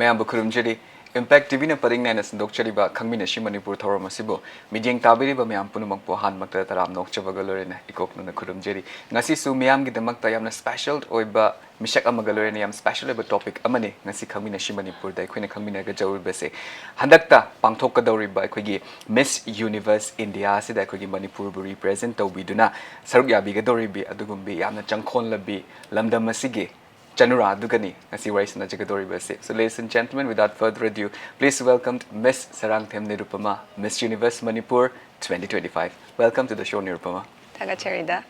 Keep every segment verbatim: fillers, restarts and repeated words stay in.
ꯑꯌꯥꯝꯕ ꯈꯨꯔꯨꯝꯖꯔꯤ꯫ Impact T ꯚꯤꯅ ꯄꯔꯤꯡ ꯅꯥꯏꯅ ꯁꯟꯗꯣꯛꯆꯔꯤꯕ ꯈꯪꯃꯤꯟꯅꯁꯤ ꯃꯅꯤꯄꯨꯔ ꯊꯧꯔꯝ ꯑꯁꯤꯕꯨ ꯃꯤꯠꯌꯦꯡ ꯇꯥꯕꯤꯔꯤꯕ ꯃꯌꯥꯝ ꯄꯨꯝꯅꯃꯛꯄꯨ ꯑꯍꯥꯟꯕꯃꯛꯇꯗ ꯇꯔꯥꯝꯅ ꯑꯣꯛꯆꯕꯒ ꯂꯣꯏꯅꯅ ꯏꯀꯣꯛꯅꯅ ꯈꯨꯔꯨꯝꯖꯔꯤ꯫ ꯉꯁꯤꯁꯨ ꯃꯤꯌꯥꯝꯒꯤꯗꯃꯛꯇ ꯌꯥꯝꯅ special ꯑꯣꯏꯕ ꯃꯤꯁꯛ ꯑꯃꯒ ꯂꯣꯏꯅꯅ ꯌꯥꯝ special ꯑꯣꯏꯕ topic ꯑꯃꯅꯤ ꯉꯁꯤ ꯈꯪꯃꯤꯟꯅꯁꯤ ꯃꯅꯤꯄꯨꯔꯗ ꯑꯩꯈꯣꯏꯅ ꯈꯪꯃꯤꯟꯅꯒꯗꯧꯔꯤꯕꯁꯦ꯫ ꯍꯟꯗꯛꯇ ꯄꯥꯡꯊꯣꯛꯀꯗꯧꯔꯤꯕ ꯑꯩꯈꯣꯏꯒꯤ Miss Universe India ꯑꯁꯤꯗ ꯑꯩꯈꯣꯏꯒꯤ ꯃꯅꯤꯄꯨꯔꯕꯨ represent ꯇꯧꯕꯤꯗꯨꯅ ꯁꯔꯨꯛ ꯌꯥꯕꯤꯒꯗꯧꯔꯤꯕꯤ ꯑꯗꯨꯒꯨꯝꯕꯤ ꯌꯥꯝꯅ ꯆꯪꯈꯣꯟꯂꯕꯤ ꯂꯝꯗꯝ ꯑꯁꯤꯒꯤ ꯆꯅꯨꯔꯥ ꯑꯗꯨꯒꯅꯤ ꯉꯁꯤ ꯋꯥꯔꯤ ꯁꯥꯟꯅꯖꯒꯗꯧꯔꯤꯕꯁꯦ꯫ So, ladies and gentlemen, without further ado, please welcome Miss Sarangthem Nirupama, Miss Universe Manipur twenty twenty-five. Welcome to the show, Nirupama. ꯊꯥꯒꯠꯆꯔꯤꯗ꯫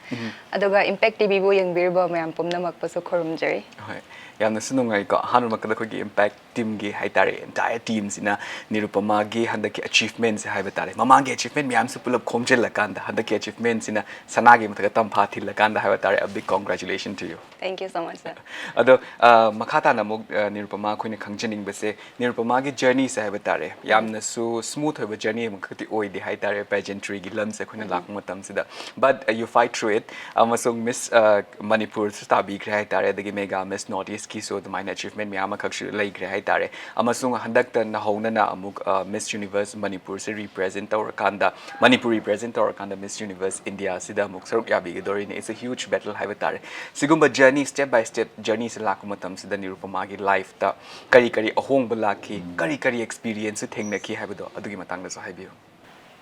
ꯑꯗꯨꯒ Impact ꯇꯤ ꯚꯤꯕꯨ ꯌꯦꯡꯕꯤꯔꯤꯕ ꯃꯌꯥꯝ ꯄꯨꯝꯅꯃꯛꯄꯨꯁꯨ ꯈꯨꯔꯨꯝꯖꯔꯤ꯫ ꯍꯣꯏ, ꯌꯥꯝꯅꯁꯨ ꯅꯨꯡꯉꯥꯏꯀꯣ꯫ ꯑꯍꯥꯟꯕꯃꯛꯇꯗ ꯑꯩꯈꯣꯏꯒꯤ Impact teamꯒꯤ ꯍꯥꯏꯇꯥꯔꯦ, entire teamꯁꯤꯅ ꯅꯤꯔꯨꯄꯃꯥꯒꯤ ꯍꯟꯗꯛꯀꯤ achievementꯁꯦ ꯍꯥꯏꯕ ꯇꯥꯔꯦ, ꯃꯃꯥꯡꯒꯤ achievement ꯃꯌꯥꯝꯁꯨ ꯄꯨꯂꯞ ꯈꯣꯝꯖꯤꯜꯂꯀꯥꯟꯗ ꯍꯟꯗꯛꯀꯤ achievementꯁꯤꯅ ꯁꯅꯥꯒꯤ ꯃꯊꯛꯇ ꯇꯝꯐꯥ ꯊꯤꯜꯂꯀꯥꯟꯗ ꯍꯥꯏꯕ ꯇꯥꯔꯦ, a big congratulation to you꯫ Thank you so much, sir. ꯑꯗꯣ, ꯑ, ꯃꯈꯥ ꯇꯥꯅ ꯑꯃꯨꯛ, ꯑ, ꯅꯤꯔꯨꯄꯃꯥ, ꯑꯩꯈꯣꯏꯅ ꯈꯪꯖꯅꯤꯡꯕꯁꯦ, ꯅꯤꯔꯨꯄꯃꯥꯒꯤ journeyꯁꯦ ꯍꯥꯏꯕ ꯇꯥꯔꯦ, ꯌꯥꯝꯅꯁꯨ smooth ꯑꯣꯏꯕ journey ꯑꯃꯈꯛꯇꯤ ꯑꯣꯏꯗꯦ ꯍꯥꯏ ꯇꯥꯔꯦ, pageantryꯒꯤ ꯂꯝꯁꯦ ꯑꯩꯈꯣꯏꯅ ꯂꯥꯛꯄ ꯃꯇꯝꯁꯤꯗ꯫ But, uh, you fight through it, ꯑꯃꯁꯨꯡ Miss, uh, ꯃꯅꯤꯄꯨꯔꯁꯨ ꯇꯥꯕꯤꯈ꯭ꯔꯦ ꯍꯥꯏ ꯇꯥꯔꯦ, ꯑꯗꯒꯤ Mega Miss North Eastꯀꯤꯁꯨ ꯑꯗꯨꯃꯥꯏꯅ achievement ꯃꯌꯥꯝ ꯑꯃꯈꯛꯁꯨ ꯂꯩꯈ꯭ꯔꯦ ꯍꯥꯏ ꯇꯥꯔꯦ꯫ ꯑꯃꯁꯨꯡ ꯍꯟꯗꯛꯇ ꯅꯧꯍꯧꯅꯅ ꯑꯃꯨꯛ, uh, Miss Universe ꯃꯅꯤꯄꯨꯔꯁꯦ represent ꯇꯧꯔꯀꯥꯟꯗ, ꯃꯅꯤꯄꯨꯔ represent ꯇꯧꯔꯀꯥꯟꯗ Miss Universe Indiaꯁꯤꯗ ꯑꯃꯨꯛ ꯁꯔꯨꯛ ꯌꯥꯕꯤꯒꯗꯧꯔꯤꯅꯤ꯫ It's a huge battle ꯍꯥꯏꯕ ꯇꯥꯔꯦ꯫ ꯁꯤꯒꯨꯝꯕ journey, step by step journeyꯁꯦ ꯂꯥꯛꯄ ꯃꯇꯝꯁꯤꯗ ꯅꯤꯔꯨꯄꯃꯥꯒꯤ lifeꯇ ꯀꯔꯤ ꯀꯔꯤ ꯑꯍꯣꯡꯕ ꯂꯥꯛꯈꯤ, ꯀꯔꯤ ꯀꯔꯤ experienceꯁꯨ ꯊꯦꯡꯅꯈꯤ ꯍꯥꯏꯕꯗꯣ ꯑꯗꯨꯒꯤ ꯃꯇꯥꯡꯗꯁꯨ ꯍꯥꯏꯕꯤꯌꯨ꯫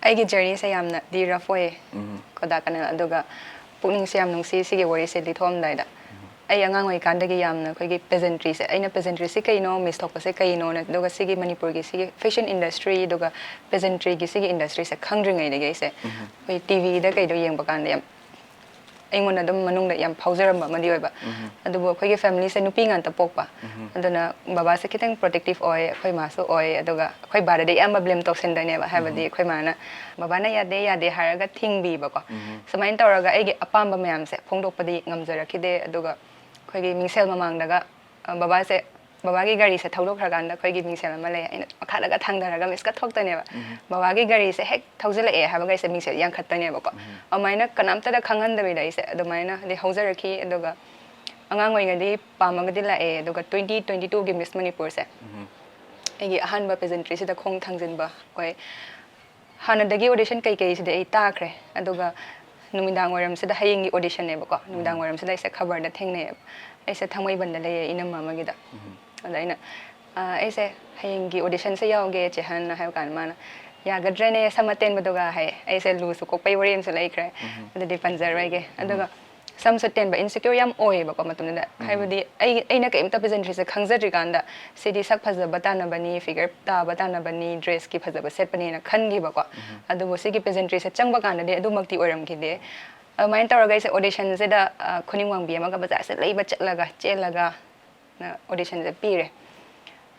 ꯑꯩꯒꯤ journeyꯁꯦ ꯌꯥꯝꯅꯗꯤ rough ꯑꯣꯏꯌꯦ, ꯎꯝ꯫ ꯈꯣꯗꯥ ꯀꯅꯦꯜ꯫ ꯑꯗꯨꯒ ꯄꯨꯛꯅꯤꯡꯁꯦ ꯌꯥꯝ ꯅꯨꯡꯁꯤ ꯁꯤꯒꯤ ꯋꯥꯔꯤꯁꯦ ꯂꯤꯊꯣꯛꯑꯝꯗꯥꯏꯗ꯫ ꯑꯩ ꯑꯉꯥꯡ ꯑꯣꯏꯔꯤꯀꯥꯟꯗꯒꯤ ꯌꯥꯝꯅ ꯑꯩꯈꯣꯏꯒꯤ pageantryꯁꯦ, ꯑꯩꯅ pageantryꯁꯦ ꯀꯩꯅꯣ, Miss ꯊꯣꯛꯄꯁꯦ ꯀꯩꯅꯣꯅ, ꯑꯗꯨꯒ ꯁꯤꯒꯤ ꯃꯅꯤꯄꯨꯔꯒꯤ ꯁꯤꯒꯤ fashion industry ꯑꯗꯨꯒ pageantryꯒꯤ ꯁꯤꯒꯤ industryꯁꯦ ꯈꯪꯗ꯭ꯔꯤꯉꯩꯗꯒꯤ ꯑꯩꯁꯦ ꯑꯩꯈꯣꯏ ꯇꯤ ꯚꯤꯗ ꯀꯩꯗ ꯌꯦꯡꯕ ꯀꯥꯟꯗ ꯌꯥꯝ ꯑꯩꯉꯣꯟꯗ ꯑꯗꯨꯝ ꯃꯅꯨꯡꯗ ꯌꯥꯝ ꯐꯥꯎꯖꯔꯝꯕ ꯑꯃꯗꯤ ꯑꯣꯏꯕ꯫ ꯑꯗꯨꯕꯨ ꯑꯩꯈꯣꯏꯒꯤ familyꯁꯦ ꯅꯨꯄꯤ ꯉꯥꯛꯇ ꯄꯣꯛꯄ꯫ ꯑꯗꯨꯅ ꯕꯕꯥꯁꯦ ꯈꯤꯇꯪ protective ꯑꯣꯏ, ꯑꯩꯈꯣꯏ ꯃꯥꯁꯨ ꯑꯣꯏ, ꯑꯗꯨꯒ ꯑꯩꯈꯣꯏ ꯕꯥꯗꯗꯤ ꯑꯌꯥꯝꯕ blame ꯇꯧꯁꯤꯟꯗꯣꯏꯅꯦꯕ, ꯍꯥꯏꯕꯗꯤ ꯑꯩꯈꯣꯏ ꯃꯥꯅ ꯕꯕꯥꯅ ꯌꯥꯗꯦ, ꯌꯥꯗꯦ ꯍꯥꯏꯔꯒ ꯊꯤꯡꯕꯤꯕꯀꯣ꯫ ꯁꯨꯃꯥꯏꯅ ꯇꯧꯔꯒ ꯑꯩꯒꯤ ꯑꯄꯥꯝꯕ ꯃꯌꯥꯝꯁꯦ ꯐꯣꯡꯗꯣꯛꯄꯗꯤ ꯉꯝꯖꯔꯛꯈꯤꯗꯦ꯫ ꯑꯗꯨꯒ ꯑꯩꯈꯣꯏꯒꯤ ꯃꯤꯡꯁꯦꯜ ꯃꯃꯥꯡꯗꯒ, ꯑ, ꯕꯕꯥꯁꯦ, ꯕꯕꯥꯒꯤ ꯒꯥꯔꯤꯁꯦ ꯊꯧꯗꯣꯛꯈ꯭ꯔꯀꯥꯟꯗ ꯑꯩꯈꯣꯏꯒꯤ ꯃꯤꯡꯁꯦꯜ ꯑꯃ ꯂꯩ, ꯑꯩꯅ ꯃꯈꯥꯗꯒ ꯊꯥꯡꯊꯔꯒ Missꯀ ꯊꯣꯛꯇꯣꯏꯅꯦꯕ꯫ ꯕꯕꯥꯒꯤ ꯒꯥꯔꯤꯁꯦ ꯍꯦꯛ ꯊꯧꯖꯤꯜꯂꯛꯑꯦ ꯍꯥꯏꯕꯒ ꯑꯩꯁꯦ ꯃꯤꯡꯁꯦꯜ ꯌꯥꯡꯈꯠꯇꯣꯏꯅꯦꯕꯀꯣ꯫ ꯑꯗꯨꯃꯥꯏꯅ ꯀꯅꯥꯝꯇꯗ ꯈꯪꯍꯟꯗꯕꯤꯗ ꯑꯩꯁꯦ ꯑꯗꯨꯃꯥꯏꯅ ꯍꯥꯏꯗꯤ ꯍꯧꯖꯔꯛꯈꯤ꯫ ꯑꯗꯨꯒ ꯑꯉꯥꯡ ꯑꯣꯏꯔꯤꯉꯩꯗꯒꯤ ꯄꯥꯝꯃꯒꯗꯤ ꯂꯥꯛꯑꯦ, ꯑꯗꯨꯒ twenty twenty-two ꯒꯤ Miss Manipur ꯁꯦ ꯑꯩꯒꯤ ꯑꯍꯥꯟꯕ pageantry ꯁꯤꯗ ꯈꯣꯡ ꯊꯥꯡꯖꯤꯟꯕ ꯑꯣꯏ꯫ ꯍꯥꯟꯅꯗꯒꯤ audition ꯀꯩꯀꯩꯁꯤꯗꯤ ꯑꯩ ꯇꯥꯈ꯭ꯔꯦ, ꯑꯗꯨꯒ ꯅꯨꯃꯤꯗꯥꯡ ꯋꯥꯏꯔꯝꯁꯤꯗ, ꯍꯌꯦꯡꯒꯤ audition ꯅꯦꯕꯀꯣ, ꯅꯨꯃꯤꯗꯥꯡ ꯋꯥꯏꯔꯝꯁꯤꯗ ꯑꯩꯁꯦ ꯈꯕꯔꯗ ꯊꯦꯡꯅꯩꯌꯦꯕ꯫ ꯑꯩꯁꯦ ꯊꯥꯡꯃꯩꯕꯟꯗ ꯂꯩꯌꯦ, ꯏꯅꯝꯃ ꯑꯃꯒꯤꯗ꯫ ꯑꯗ ꯑꯩꯅ, "ꯑꯥ, ꯑꯩꯁꯦ ꯍꯌꯦꯡꯒꯤ audition ꯁꯦ ꯌꯥꯎꯒꯦ, ꯆꯦꯍꯟ," ꯍꯥꯏꯕ ꯀꯥꯟꯗ ꯃꯥꯅ, "ꯌꯥꯒꯗ꯭ꯔꯦꯅꯦ, ꯁꯝ ꯑꯇꯦꯟꯕꯗꯨꯒ?" ꯍꯥꯏ꯫ ꯑꯩꯁꯦ ꯂꯨꯁꯨ ꯀꯣꯛꯄꯩ ꯋꯥꯔꯤ ꯑꯃꯁꯨ ꯂꯩꯈ꯭ꯔꯦ, ꯑꯗꯨꯗꯤ ꯄꯟꯖꯔꯣꯏꯒꯦ꯫ ꯑꯗꯨꯒ ꯁꯝꯁꯨ ꯇꯦꯟꯕ, insecure ꯌꯥꯝ ꯑꯣꯏꯌꯦꯕꯀꯣ ꯃꯇꯝꯗꯨꯗ꯫ ꯍꯥꯏꯕꯗꯤ ꯑꯩ, ꯑꯩꯅ ꯀꯩꯝꯇ pageantry ꯁꯦ ꯈꯪꯖꯗ꯭ꯔꯤꯀꯥꯟꯗ, ꯁꯤꯗꯤ ꯁꯛ ꯐꯖꯕ ꯇꯥꯟꯅꯕꯅꯤ, figure ꯇꯥꯕ ꯇꯥꯟꯅꯕꯅꯤ, dress ꯀꯤ ꯐꯖꯕ ꯁꯦꯠꯄꯅꯦꯅ ꯈꯟꯈꯤꯕꯀꯣ꯫ ꯑꯗꯨꯕꯨ ꯁꯤꯒꯤ pageantry ꯁꯦ ꯆꯪꯕ ꯀꯥꯟꯗꯗꯤ ꯑꯗꯨꯃꯛꯇꯤ ꯑꯣꯏꯔꯝꯈꯤꯗꯦ꯫ ꯑꯗꯨꯃꯥꯏꯅ ꯇꯧꯔꯒ ꯑꯩꯁꯦ audition ꯁꯤꯗ, ꯑ, ꯈꯨꯅꯤꯡ ꯋꯥꯡꯕꯤ ꯑꯃꯒ ꯕꯖꯥꯔꯁꯦ ꯂꯩꯕ ꯆꯠꯂꯒ, ꯆꯦꯜꯂꯒ, ꯅ audition ꯁꯦ ꯄꯤꯔꯦ꯫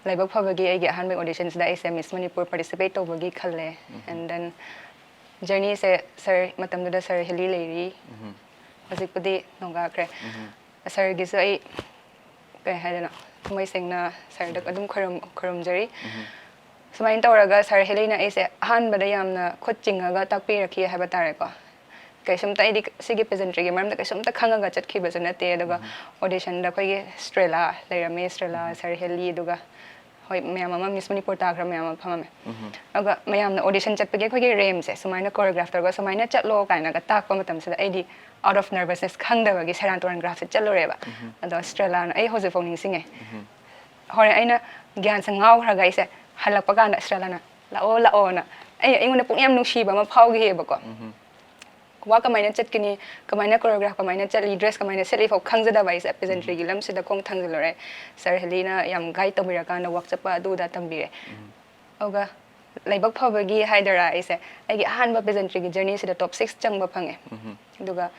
ꯂꯥꯏꯕꯛ ꯐꯕꯒꯤ ꯑꯩꯒꯤ ꯑꯍꯥꯟꯕ audition ꯁꯤꯗ ꯑꯩꯁꯦ Miss Manipur participate ꯇꯧꯕꯒꯤ ꯈꯜꯂꯦ꯫ And then journey say sir, ꯃꯇꯝꯗꯨꯗ sir ꯍꯦꯂꯤ ꯂꯩꯔꯤ, ꯍꯧꯖꯤꯛꯄꯨꯗꯤ ꯅꯣꯡꯒꯥꯈ꯭ꯔꯦ꯫ Sir ꯒꯤꯁꯨ ꯑꯩ, ꯀꯩ ꯍꯥꯏꯗꯣꯏꯅꯣ, ꯊꯃꯣꯏ ꯁꯦꯡꯅ sir ꯗ ꯑꯗꯨꯝ ꯈꯣꯏꯔꯨꯝ-, ꯈꯣꯏꯔꯨꯝꯖꯔꯤ꯫ ꯁꯨꯃꯥꯏꯅ ꯇꯧꯔꯒ sir ꯍꯦꯂꯤꯅ ꯑꯩꯁꯦ ꯑꯍꯥꯟꯕꯗ ꯌꯥꯝꯅ ꯈꯨꯠ ꯆꯤꯡꯉꯒ ꯇꯥꯛꯄꯤꯔꯛꯈꯤ ꯍꯥꯏꯕ ꯇꯥꯔꯦꯀꯣ꯫ ꯀꯩꯁꯨꯝꯇ, ꯑꯩꯗꯤ ꯁꯤꯒꯤ pageantry ꯒꯤ ꯃꯔꯝꯗ ꯀꯩꯁꯨꯝꯇ ꯈꯪꯉꯒ ꯆꯠꯈꯤꯕꯁꯨ ꯅꯠꯇꯦ꯫ ꯑꯗꯨꯒ audition ꯗ ꯑꯩꯈꯣꯏꯒꯤ Estrella ꯂꯩꯔꯝꯃꯤ, Estrella, sir ꯍꯦꯂꯤ, ꯑꯗꯨꯒ ꯍꯣꯏ, ꯃꯌꯥꯝ ꯑꯃ Miss Manipur ꯇꯥꯈ꯭ꯔ ꯃꯌꯥꯝ ꯑꯃ ꯐꯝꯃꯝꯃꯦ꯫ ꯑꯗꯨꯒ ꯃꯌꯥꯝꯅ audition ꯆꯠꯄꯒꯤ ꯑꯩꯈꯣꯏꯒꯤ ramp ꯁꯦ ꯁꯨꯃꯥꯏꯅ choreograph ꯇꯧꯔꯒ ꯁꯨꯃꯥꯏꯅ ꯆꯠꯂꯣ ꯀꯥꯏꯅꯒ ꯇꯥꯛꯄ ꯃꯇꯝꯁꯤꯗ ꯑꯩꯗꯤ out of nervousness ꯈꯪꯗꯕꯒꯤ ꯁꯦꯔꯥꯟ ꯇꯨꯔꯥꯟ graph ꯁꯦ ꯆꯠꯂꯨꯔꯦꯕ꯫ ꯑꯗꯣ Estrella ꯅ, ꯑꯩ ꯍꯧꯖꯤꯛꯐꯥꯎ ꯅꯤꯡꯁꯤꯡꯉꯦ꯫ ꯍꯣꯔꯦꯟ ꯑꯩꯅ ꯒ꯭ꯌꯥꯟꯁꯦ ꯉꯥꯎꯈ꯭ꯔꯒ ꯑꯩꯁꯦ ꯍꯜꯂꯛꯄ ꯀꯥꯟꯗ Estrella ꯅ "ꯂꯥꯛꯑꯣ, ꯂꯥꯛꯑꯣꯅ", ꯑꯩ, ꯑꯩꯉꯣꯟꯗ ꯄꯨꯛꯅꯤꯡ ꯌꯥꯝ ꯅꯨꯡꯁꯤꯕ ꯑꯃ ꯐꯥꯎꯈꯤꯑꯕꯀꯣ꯫ Walk ꯀꯃꯥꯏꯅ ꯆꯠꯀꯅꯤ, ꯀꯃꯥꯏꯅ choreograph ꯀꯃꯥꯏꯅ ꯆꯠꯂꯤ, dress ꯀꯃꯥꯏꯅ ꯁꯦꯠꯂꯤ ꯐꯥꯎ ꯈꯪꯖꯗꯕ ꯑꯩꯁꯦ pageantry ꯒꯤ ꯂꯝꯁꯤꯗ ꯈꯣꯡ ꯊꯥꯡꯖꯤꯜꯂꯨꯔꯦ꯫ Sir ꯍꯦꯂꯤꯅ ꯌꯥꯝ guide ꯇꯧꯕꯤꯔꯀꯥꯟꯗ walk ꯆꯠꯄ ꯑꯗꯨ ꯑꯗꯥ ꯇꯝꯕꯤꯔꯦ꯫ ꯑꯗꯨꯒ ꯂꯥꯏꯕꯛ ꯐꯕꯒꯤ ꯍꯥꯏꯗꯣꯏꯔꯥ, ꯑꯩꯁꯦ ꯑꯩꯒꯤ ꯑꯍꯥꯟꯕ pageantry ꯒꯤ journey ꯁꯤꯗ top six ꯆꯪꯕ ꯐꯪꯉꯦ꯫ ꯑꯗꯨꯒ,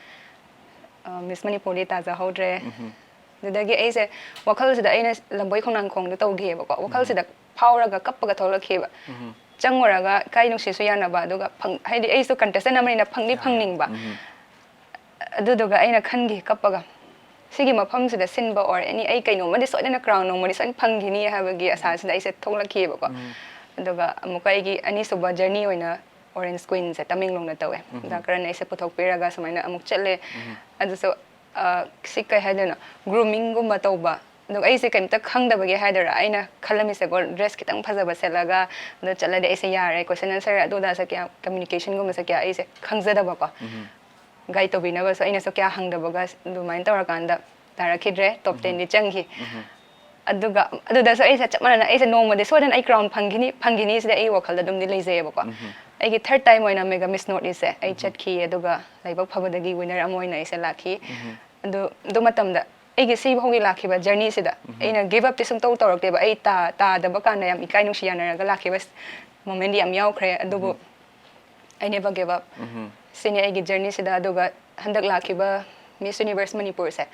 ꯑ, Miss Manipur ꯗꯤ ꯇꯥꯖꯍꯧꯗ꯭ꯔꯦ꯫ ꯑꯗꯨꯗꯒꯤ ꯑꯩꯁꯦ ꯋꯥꯈꯜꯁꯤꯗ, ꯑꯩꯅ ꯂꯝꯕꯣꯏ ꯈꯣꯡꯅꯥꯡꯈꯣꯡꯗ ꯇꯧꯈꯤꯑꯕꯀꯣ, ꯋꯥꯈꯜꯁꯤꯗ ꯐꯥꯎꯔꯒ ꯀꯞꯄꯒ ꯊꯣꯛꯂꯛꯈꯤꯕ꯫ ꯆꯪꯉꯨꯔꯒ ꯏꯀꯥꯏ ꯅꯨꯡꯁꯤꯁꯨ ꯌꯥꯅꯕ, ꯑꯗꯨꯒ ꯐꯪ-, ꯍꯥꯏꯗꯤ ꯑꯩꯁꯨ contestant ꯑꯃꯅꯤꯅ ꯐꯪꯗꯤ ꯐꯪꯅꯤꯡꯕ꯫ ꯑꯗꯨꯗꯨꯒ ꯑꯩꯅ ꯈꯟꯈꯤ ꯀꯞꯄꯒ, "ꯁꯤꯒꯤ ꯃꯐꯝꯁꯤꯗ ꯁꯤꯟꯕ or any, ꯑꯩ ꯀꯩꯅꯣꯝꯃꯗꯤ ꯁꯣꯏꯗꯅ crown ꯅꯣꯡꯃꯗꯤ ꯁꯣꯏꯗꯅ ꯐꯪꯈꯤꯅꯤ" ꯍꯥꯏꯕꯒꯤ ꯑꯁꯥꯁꯤꯗ ꯑꯩꯁꯦ ꯊꯣꯛꯂꯛꯈꯤꯑꯕꯀꯣ꯫ ꯑꯗꯨꯒ ꯑꯃꯨꯛꯀ ꯑꯩꯒꯤ ꯑꯅꯤꯁꯨꯕ journey ꯑꯣꯏꯅ Orange Queen ꯁꯦ ꯇꯃꯦꯡꯂꯣꯡꯗ ꯇꯧꯋꯦ꯫ ꯑꯣꯖꯥ ꯀꯔꯟꯅ ꯑꯩꯁꯦ ꯄꯨꯊꯣꯛꯄꯤꯔꯒ ꯁꯨꯃꯥꯏꯅ ꯑꯃꯨꯛ ꯆꯠꯂꯦ꯫ ꯑꯗꯨꯁꯨ ꯑ, ꯁꯤ ꯀꯩ ꯍꯥꯏꯗꯣꯏꯅꯣ, ꯒ꯭ꯔꯨꯃꯤꯡꯒꯨꯝꯕ ꯇꯧꯕ꯫ ꯑꯗꯨꯒ ꯑꯩꯁꯦ ꯀꯩꯝꯇ ꯈꯪꯗꯕꯒꯤ ꯍꯥꯏꯗꯣꯏꯔꯥ, ꯑꯩꯅ ꯈꯜꯂꯝꯃꯤꯁꯦꯀꯣ, ꯗ꯭ꯔꯦꯁ ꯈꯤꯇꯪ ꯐꯖꯕ ꯁꯦꯠꯂꯒ ꯑꯗꯨ ꯆꯠꯂꯗꯤ ꯑꯩꯁꯦ ꯌꯥꯔꯦ, ꯀꯣꯏꯁꯟ ꯑꯟꯁꯔ ꯑꯗꯨ ꯑꯗꯥꯁꯦ ꯀꯌꯥ, ꯀꯝꯃ꯭ꯌꯨꯅꯤꯀꯦꯁꯟꯒꯨꯝꯕꯁꯦ ꯀꯌꯥ ꯑꯩꯁꯦ ꯈꯪꯖꯗꯕꯀꯣ꯫ ꯒꯥꯏꯗ ꯇꯧꯕꯤꯅꯕꯁꯨ ꯑꯩꯅꯁꯨ ꯀꯌꯥ ꯍꯪꯗꯕꯒ ꯑꯗꯨꯃꯥꯏꯅ ꯇꯧꯔꯀꯥꯟꯗ ꯇꯥꯔꯛꯈꯤꯗ꯭ꯔꯦ, ꯇꯣꯞ ꯇꯦꯟꯗꯤ ꯆꯪꯈꯤ꯫ ꯑꯗꯨꯒ ꯑꯗꯨꯗꯁꯨ ꯑꯩꯁꯦ ꯆꯞ ꯃꯥꯟꯅꯅ, ꯑꯩꯁꯦ ꯅꯣꯡꯃꯗꯤ ꯁꯣꯏꯗꯅ ꯑꯩ ꯀ꯭ꯔꯥꯎꯟ ꯐꯪꯈꯤꯅꯤ, ꯐꯪꯈꯤꯅꯤ ꯁꯤꯗ ꯑꯩ ꯋꯥꯈꯜꯗ ꯑꯗꯨꯝꯗꯤ ꯂꯩꯖꯩꯌꯦꯕꯀꯣ꯫ ꯑꯩꯒꯤ ꯊꯔꯠ ꯇꯥꯏꯝ ꯑꯣꯏꯅ ꯃꯦꯒꯥ ꯃꯤꯁ ꯅꯣꯔꯠ ꯏꯁꯁꯦ ꯑꯩ ꯆꯠꯈꯤ, ꯑꯗꯨꯒ ꯂꯥꯏꯕꯛ ꯐꯕꯗꯒꯤ ꯋꯤꯅꯔ ꯑꯃ ꯑꯣꯏꯅ ꯑꯩꯁꯦ ꯂꯥꯛꯈꯤ꯫ ꯑꯗꯨ ꯑꯗꯨ ꯃꯇꯝꯗ ꯑꯩꯒꯤ ꯁꯤ ꯐꯥꯎꯒꯤ ꯂꯥꯛꯈꯤꯕ ꯖꯔꯅꯤꯁꯤꯗ ꯑꯩꯅ ꯒꯤꯞ ꯑꯞꯇꯤ ꯁꯨꯡꯇꯧ ꯇꯧꯔꯛꯇꯦꯕ꯫ ꯑꯩ ꯇꯥ ꯇꯥꯗꯕ ꯀꯥꯟꯗ ꯌꯥꯝ ꯏꯀꯥꯏ ꯅꯨꯡꯁꯤ ꯌꯥꯅꯔꯒ ꯂꯥꯛꯈꯤꯕ ꯃꯣꯃꯦꯟꯗꯤ ꯌꯥꯝ ꯌꯥꯎꯈ꯭ꯔꯦ, ꯑꯗꯨꯕꯨ I never give up꯫ ꯁꯤꯅꯤ ꯑꯩꯒꯤ ꯖꯔꯅꯤꯁꯤꯗ꯫ ꯑꯗꯨꯒ ꯍꯟꯗꯛ ꯂꯥꯛꯈꯤꯕ ꯃꯤꯁ ꯌꯨꯅꯤꯚꯔꯁ ꯃꯅꯤꯄꯨꯔꯁꯦ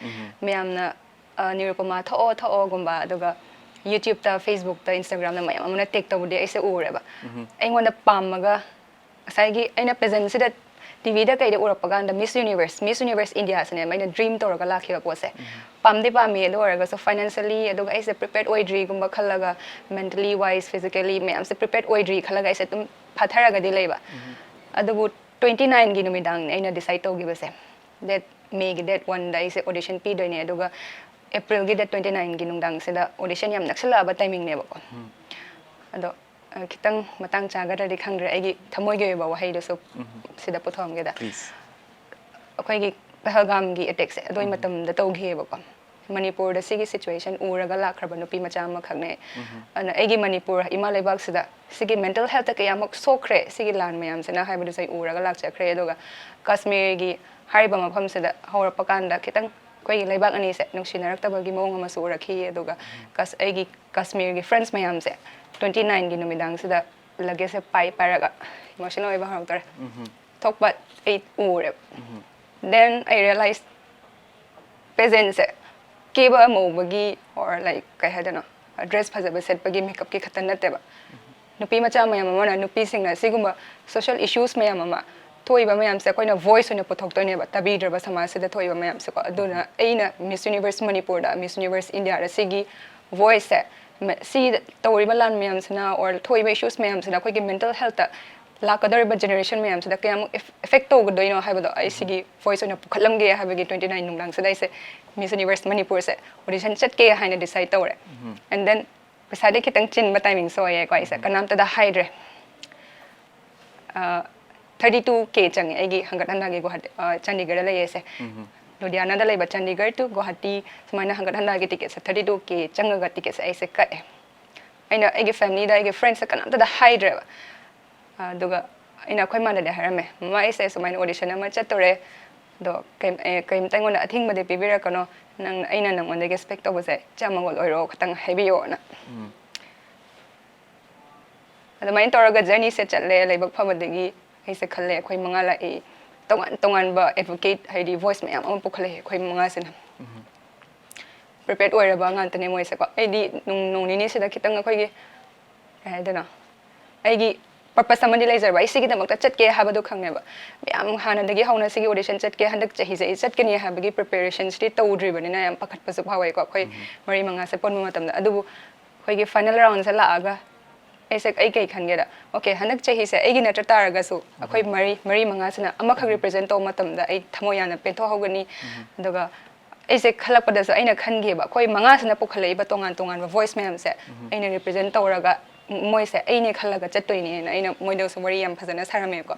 ꯃꯌꯥꯝꯅ, ꯑ, "ꯅꯤꯔꯨꯄꯃꯥ ꯊꯣꯛꯑꯣ, ꯊꯣꯛꯑꯣꯒꯨꯝꯕ", ꯑꯗꯨꯒ ꯌꯨꯇ꯭ꯌꯨꯕꯇ, ꯐꯦꯁꯕꯨꯛꯇ, ꯏꯟꯁꯇꯥꯒ꯭ꯔꯥꯝꯗ ꯃꯌꯥꯝ ꯑꯃꯅ ꯇꯦꯛ ꯇꯧꯕꯗꯤ ꯑꯩꯁꯦ ꯎꯔꯦꯕ꯫ ꯑꯩꯉꯣꯟꯗ ꯄꯥꯝꯃꯒ ꯉꯁꯥꯏꯒꯤ ꯑꯩꯅ ꯄꯦꯖꯦꯟꯁꯤꯗ, ꯇꯤꯚꯤꯗ ꯀꯩꯗ ꯎꯔꯛꯄ ꯀꯥꯟꯗ ꯃꯤꯁ ꯌꯨꯅꯤꯚꯔꯁ, ꯃꯤꯁ ꯌꯨꯅꯤꯚꯔꯁ ꯏꯟꯗꯤꯌꯥꯁꯤꯅꯦꯕ ꯑꯩꯅ ꯗ꯭ꯔꯤꯝ ꯇꯧꯔꯒ ꯂꯥꯛꯈꯤꯕ ꯄꯣꯠꯁꯦ꯫ ꯄꯥꯝꯗꯤ ꯄꯥꯝꯃꯤ, ꯑꯗꯨ ꯑꯣꯏꯔꯒꯁꯨ ꯐꯥꯏꯅꯥꯟꯁꯤꯌꯦꯜꯂꯤ, ꯑꯗꯨꯒ ꯑꯩꯁꯦ ꯄ꯭ꯔꯤꯄꯦꯌꯔ ꯑꯣꯏꯗ꯭ꯔꯤꯒꯨꯝꯕ ꯈꯜꯂꯒ, ꯃꯦꯟꯇꯦꯜꯂꯤ ꯋꯥꯏꯁ, ꯐꯤꯖꯤꯀꯦꯜꯂꯤ ꯃꯌꯥꯝꯁꯦ ꯄ꯭ꯔꯤꯄꯦꯌꯔ ꯑꯣꯏꯗ꯭ꯔꯤ ꯈꯜꯂꯒ ꯑꯩꯁꯦ ꯑꯗꯨꯝ ꯐꯥꯊꯔꯒꯗꯤ ꯂꯩꯕ꯫ ꯑꯗꯨꯕꯨ ꯇ꯭ꯋꯦꯟꯇꯤ ꯅꯥꯏꯟꯒꯤ ꯅꯨꯃꯤꯗꯥꯡꯅꯦ ꯑꯩꯅ ꯗꯤꯁꯥꯏꯗ ꯇꯧꯈꯤꯕꯁꯦ꯫ ꯗꯦꯠ, ꯃꯦꯒꯤ ꯗꯦꯠ ꯋꯥꯟꯗ ꯑꯩꯁꯦ ꯑꯣꯗꯤꯁꯟ ꯄꯤꯗꯣꯏꯅꯦ, ꯑꯗꯨꯒ ꯑꯦꯄ꯭ꯔꯤꯜꯒꯤ ꯗꯦꯠ ꯇ꯭ꯋꯦꯟꯇꯤ ꯅꯥꯏꯟꯒꯤ ꯅꯨꯡꯗꯥꯡꯁꯤꯗ ꯑꯣꯗꯤꯁꯟ ꯌꯥꯝ ꯅꯛꯁꯤꯜꯂꯛꯑꯕ ꯇꯥꯏꯃꯤꯡꯅꯦꯕꯀꯣ꯫ ꯑꯗꯣ, ꯑ, ꯈꯤꯇꯪ ꯃꯇꯥꯡ ꯆꯥꯒꯗ꯭ꯔꯗꯤ ꯈꯪꯗ꯭ꯔꯦ, ꯑꯩꯒꯤ ꯊꯃꯣꯏꯒꯤ ꯑꯣꯏꯕ ꯋꯥꯍꯩꯗꯨꯁꯨ ꯁꯤꯗ ꯄꯨꯊꯣꯛꯑꯝꯒꯦꯗ꯫ ꯑꯩꯈꯣꯏꯒꯤ ꯄꯍꯜꯒꯥꯝꯒꯤ ꯑꯦꯇꯦꯛꯁꯦ ꯑꯗꯨꯒꯤ ꯃꯇꯝꯗ ꯇꯧꯈꯤꯑꯕꯀꯣ꯫ ꯃꯅꯤꯄꯨꯔꯗ ꯁꯤꯒꯤ ꯁꯤꯆꯨꯋꯦꯁꯟ ꯎꯔꯒ ꯂꯥꯛꯈ꯭ꯔꯕ ꯅꯨꯄꯤ ꯃꯆꯥ ꯑꯃꯈꯛꯅꯦ꯫ ꯑꯗꯨꯅ ꯑꯩꯒꯤ ꯃꯅꯤꯄꯨꯔ ꯏꯃꯥ ꯂꯩꯕꯥꯛꯁꯤꯗ ꯁꯤꯒꯤ ꯃꯦꯟꯇꯦꯜ ꯍꯦꯜꯠꯇ ꯀꯌꯥꯃꯨꯛ ꯁꯣꯛꯈ꯭ꯔꯦ ꯁꯤꯒꯤ ꯂꯥꯟ ꯃꯌꯥꯝꯁꯤꯅ ꯍꯥꯏꯕꯗꯨꯁꯨ ꯑꯩ ꯎꯔꯒ ꯂꯥꯛꯆꯈ꯭ꯔꯦ꯫ ꯑꯗꯨꯒ ꯀꯥꯁꯃꯤꯔꯒꯤ ꯍꯥꯏꯔꯤꯕ ꯃꯐꯝꯁꯤꯗ ꯍꯧꯔꯛꯄ ꯀꯥꯟꯗ ꯈꯤꯇꯪ ꯑꯩꯈꯣꯏꯒꯤ ꯂꯩꯕꯥꯛ ꯑꯅꯤꯁꯦ ꯅꯨꯡꯁꯤꯅꯔꯛꯇꯕꯒꯤ ꯃꯑꯣꯡ ꯑꯃꯁꯨ ꯎꯔꯛꯈꯤ꯫ ꯑꯗꯨꯒ ꯀꯁ-, ꯑꯩꯒꯤ ꯀꯥꯁꯃꯤꯔꯒꯤ ꯐ꯭ꯔꯦꯟꯁ ꯃꯌꯥꯝꯁꯦ ꯇ꯭ꯋꯦꯟꯇꯤ ꯅꯥꯏꯟꯒꯤ ꯅꯨꯃꯤꯗꯥꯡꯁꯤꯗ ꯂꯒꯦꯖꯁꯦ ꯄꯥꯏ ꯄꯥꯏꯔꯒ ꯏꯃꯣꯁꯅꯦꯜ ꯑꯣꯏꯕ ꯍꯧꯔꯛꯇꯣꯔꯦ꯫ ꯊꯣꯛꯄ ꯑꯩ ꯎꯔꯦꯕ꯫ Then I realized ꯄꯦꯖꯦꯟꯁꯦ cab ꯃꯧꯕꯒꯤ or, like, ꯀꯩ ꯍꯥꯏꯗꯣꯏꯅꯣ, ꯗ꯭ꯔꯦꯁ ꯐꯖꯕ ꯁꯦꯠꯄꯒꯤ, ꯃꯦꯀꯞꯀꯤ ꯈꯛꯇ ꯅꯠꯇꯦꯕ꯫ ꯅꯨꯄꯤ ꯃꯆꯥ ꯃꯌꯥꯝ ꯑꯃꯅ ꯅꯨꯄꯤꯁꯤꯡꯅ ꯁꯤꯒꯨꯝꯕ ꯁꯣꯁꯤꯌꯦꯜ ꯏꯁꯨꯁ ꯃꯌꯥꯝ ꯑꯃ ꯊꯣꯛꯏꯕ ꯃꯌꯥꯝꯁꯦ ꯑꯩꯈꯣꯏꯅ ꯚꯣꯏꯁ ꯑꯣꯏꯅ ꯄꯨꯊꯣꯛꯇꯣꯏꯅꯦꯕ, ꯇꯥꯕꯤꯗ꯭ꯔꯕ ꯁꯃꯥꯖꯁꯤꯗ ꯊꯣꯛꯏꯕ ꯃꯌꯥꯝꯁꯦꯀꯣ꯫ ꯑꯗꯨꯅ ꯑꯩꯅ ꯃꯤꯁ ꯌꯨꯅꯤꯚꯔꯁ ꯃꯅꯤꯄꯨꯔꯗ, ꯃꯤꯁ ꯌꯨꯅꯤꯚꯔꯁ ꯏꯟꯗꯤꯌꯥꯗ ꯁꯤꯒꯤ ꯚꯣꯏꯁꯁꯦ, ꯃ-, ꯁꯤ ꯇꯧꯔꯤꯕ ꯂꯥꯟ ꯃꯌꯥꯝꯁꯤꯅ or ꯊꯣꯛꯏꯕ ꯏꯁꯨꯁ ꯃꯌꯥꯝꯁꯤꯅ ꯑꯩꯈꯣꯏꯒꯤ ꯃꯦꯟꯇꯦꯜ ꯍꯦꯜꯠꯇ ꯂꯥꯛꯀꯗꯧꯔꯤꯕ ꯖꯦꯅꯦꯔꯦꯁꯟ ꯃꯌꯥꯝꯁꯤꯗ ꯀꯌꯥꯃꯨꯛ ꯏꯐꯦꯛ ꯇꯧꯒꯗꯣꯏꯅꯣ ꯍꯥꯏꯕꯗꯣ ꯑꯩ ꯁꯤꯒꯤ ꯚꯣꯏꯁ ꯑꯣꯏꯅ ꯄꯨꯈꯠꯂꯝꯒꯦ ꯍꯥꯏꯕꯒꯤ ꯇ꯭ꯋꯦꯟꯇꯤ ꯅꯥꯏꯟ ꯅꯨꯡꯗꯥꯡꯁꯤꯗ ꯑꯩꯁꯦ ꯃꯤꯁ ꯌꯨꯅꯤꯚꯔꯁ ꯃꯅꯤꯄꯨꯔꯁꯦ ꯑꯣꯗꯤꯁꯟ ꯆꯠꯀꯦ ꯍꯥꯏꯅ ꯗꯤꯁꯥꯏꯗ ꯇꯧꯔꯦ꯫ ꯑꯦꯟ ꯗꯦꯟ ꯄꯩꯁꯥꯗꯤ ꯈꯤꯇꯪ ꯆꯤꯟꯕ ꯇꯥꯏꯃꯤꯡꯁꯨ ꯑꯣꯏꯌꯦꯀꯣ ꯑꯩꯁꯦ ꯀꯅꯥꯝꯇꯗ ꯍꯥꯏꯗ꯭ꯔꯦ꯫ ꯊꯥꯔꯇꯤ ꯇꯨ ꯀꯦ ꯆꯪꯉꯦ ꯑꯩꯒꯤ ꯍꯪꯒꯠ ꯍꯟꯗꯥꯒꯤ ꯒꯨꯍꯥꯇꯤ, ꯆꯥꯟꯗꯤꯒꯔꯗ ꯂꯩꯌꯦꯁꯦ꯫ ꯂꯨꯙꯤꯌꯥꯅꯥꯗ ꯂꯩꯕ ꯆꯥꯟꯗꯤꯒꯔ ꯇꯨ ꯒꯨꯍꯥꯇꯤ ꯁꯨꯃꯥꯏꯅ ꯍꯪꯒꯠ ꯍꯟꯗꯥꯒꯤ ꯇꯤꯀꯦꯠꯁꯦ ꯊꯥꯔꯇꯤ ꯇꯨ ꯀꯦ ꯆꯪꯉꯒ ꯇꯤꯀꯦꯠꯁꯦ ꯑꯩꯁꯦ ꯀꯛꯑꯦ꯫ ꯑꯩꯅ ꯑꯩꯒꯤ ꯐꯦꯃꯤꯂꯤꯗ, ꯑꯩꯒꯤ ꯐ꯭ꯔꯦꯟꯁꯇ ꯀꯅꯥꯝꯇꯗ ꯍꯥꯏꯗ꯭ꯔꯦꯕ꯫ ꯑꯗꯨꯒ ꯑꯩꯅ ꯑꯩꯈꯣꯏ ꯃꯥꯗꯗꯤ ꯍꯥꯏꯔꯝꯃꯦ, "ꯃꯃꯥ, ꯑꯩꯁꯦ ꯁꯨꯃꯥꯏꯅ ꯑꯣꯗꯤꯁꯟ ꯑꯃ ꯆꯠꯇꯣꯔꯦ, ꯑꯗꯣ ꯀꯩꯝ-, ꯑꯦ, ꯀꯩꯝꯇ ꯑꯩꯉꯣꯟꯗ ꯑꯊꯤꯡꯕꯗꯤ ꯄꯤꯕꯤꯔꯛꯀꯅꯣ, ꯅꯪ, ꯑꯩꯅ ꯅꯪꯉꯣꯟꯗꯒꯤ ꯑꯦꯛꯁꯄꯦꯛ ꯇꯧꯕꯁꯦ ꯏꯆꯝ ꯃꯉꯣꯜ ꯑꯣꯏꯔꯣ ꯈꯇꯪ ꯍꯥꯏꯕꯤꯌꯣꯅ"꯫ ꯑꯗꯨꯃꯥꯏꯅ ꯇꯧꯔꯒ ꯖꯔꯅꯤꯁꯦ ꯆꯠꯂꯦ꯫ ꯂꯥꯏꯕꯛ ꯐꯕꯗꯒꯤ ꯑꯩꯁꯦ ꯈꯜꯂꯦ, ꯑꯩꯈꯣꯏ ꯃꯉꯥ ꯂꯥꯛꯏ, ꯇꯣꯉꯥꯟ ꯇꯣꯉꯥꯟꯕ ꯑꯦꯗꯚꯣꯀꯦꯠ, ꯍꯥꯏꯗꯤ ꯚꯣꯏꯁ ꯃꯌꯥꯝ ꯑꯃ ꯄꯨꯈꯠꯂꯛꯑꯦ ꯑꯩꯈꯣꯏ ꯃꯉꯥꯁꯤꯅ꯫ ꯄ꯭ꯔꯤꯄꯦꯌꯔ ꯑꯣꯏꯔꯕ ꯉꯥꯛꯇꯅꯦ ꯃꯣꯏꯁꯦꯀꯣ꯫ ꯑꯩꯗꯤ ꯅꯣꯡ-, ꯅꯣꯡ ꯅꯤꯅꯤꯁꯤꯗ ꯈꯤꯇꯪ ꯑꯩꯈꯣꯏꯒꯤ, ꯀꯩ ꯍꯥꯏꯗꯣꯏꯅꯣ, ꯑꯩꯒꯤ ꯄꯔꯄꯁ ꯑꯃꯗꯤ ꯂꯩꯖꯔꯕ, ꯑꯩ ꯁꯤꯒꯤꯗꯃꯛꯇ ꯆꯠꯀꯦ ꯍꯥꯏꯕꯗꯣ ꯈꯪꯉꯦꯕ꯫ ꯌꯥꯝ ꯍꯥꯟꯅꯗꯒꯤ ꯍꯧꯅ ꯁꯤꯒꯤ ꯑꯣꯗꯤꯁꯟ ꯆꯠꯀꯦ, ꯍꯟꯗꯛ ꯆꯍꯤꯁꯦ ꯑꯩ ꯆꯠꯀꯅꯤ ꯍꯥꯏꯕꯒꯤ ꯄ꯭ꯔꯤꯄꯦꯔꯦꯁꯟꯁꯤꯗꯤ ꯇꯧꯗ꯭ꯔꯤꯕꯅꯤꯅ ꯌꯥꯝ ꯄꯥꯈꯠꯄꯁꯨ ꯐꯥꯎꯋꯦꯀꯣ ꯑꯩꯈꯣꯏ ꯃꯔꯤ ꯃꯉꯥꯁꯦ ꯄꯨꯟꯕ ꯃꯇꯝꯗ꯫ ꯑꯗꯨꯕꯨ ꯑꯩꯈꯣꯏꯒꯤ ꯐꯥꯏꯅꯦꯜ ꯔꯥꯎꯟꯁꯦ ꯂꯥꯛꯑꯒ ꯑꯩꯁꯦ, ꯑꯩ ꯀꯩ ꯈꯟꯒꯦꯗ, "ꯑꯣꯀꯦ, ꯍꯟꯗꯛ ꯆꯍꯤꯁꯦ ꯑꯩꯒꯤ ꯅꯠꯇ ꯇꯥꯔꯒꯁꯨ ꯑꯩꯈꯣꯏ ꯃꯔꯤ, ꯃꯔꯤ ꯃꯉꯥꯁꯤꯅ ꯑꯃꯈꯛ ꯔꯤꯄ꯭ꯔꯖꯦꯟ ꯇꯧꯕ ꯃꯇꯝꯗ ꯑꯩ ꯊꯃꯣꯏ ꯌꯥꯝꯅ ꯄꯦꯟꯊꯣꯛꯍꯧꯒꯅꯤ"꯫ ꯑꯗꯨꯒ ꯑꯩꯁꯦ ꯈꯜꯂꯛꯄꯗꯁꯨ ꯑꯩꯅ ꯈꯟꯈꯤꯕ, ꯑꯩꯈꯣꯏ ꯃꯉꯥꯁꯤꯅ ꯄꯨꯈꯠꯂꯛꯏꯕ ꯇꯣꯉꯥꯟ ꯇꯣꯉꯥꯟꯕ ꯚꯣꯏꯁ ꯃꯌꯥꯝꯁꯦ ꯑꯩꯅ ꯔꯤꯄ꯭ꯔꯖꯦꯟ ꯇꯧꯔꯒ ꯃꯣꯏꯁꯦ ꯑꯩꯅꯦ ꯈꯜꯂꯒ ꯆꯠꯇꯣꯏꯅꯦꯅ ꯑꯩꯅ ꯃꯣꯏꯗꯁꯨ ꯋꯥꯔꯤ ꯌꯥꯝ ꯐꯖꯅ ꯁꯥꯔꯝꯃꯦꯕꯀꯣ꯫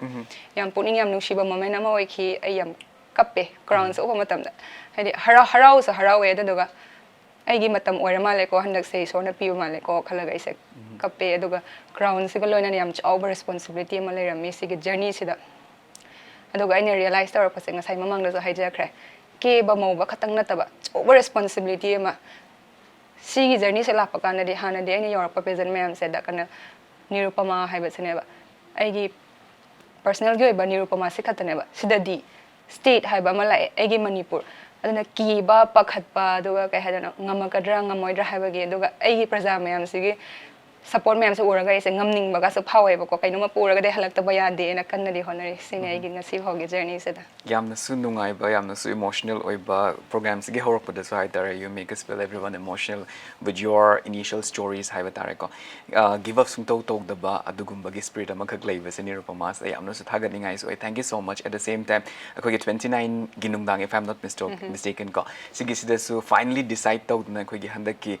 ꯌꯥꯝ ꯄꯨꯛꯅꯤꯡ ꯌꯥꯝ ꯅꯨꯡꯁꯤꯕ ꯃꯣꯃꯦꯟ ꯑꯃ ꯑꯣꯏꯈꯤ꯫ ꯑꯩ ꯌꯥꯝ ꯀꯞꯄꯦ ꯀ꯭ꯔꯥꯎꯟꯁꯦ ꯎꯕ ꯃꯇꯝꯗ꯫ ꯍꯥꯏꯗꯤ ꯍꯔꯥꯎ-, ꯍꯔꯥꯎꯁꯨ ꯍꯔꯥꯎꯋꯦ, ꯑꯗꯨꯗꯨꯒ ꯑꯩꯒꯤ ꯃꯇꯝ ꯑꯣꯏꯔ ꯃꯥꯜꯂꯦꯀꯣ ꯍꯟꯗꯛꯁꯦ, ꯏꯁꯣꯔꯅ ꯄꯤꯕ ꯃꯥꯜꯂꯦꯀꯣ ꯈꯜꯂꯒ ꯑꯩꯁꯦ ꯀꯞꯄꯦ꯫ ꯑꯗꯨꯒ ꯀ꯭ꯔꯥꯎꯟꯁꯤꯒ ꯂꯣꯏꯅꯅ ꯌꯥꯝ ꯆꯥꯎꯕ ꯔꯦꯁꯄꯣꯟꯁꯤꯕꯤꯂꯤꯇꯤ ꯑꯃ ꯂꯩꯔꯝꯃꯤ ꯁꯤꯒꯤ ꯖꯔꯅꯤꯁꯤꯗ꯫ ꯑꯗꯨꯒ ꯑꯩꯅ ꯔꯤꯌꯦꯂꯥꯏꯁ ꯇꯧꯔꯛꯄꯁꯦ ꯉꯁꯥꯏ ꯃꯃꯥꯡꯗꯁꯨ ꯍꯥꯏꯖꯈ꯭ꯔꯦ, ꯀꯦꯕ ꯃꯧꯕ ꯈꯛꯇꯪ ꯅꯠꯇꯕ ꯑꯆꯧꯕ ꯔꯦꯁꯄꯣꯟꯁꯤꯕꯤꯂꯤꯇꯤ ꯑꯃ꯫ ꯁꯤꯒꯤ ꯖꯔꯅꯤꯁꯦ ꯂꯥꯛꯄ ꯀꯥꯟꯗꯗꯤ ꯍꯥꯟꯅꯗꯤ ꯑꯩꯅ ꯌꯧꯔꯛꯄ ꯄꯦꯖꯦꯟ ꯃꯌꯥꯝꯁꯦ ꯗ ꯀꯩꯅꯣ ꯅꯤꯔꯨꯄꯃꯥ ꯍꯥꯏꯕꯁꯤꯅꯦꯕ꯫ ꯑꯩꯒꯤ ꯄꯔꯁꯅꯦꯜꯒꯤ ꯑꯣꯏꯕ ꯅꯤꯔꯨꯄꯃꯥꯁꯤ ꯈꯛꯇꯅꯦꯕ꯫ ꯁꯤꯗꯗꯤ ꯁ꯭ꯇꯦꯠ ꯍꯥꯏꯕ ꯑꯃ ꯂꯥꯛꯑꯦ, ꯑꯩꯒꯤ ꯃꯅꯤꯄꯨꯔ꯫ ꯑꯗꯨꯅ ꯀꯤꯕ, ꯄꯥꯈꯠꯄ, ꯑꯗꯨꯒ ꯀꯩ ꯍꯥꯏꯗꯣꯏꯅꯣ, ꯉꯝꯃꯛꯀꯗ꯭ꯔꯥ ꯉꯝꯃꯣꯏꯗ꯭ꯔꯥ ꯍꯥꯏꯕꯒꯤ, ꯑꯗꯨꯒ ꯑꯩꯒꯤ ꯄ꯭ꯔꯖꯥ ꯃꯌꯥꯝꯁꯤꯒꯤ ꯁꯄꯣꯔꯠ ꯃꯌꯥꯝꯁꯦ ꯎꯔꯒ ꯑꯩꯁꯦ ꯉꯝꯅꯤꯡꯕꯒꯁꯨ ꯐꯥꯎꯋꯦꯕꯀꯣ, ꯀꯩꯅꯣꯝꯃ ꯄꯨꯔꯒꯗꯤ ꯍꯜꯂꯛꯇꯕ ꯌꯥꯗꯦꯅ ꯀꯟꯅꯗꯤ ꯍꯣꯠꯅꯔꯤ꯫ ꯁꯤꯅꯤ ꯑꯩꯒꯤ ꯉꯁꯤ ꯐꯥꯎꯒꯤ ꯖꯔꯅꯤꯁꯤꯗ꯫ ꯌꯥꯝꯅꯁꯨ ꯅꯨꯡꯉꯥꯏꯕ, ꯌꯥꯝꯅꯁꯨ ꯏꯃꯣꯁꯅꯦꯜ ꯑꯣꯏꯕ ꯄ꯭ꯔꯣꯒ꯭ꯔꯥꯝꯁꯤꯒꯤ ꯍꯧꯔꯛꯄꯗꯁꯨ ꯍꯥꯏꯇꯥꯔꯦ, you make us feel everyone emotional with your initial stories ꯍꯥꯏꯕ ꯇꯥꯔꯦꯀꯣ꯫ ꯒꯤꯞ ꯑꯞ ꯁꯨꯡꯇꯧ ꯇꯧꯗꯕ ꯑꯗꯨꯒꯨꯝꯕꯒꯤ ꯁ꯭ꯄꯤꯔꯤꯠ ꯑꯃꯈꯛ ꯂꯩꯕꯁꯦ ꯅꯤꯔꯨꯄꯃꯥꯁꯦ ꯌꯥꯝꯅꯁꯨ ꯊꯥꯒꯠꯅꯤꯡꯉꯥꯏꯁꯨ ꯑꯣꯏ꯫ Thank you so much. At the same time, ꯑꯩꯈꯣꯏꯒꯤ twenty nineꯒꯤ ꯅꯨꯡꯗꯥꯡ, if I'm not mistaken ꯀꯣ, ꯁꯤꯒꯤꯁꯤꯗꯁꯨ finally decide ꯇꯧꯗꯅ ꯑꯩꯈꯣꯏꯒꯤ ꯍꯟꯗꯛꯀꯤ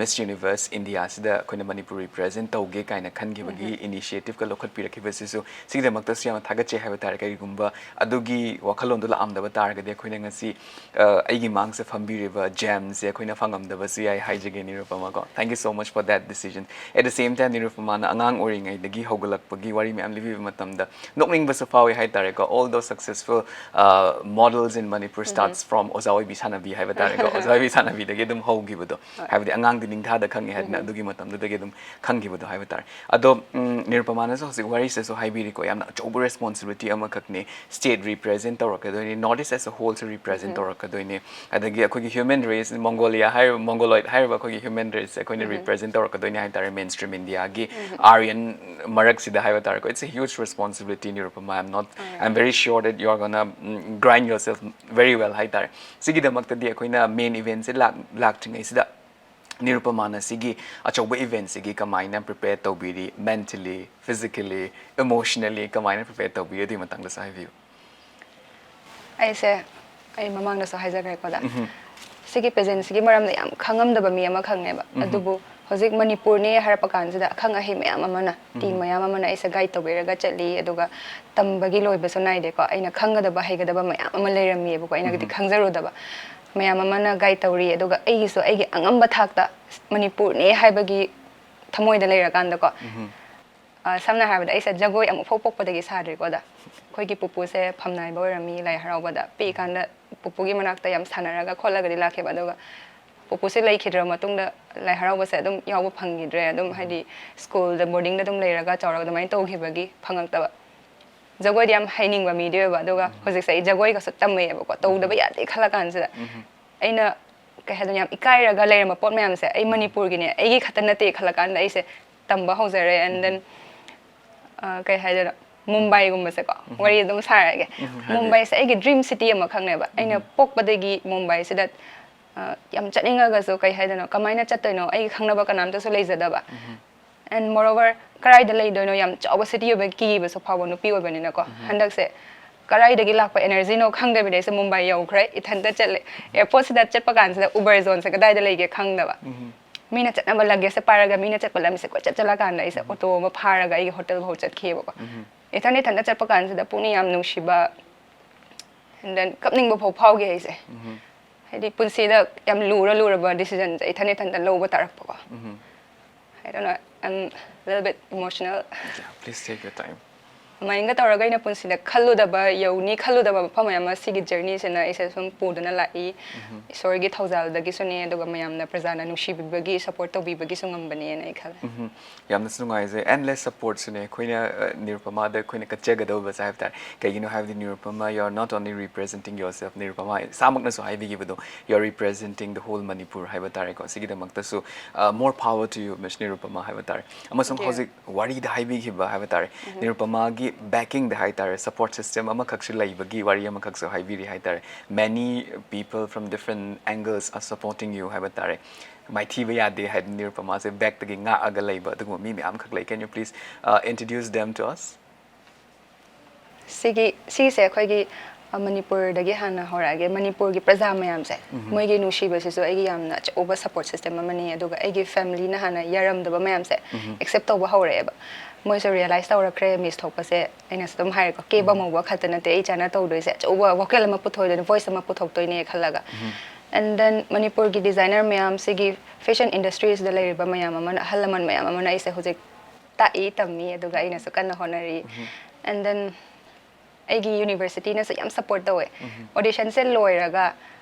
Miss Universe Indiaꯁꯤꯗ ꯑꯩꯈꯣꯏꯅ ꯃꯅꯤꯄꯨꯔ ꯔꯤꯄ꯭ꯔꯦꯖꯦꯟ ꯇꯧꯒꯦ ꯀꯥꯏꯅ ꯈꯟꯈꯤꯕꯒꯤ ꯏꯅꯤꯁꯤꯌꯦꯇꯤꯞꯀ ꯂꯧꯈꯠꯄꯤꯔꯛꯈꯤꯕꯁꯤꯁꯨ, ꯁꯤꯒꯤꯗꯃꯛꯇꯁꯨ ꯌꯥꯝꯅ ꯊꯥꯒꯠꯆꯩ ꯍꯥꯏꯕ ꯇꯥꯔꯦ꯫ ꯀꯔꯤꯒꯨꯝꯕ ꯑꯗꯨꯒꯤ ꯋꯥꯈꯜꯂꯣꯟꯗꯣ ꯂꯥꯛꯑꯝꯗꯕ ꯇꯥꯔꯒꯗꯤ ꯑꯩꯈꯣꯏꯅ ꯉꯁꯤ, ꯑ, ꯑꯩꯒꯤ ꯃꯥꯡꯁꯦ ꯐꯝꯕꯤꯔꯤꯕ ꯖꯦꯝꯁꯦ ꯑꯩꯈꯣꯏꯅ ꯐꯪꯉꯝꯗꯕꯁꯨ ꯌꯥꯏ ꯍꯥꯏꯖꯒꯦ, ꯅꯤꯔꯨꯄꯃꯥ ꯀꯣ꯫ Thank you so much for that decision. At the same time, ꯅꯤꯔꯨꯄꯃꯥꯅ ꯑꯉꯥꯡ ꯑꯣꯏꯔꯤꯉꯩꯗꯒꯤ ꯍꯧꯒꯠꯂꯛꯄꯒꯤ ꯋꯥꯔꯤ ꯃꯌꯥꯝ ꯂꯤꯕꯤꯕ ꯃꯇꯝꯗ ꯅꯣꯛꯅꯤꯡꯕꯁꯨ ꯐꯥꯎꯏ ꯍꯥꯏ ꯇꯥꯔꯦꯀꯣ꯫ All those successful, uh, models in Manipur starts from ꯑꯣꯖꯥ ꯑꯣꯏꯕꯤ ꯁꯥꯟꯅꯕꯤ ꯍꯥꯏꯕ ꯇꯥꯔꯦꯀꯣ꯫ ꯑꯣꯖꯥ ꯑꯣꯏꯕꯤ ꯁꯥꯟꯅꯕꯤꯗꯒꯤ ꯑꯗꯨꯝ ꯍꯧꯈꯤꯕꯗꯣ꯫ ꯍꯥꯏꯕꯗꯤ ꯑꯉꯥꯡꯗꯤ ꯅꯤꯡꯊꯥꯗ ꯈꯪꯉꯦ ꯍꯥꯏꯗꯅ, ꯑꯗꯨꯒꯤ ꯃꯇꯝꯗꯨꯗꯒꯤ ꯑꯗꯨꯝ ꯈꯪꯈꯤꯕꯗꯣ ꯍꯥꯏꯕ ꯇꯥꯔꯦ꯫ ꯑꯗꯣ, ꯎꯝ, ꯅꯤꯔꯨꯄꯃꯥꯅꯁꯨ ꯍꯧꯖꯤꯛ ꯋꯥꯔꯤꯁꯤꯗꯁꯨ ꯍꯥꯏꯕꯤꯔꯤꯀꯣ, ꯌꯥꯝꯅ ꯑꯆꯧꯕ ꯔꯦꯁꯄꯣꯟꯁꯤꯕꯤꯂꯤꯇꯤ ꯑꯃꯈꯛꯅꯤ꯫ ꯁ꯭ꯇꯦꯠ ꯔꯤꯄ꯭ꯔꯦꯖꯦꯟ ꯇꯧꯔꯛꯀꯗꯣꯏꯅꯤ, ꯅꯣꯔꯠ ꯏꯁ ꯑꯦꯁ ꯑ ꯍꯣꯜꯁꯨ ꯔꯤꯄ꯭ꯔꯦꯖꯦꯟ ꯇꯧꯔꯛꯀꯗꯣꯏꯅꯤ, ꯑꯗꯒꯤ ꯑꯩꯈꯣꯏꯒꯤ ꯍ꯭ꯌꯨꯃꯦꯟ ꯔꯦꯁ, ꯃꯣꯡꯒꯣꯂꯤꯌꯥ ꯍꯥꯏꯔꯤꯕ, ꯃꯣꯡꯒꯣꯂꯣꯏꯗ ꯍꯥꯏꯔꯤꯕ ꯑꯩꯈꯣꯏꯒꯤ ꯍ꯭ꯌꯨꯃꯦꯟ ꯔꯦꯁꯁꯦ ꯑꯩꯈꯣꯏꯅ ꯔꯤꯄ꯭ꯔꯦꯖꯦꯟ ꯇꯧꯔꯛꯀꯗꯣꯏꯅꯤ ꯍꯥꯏ ꯇꯥꯔꯦ, ꯃꯦꯟ ꯁ꯭ꯇ꯭ꯔꯤꯝ ꯏꯟꯗꯤꯌꯥꯒꯤ ꯑꯥꯔꯌꯟ ꯃꯔꯛꯁꯤꯗ ꯍꯥꯏꯕ ꯇꯥꯔꯦꯀꯣ꯫ It's a huge responsibility, Nirupama. I'm not, I'm very sure that you are gonna, mm, grind yourself very well ꯍꯥꯏ ꯇꯥꯔꯦ꯫ ꯁꯤꯒꯤꯗꯃꯛꯇꯗꯤ ꯑꯩꯈꯣꯏꯅ ꯃꯦꯟ ꯏꯚꯦꯟꯁꯦ ꯂꯥꯛ-, ꯂꯥꯛꯇ꯭ꯔꯤꯉꯩꯁꯤꯗ ꯅꯤꯔꯨꯄꯃꯥꯅ ꯁꯤꯒꯤ ꯑꯆꯧꯕ ꯏꯚꯦꯟꯁꯤꯒꯤ ꯀꯃꯥꯏꯅ ꯄ꯭ꯔꯤꯄꯦꯌꯔ ꯇꯧꯕꯤꯔꯤ? Mentally, physically, emotionally ꯀꯃꯥꯏꯅ ꯄ꯭ꯔꯤꯄꯦꯌꯔ ꯇꯧꯕꯤꯔꯤ? ꯑꯗꯨꯒꯤ ꯃꯇꯥꯡꯗꯁꯨ ꯍꯥꯏꯕꯤꯌꯨ꯫ ꯑꯩꯁꯦ, ꯑꯩ ꯃꯃꯥꯡꯗꯁꯨ ꯍꯥꯏꯖꯈ꯭ꯔꯦꯀꯣꯗ, ꯁꯤꯒꯤ ꯄꯦꯖꯦꯟꯁꯤꯒꯤ ꯃꯔꯝꯗ ꯌꯥꯝ ꯈꯪꯉꯝꯗꯕ ꯃꯤ ꯑꯃꯈꯛꯅꯦꯕ꯫ ꯑꯗꯨꯕꯨ ꯍꯧꯖꯤꯛ ꯃꯅꯤꯄꯨꯔꯅꯦ ꯍꯥꯏꯔꯛꯄ ꯀꯥꯟꯁꯤꯗ ꯑꯈꯪ ꯑꯍꯩ ꯃꯌꯥꯝ ꯑꯃꯅ, ꯇꯤꯝ ꯃꯌꯥꯝ ꯑꯃꯅ ꯑꯩꯁꯦ ꯒꯥꯏꯗ ꯇꯧꯕꯤꯔꯒ ꯆꯠꯂꯤ꯫ ꯑꯗꯨꯒ ꯇꯝꯕꯒꯤ ꯂꯣꯏꯕꯁꯨ ꯅꯥꯏꯗꯦꯀꯣ꯫ ꯑꯩꯅ ꯈꯪꯒꯗꯕ, ꯍꯩꯒꯗꯕ ꯃꯌꯥꯝ ꯑꯃ ꯂꯩꯔꯝꯃꯤꯑꯕꯀꯣ, ꯑꯩꯅꯗꯤ ꯈꯪꯖꯔꯨꯗꯕ꯫ ꯃꯌꯥꯝ ꯑꯃꯅ ꯒꯥꯏꯗ ꯇꯧꯔꯤ꯫ ꯑꯗꯨꯒ ꯑꯩꯒꯤꯁꯨ ꯑꯩꯒꯤ ꯑꯉꯝꯕ ꯊꯥꯛꯇ ꯃꯅꯤꯄꯨꯔꯅꯦ ꯍꯥꯏꯕꯒꯤ ꯊꯃꯣꯏꯗ ꯂꯩꯔꯀꯥꯟꯗꯀꯣ, ꯑ, ꯁꯝꯅ ꯍꯥꯏꯔꯕꯗ ꯑꯩꯁꯦ ꯖꯒꯣꯏ ꯑꯃꯨꯛꯐꯥꯎ ꯄꯣꯛꯄꯗꯒꯤ ꯁꯥꯗ꯭ꯔꯤꯀꯣ꯫ ꯑꯗ ꯑꯩꯈꯣꯏꯒꯤ ꯄꯨꯄꯨꯁꯦ ꯐꯝꯅꯥꯏꯕ ꯑꯣꯏꯔꯝꯃꯤ ꯂꯥꯏ ꯍꯔꯥꯎꯕꯗ꯫ ꯄꯤꯛꯏꯀꯥꯟꯗ ꯄꯨꯄꯨꯒꯤ ꯃꯅꯥꯛꯇ ꯌꯥꯝ ꯁꯥꯟꯅꯔꯒ ꯈꯣꯠꯂꯒꯗꯤ ꯂꯥꯛꯈꯤꯕ꯫ ꯑꯗꯨꯒ ꯄꯨꯄꯨꯁꯦ ꯂꯩꯈꯤꯗ꯭ꯔꯕ ꯃꯇꯨꯡꯗ ꯂꯥꯏ ꯍꯔꯥꯎꯕꯁꯦ ꯑꯗꯨꯝ ꯌꯥꯎꯕ ꯐꯪꯈꯤꯗ꯭ꯔꯦ꯫ ꯑꯗꯨꯝ ꯍꯥꯏꯗꯤ ꯁ꯭ꯀꯨꯜꯗ, ꯕꯣꯔꯗꯤꯡꯗ ꯑꯗꯨꯝ ꯂꯩꯔꯒ ꯆꯥꯎꯔꯒ ꯑꯗꯨꯃꯥꯏꯅ ꯇꯧꯈꯤꯕꯒꯤ ꯐꯪꯉꯛꯇꯕ꯫ ꯖꯒꯣꯏꯗꯤ ꯌꯥꯝ ꯍꯩꯅꯤꯡꯕ ꯃꯤꯗꯤ ꯑꯣꯏꯕ, ꯑꯗꯨꯒ ꯍꯧꯖꯤꯛꯁꯦ ꯑꯩ ꯖꯒꯣꯏꯒꯁꯨ ꯇꯝꯃꯛꯑꯦꯕꯀꯣ, ꯇꯧꯗꯕ ꯌꯥꯗꯦ ꯈꯜꯂ ꯀꯥꯟꯁꯤꯗ꯫ ꯑꯩꯅ ꯀꯩ ꯍꯥꯏꯗꯣꯏꯅꯣ, ꯌꯥꯝ ꯏꯀꯥꯏꯔꯒ ꯂꯩꯔꯝꯕ ꯄꯣꯠ ꯃꯌꯥꯝꯁꯦ ꯑꯩ ꯃꯅꯤꯄꯨꯔꯒꯤꯅꯦ, ꯑꯩꯒꯤ ꯈꯛꯇ ꯅꯠꯇꯦ ꯈꯜꯂꯀꯥꯟꯗ ꯑꯩꯁꯦ ꯇꯝꯕ ꯍꯧꯖꯔꯦ꯫ And then, uh, ꯀꯩ ꯍꯥꯏꯗꯣꯏꯅꯣ, ꯃꯨꯝꯕꯥꯏꯒꯨꯝꯕꯁꯦꯀꯣ, ꯋꯥꯔꯤ ꯑꯗꯨꯝ ꯁꯥꯔꯛꯑꯒꯦ꯫ ꯎꯝ, ꯍꯥꯏꯕꯤꯌꯨ꯫ ꯃꯨꯝꯕꯥꯏꯁꯦ ꯑꯩꯒꯤ dream city ꯑꯃꯈꯛꯅꯦꯕ꯫ ꯑꯩꯅ ꯎꯝ꯫ ꯄꯣꯛꯄꯗꯒꯤ ꯃꯨꯝꯕꯥꯏꯁꯤꯗ, uh, ꯌꯥꯝ ꯆꯠꯅꯤꯡꯉꯒꯁꯨ, ꯀꯩ ꯍꯥꯏꯗꯣꯏꯅꯣ, ꯀꯃꯥꯏꯅ ꯆꯠꯇꯣꯏꯅꯣ, ꯑꯩꯒꯤ ꯈꯪꯅꯕ ꯀꯅꯥꯝꯇꯁꯨ ꯂꯩꯖꯗꯕ꯫ ꯎꯝ꯫ And moreover, ꯀꯗꯥꯏꯗ ꯂꯩꯗꯣꯏꯅꯣ, ꯌꯥꯝ ꯆꯥꯎꯕ city ꯑꯣꯏꯕꯒꯤ ꯀꯤꯕꯁꯨ ꯐꯥꯎꯕ ꯅꯨꯄꯤ ꯑꯣꯏꯕꯅꯤꯅꯀꯣ꯫ ꯎꯝ꯫ ꯍꯟꯗꯛꯁꯦ ꯀꯗꯥꯏꯗꯒꯤ ꯂꯥꯛꯄ energyꯅꯣ ꯈꯪꯗꯕꯤꯗ ꯑꯩꯁꯦ ꯃꯨꯝꯕꯥꯏ ꯌꯧꯈ꯭ꯔꯦ, ꯏꯊꯟꯇ ꯆꯠꯂꯦ꯫ Airportꯁꯤꯗ ꯆꯠꯄ ꯀꯥꯟꯁꯤꯗ Uber zoneꯁꯦ ꯀꯗꯥꯏꯗ ꯂꯩꯒꯦ ꯈꯪꯗꯕ꯫ ꯎꯝ꯫ ꯃꯤꯅ ꯆꯠꯅꯕ luggageꯁꯦ ꯄꯥꯏꯔꯒ ꯃꯤꯅ ꯆꯠꯄ ꯂꯝꯁꯦ ꯀꯣꯏꯆꯠ ꯆꯠꯂꯀꯥꯟꯗ ꯑꯩꯁꯦ auto ꯑꯃ ꯐꯥꯔꯒ ꯑꯩꯒꯤ hotel ꯐꯥꯎ ꯆꯠꯈꯤꯑꯕꯀꯣ꯫ ꯎꯝ꯫ ꯏꯊꯟ ꯏꯊꯟꯇ ꯆꯠꯄ ꯀꯥꯟꯁꯤꯗ ꯄꯨꯛꯅꯤꯡ ꯌꯥꯝ ꯅꯨꯡꯁꯤꯕ, and then ꯀꯞꯅꯤꯡꯕ ꯐꯥꯎ ꯐꯥꯎꯈꯤ ꯑꯩꯁꯦ꯫ ꯎꯝ꯫ ꯍꯥꯏꯗꯤ ꯄꯨꯟꯁꯤꯗ ꯌꯥꯝ ꯂꯨꯔ ꯂꯨꯔꯕ decisionꯁꯦ ꯏꯊꯟ ꯏꯊꯟꯇ ꯂꯧꯕ ꯇꯥꯔꯛꯄꯀꯣ꯫ ꯎꯝ꯫ I don't know, I'm a little bit emotional. Yeah, please take your time. ꯑꯗꯨꯃꯥꯏꯅꯒ ꯇꯧꯔꯒ ꯑꯩꯅ ꯄꯨꯟꯁꯤꯗ ꯈꯜꯂꯨꯗꯕ, ꯌꯧꯅꯤ ꯈꯜꯂꯨꯗꯕ ꯃꯐꯝ ꯃꯌꯥꯝ ꯑꯃ ꯁꯤꯒꯤ journeyꯁꯤꯅ ꯑꯩꯁꯦ ꯁꯨꯝ ꯄꯨꯗꯨꯅ ꯂꯥꯛꯏ꯫ ꯏꯁꯣꯔꯒꯤ ꯊꯧꯖꯥꯜꯗꯒꯤꯁꯨꯅꯦ, ꯑꯗꯨꯒ ꯃꯌꯥꯝꯅ, ꯄ꯭ꯔꯖꯥꯅ ꯅꯨꯡꯁꯤꯕꯤꯕꯒꯤ, support ꯇꯧꯕꯤꯕꯒꯤꯁꯨ ꯉꯝꯕꯅꯦꯅ ꯑꯩ ꯈꯜꯂꯦ꯫ ꯎꯝ꯫ ꯌꯥꯝꯅꯁꯨ ꯅꯨꯡꯉꯥꯏꯖꯩ꯫ Endless supportꯁꯨꯅꯦ ꯑꯩꯈꯣꯏꯅ, ꯑ, ꯅꯤꯔꯨꯄꯃꯥꯗ ꯑꯩꯈꯣꯏꯅ ꯀꯠꯆꯒꯗꯧꯕꯁꯦ ꯍꯥꯏꯕ ꯇꯥꯔꯦ꯫ ꯀꯩꯒꯤꯅꯣ ꯍꯥꯏꯕꯗꯤ Nirupama, you are not only representing yourself, Nirupama ꯏꯁꯥꯃꯛꯅꯁꯨ ꯍꯥꯏꯕꯤꯈꯤꯕꯗꯣ, you are representing the whole Manipur ꯍꯥꯏꯕ ꯇꯥꯔꯦꯀꯣ꯫ ꯁꯤꯒꯤꯗꯃꯛꯇꯁꯨ, ꯑ, more power to you, Miss Nirupama ꯍꯥꯏꯕ ꯇꯥꯔꯦ꯫ ꯑꯃꯁꯨꯡ Thank you. ꯍꯧꯖꯤꯛ ꯋꯥꯔꯤꯗ ꯍꯥꯏꯕꯤꯈꯤꯕ ꯍꯥꯏꯕ ꯇꯥꯔꯦ, ꯅꯤꯔꯨꯄꯃꯥꯒꯤ backingꯗ ꯍꯥꯏ ꯇꯥꯔꯦ, support system ꯑꯃꯈꯛꯁꯨ ꯂꯩꯕꯒꯤ ꯋꯥꯔꯤ ꯑꯃꯈꯛꯁꯨ ꯍꯥꯏꯕꯤꯔꯤ ꯍꯥꯏ ꯇꯥꯔꯦ꯫ Many people from different angles are supporting you ꯍꯥꯏꯕ ꯇꯥꯔꯦ꯫ ꯃꯥꯏꯊꯤꯕ ꯌꯥꯗꯦ ꯍꯥꯏꯗꯅ ꯅꯤꯔꯨꯄꯃꯥꯁꯦ backꯇꯒꯤ ꯉꯥꯛꯑꯒ ꯂꯩꯕ ꯑꯗꯨꯒꯨꯝꯕ ꯃꯤ ꯃꯌꯥꯝ ꯑꯃꯈꯛ ꯂꯩ꯫ Can you please, uh, introduce them to us? ꯁꯤꯒꯤ, ꯁꯤꯒꯤꯁꯦ ꯑꯩꯈꯣꯏꯒꯤ, ꯑ, ꯃꯅꯤꯄꯨꯔꯗꯒꯤ ꯍꯥꯟꯅ ꯍꯧꯔꯛꯑꯒꯦ꯫ ꯃꯅꯤꯄꯨꯔꯒꯤ ꯄ꯭ꯔꯖꯥ ꯃꯌꯥꯝꯁꯦ, ꯃꯣꯏꯒꯤ ꯅꯨꯡꯁꯤꯕꯁꯤꯁꯨ ꯑꯩꯒꯤ ꯌꯥꯝꯅ ꯑꯆꯧꯕ support system ꯑꯃꯅꯤ꯫ ꯑꯗꯨꯒ ꯑꯩꯒꯤ familyꯅ ꯍꯥꯟꯅ ꯌꯥꯔꯝꯗꯕ ꯃꯌꯥꯝꯁꯦ accept ꯇꯧꯕ ꯍꯧꯔꯛꯑꯦꯕ꯫ ꯃꯣꯏꯁꯨ realize ꯇꯧꯔꯛꯈ꯭ꯔꯦ Miss ꯊꯣꯛꯄꯁꯦ꯫ ꯑꯩꯅꯁꯨ ꯑꯗꯨꯝ ꯍꯥꯏꯔꯦꯀꯣ, ꯀꯦꯕ ꯃꯧꯕ ꯈꯛꯇ ꯅꯠꯇꯦ ꯑꯩ ꯆꯥꯅ ꯇꯧꯗꯣꯏꯁꯦ, ꯑꯆꯧꯕ vocal ꯑꯃ ꯄꯨꯊꯣꯛꯇꯣꯏꯅꯦ, voice ꯑꯃ ꯄꯨꯊꯣꯛꯇꯣꯏꯅꯦ ꯈꯜꯂꯒ꯫ And then ꯃꯅꯤꯄꯨꯔꯒꯤ designer ꯃꯌꯥꯝ, ꯁꯤꯒꯤ fashion industriesꯗ ꯂꯩꯔꯤꯕ ꯃꯌꯥꯝ ꯑꯃꯅ, ꯑꯍꯜ ꯂꯃꯟ ꯃꯌꯥꯝ ꯑꯃꯅ ꯑꯩꯁꯦ ꯍꯧꯖꯤꯛ ꯇꯥꯛꯏ, ꯇꯝꯃꯤ, ꯑꯗꯨꯒ ꯑꯩꯅꯁꯨ ꯀꯟꯅ ꯍꯣꯠꯅꯔꯤ꯫ And then ꯑꯩꯒꯤ universityꯅꯁꯨ ꯌꯥꯝ support ꯇꯧꯋꯦ꯫ Auditionꯁꯦ ꯂꯣꯏꯔꯒ,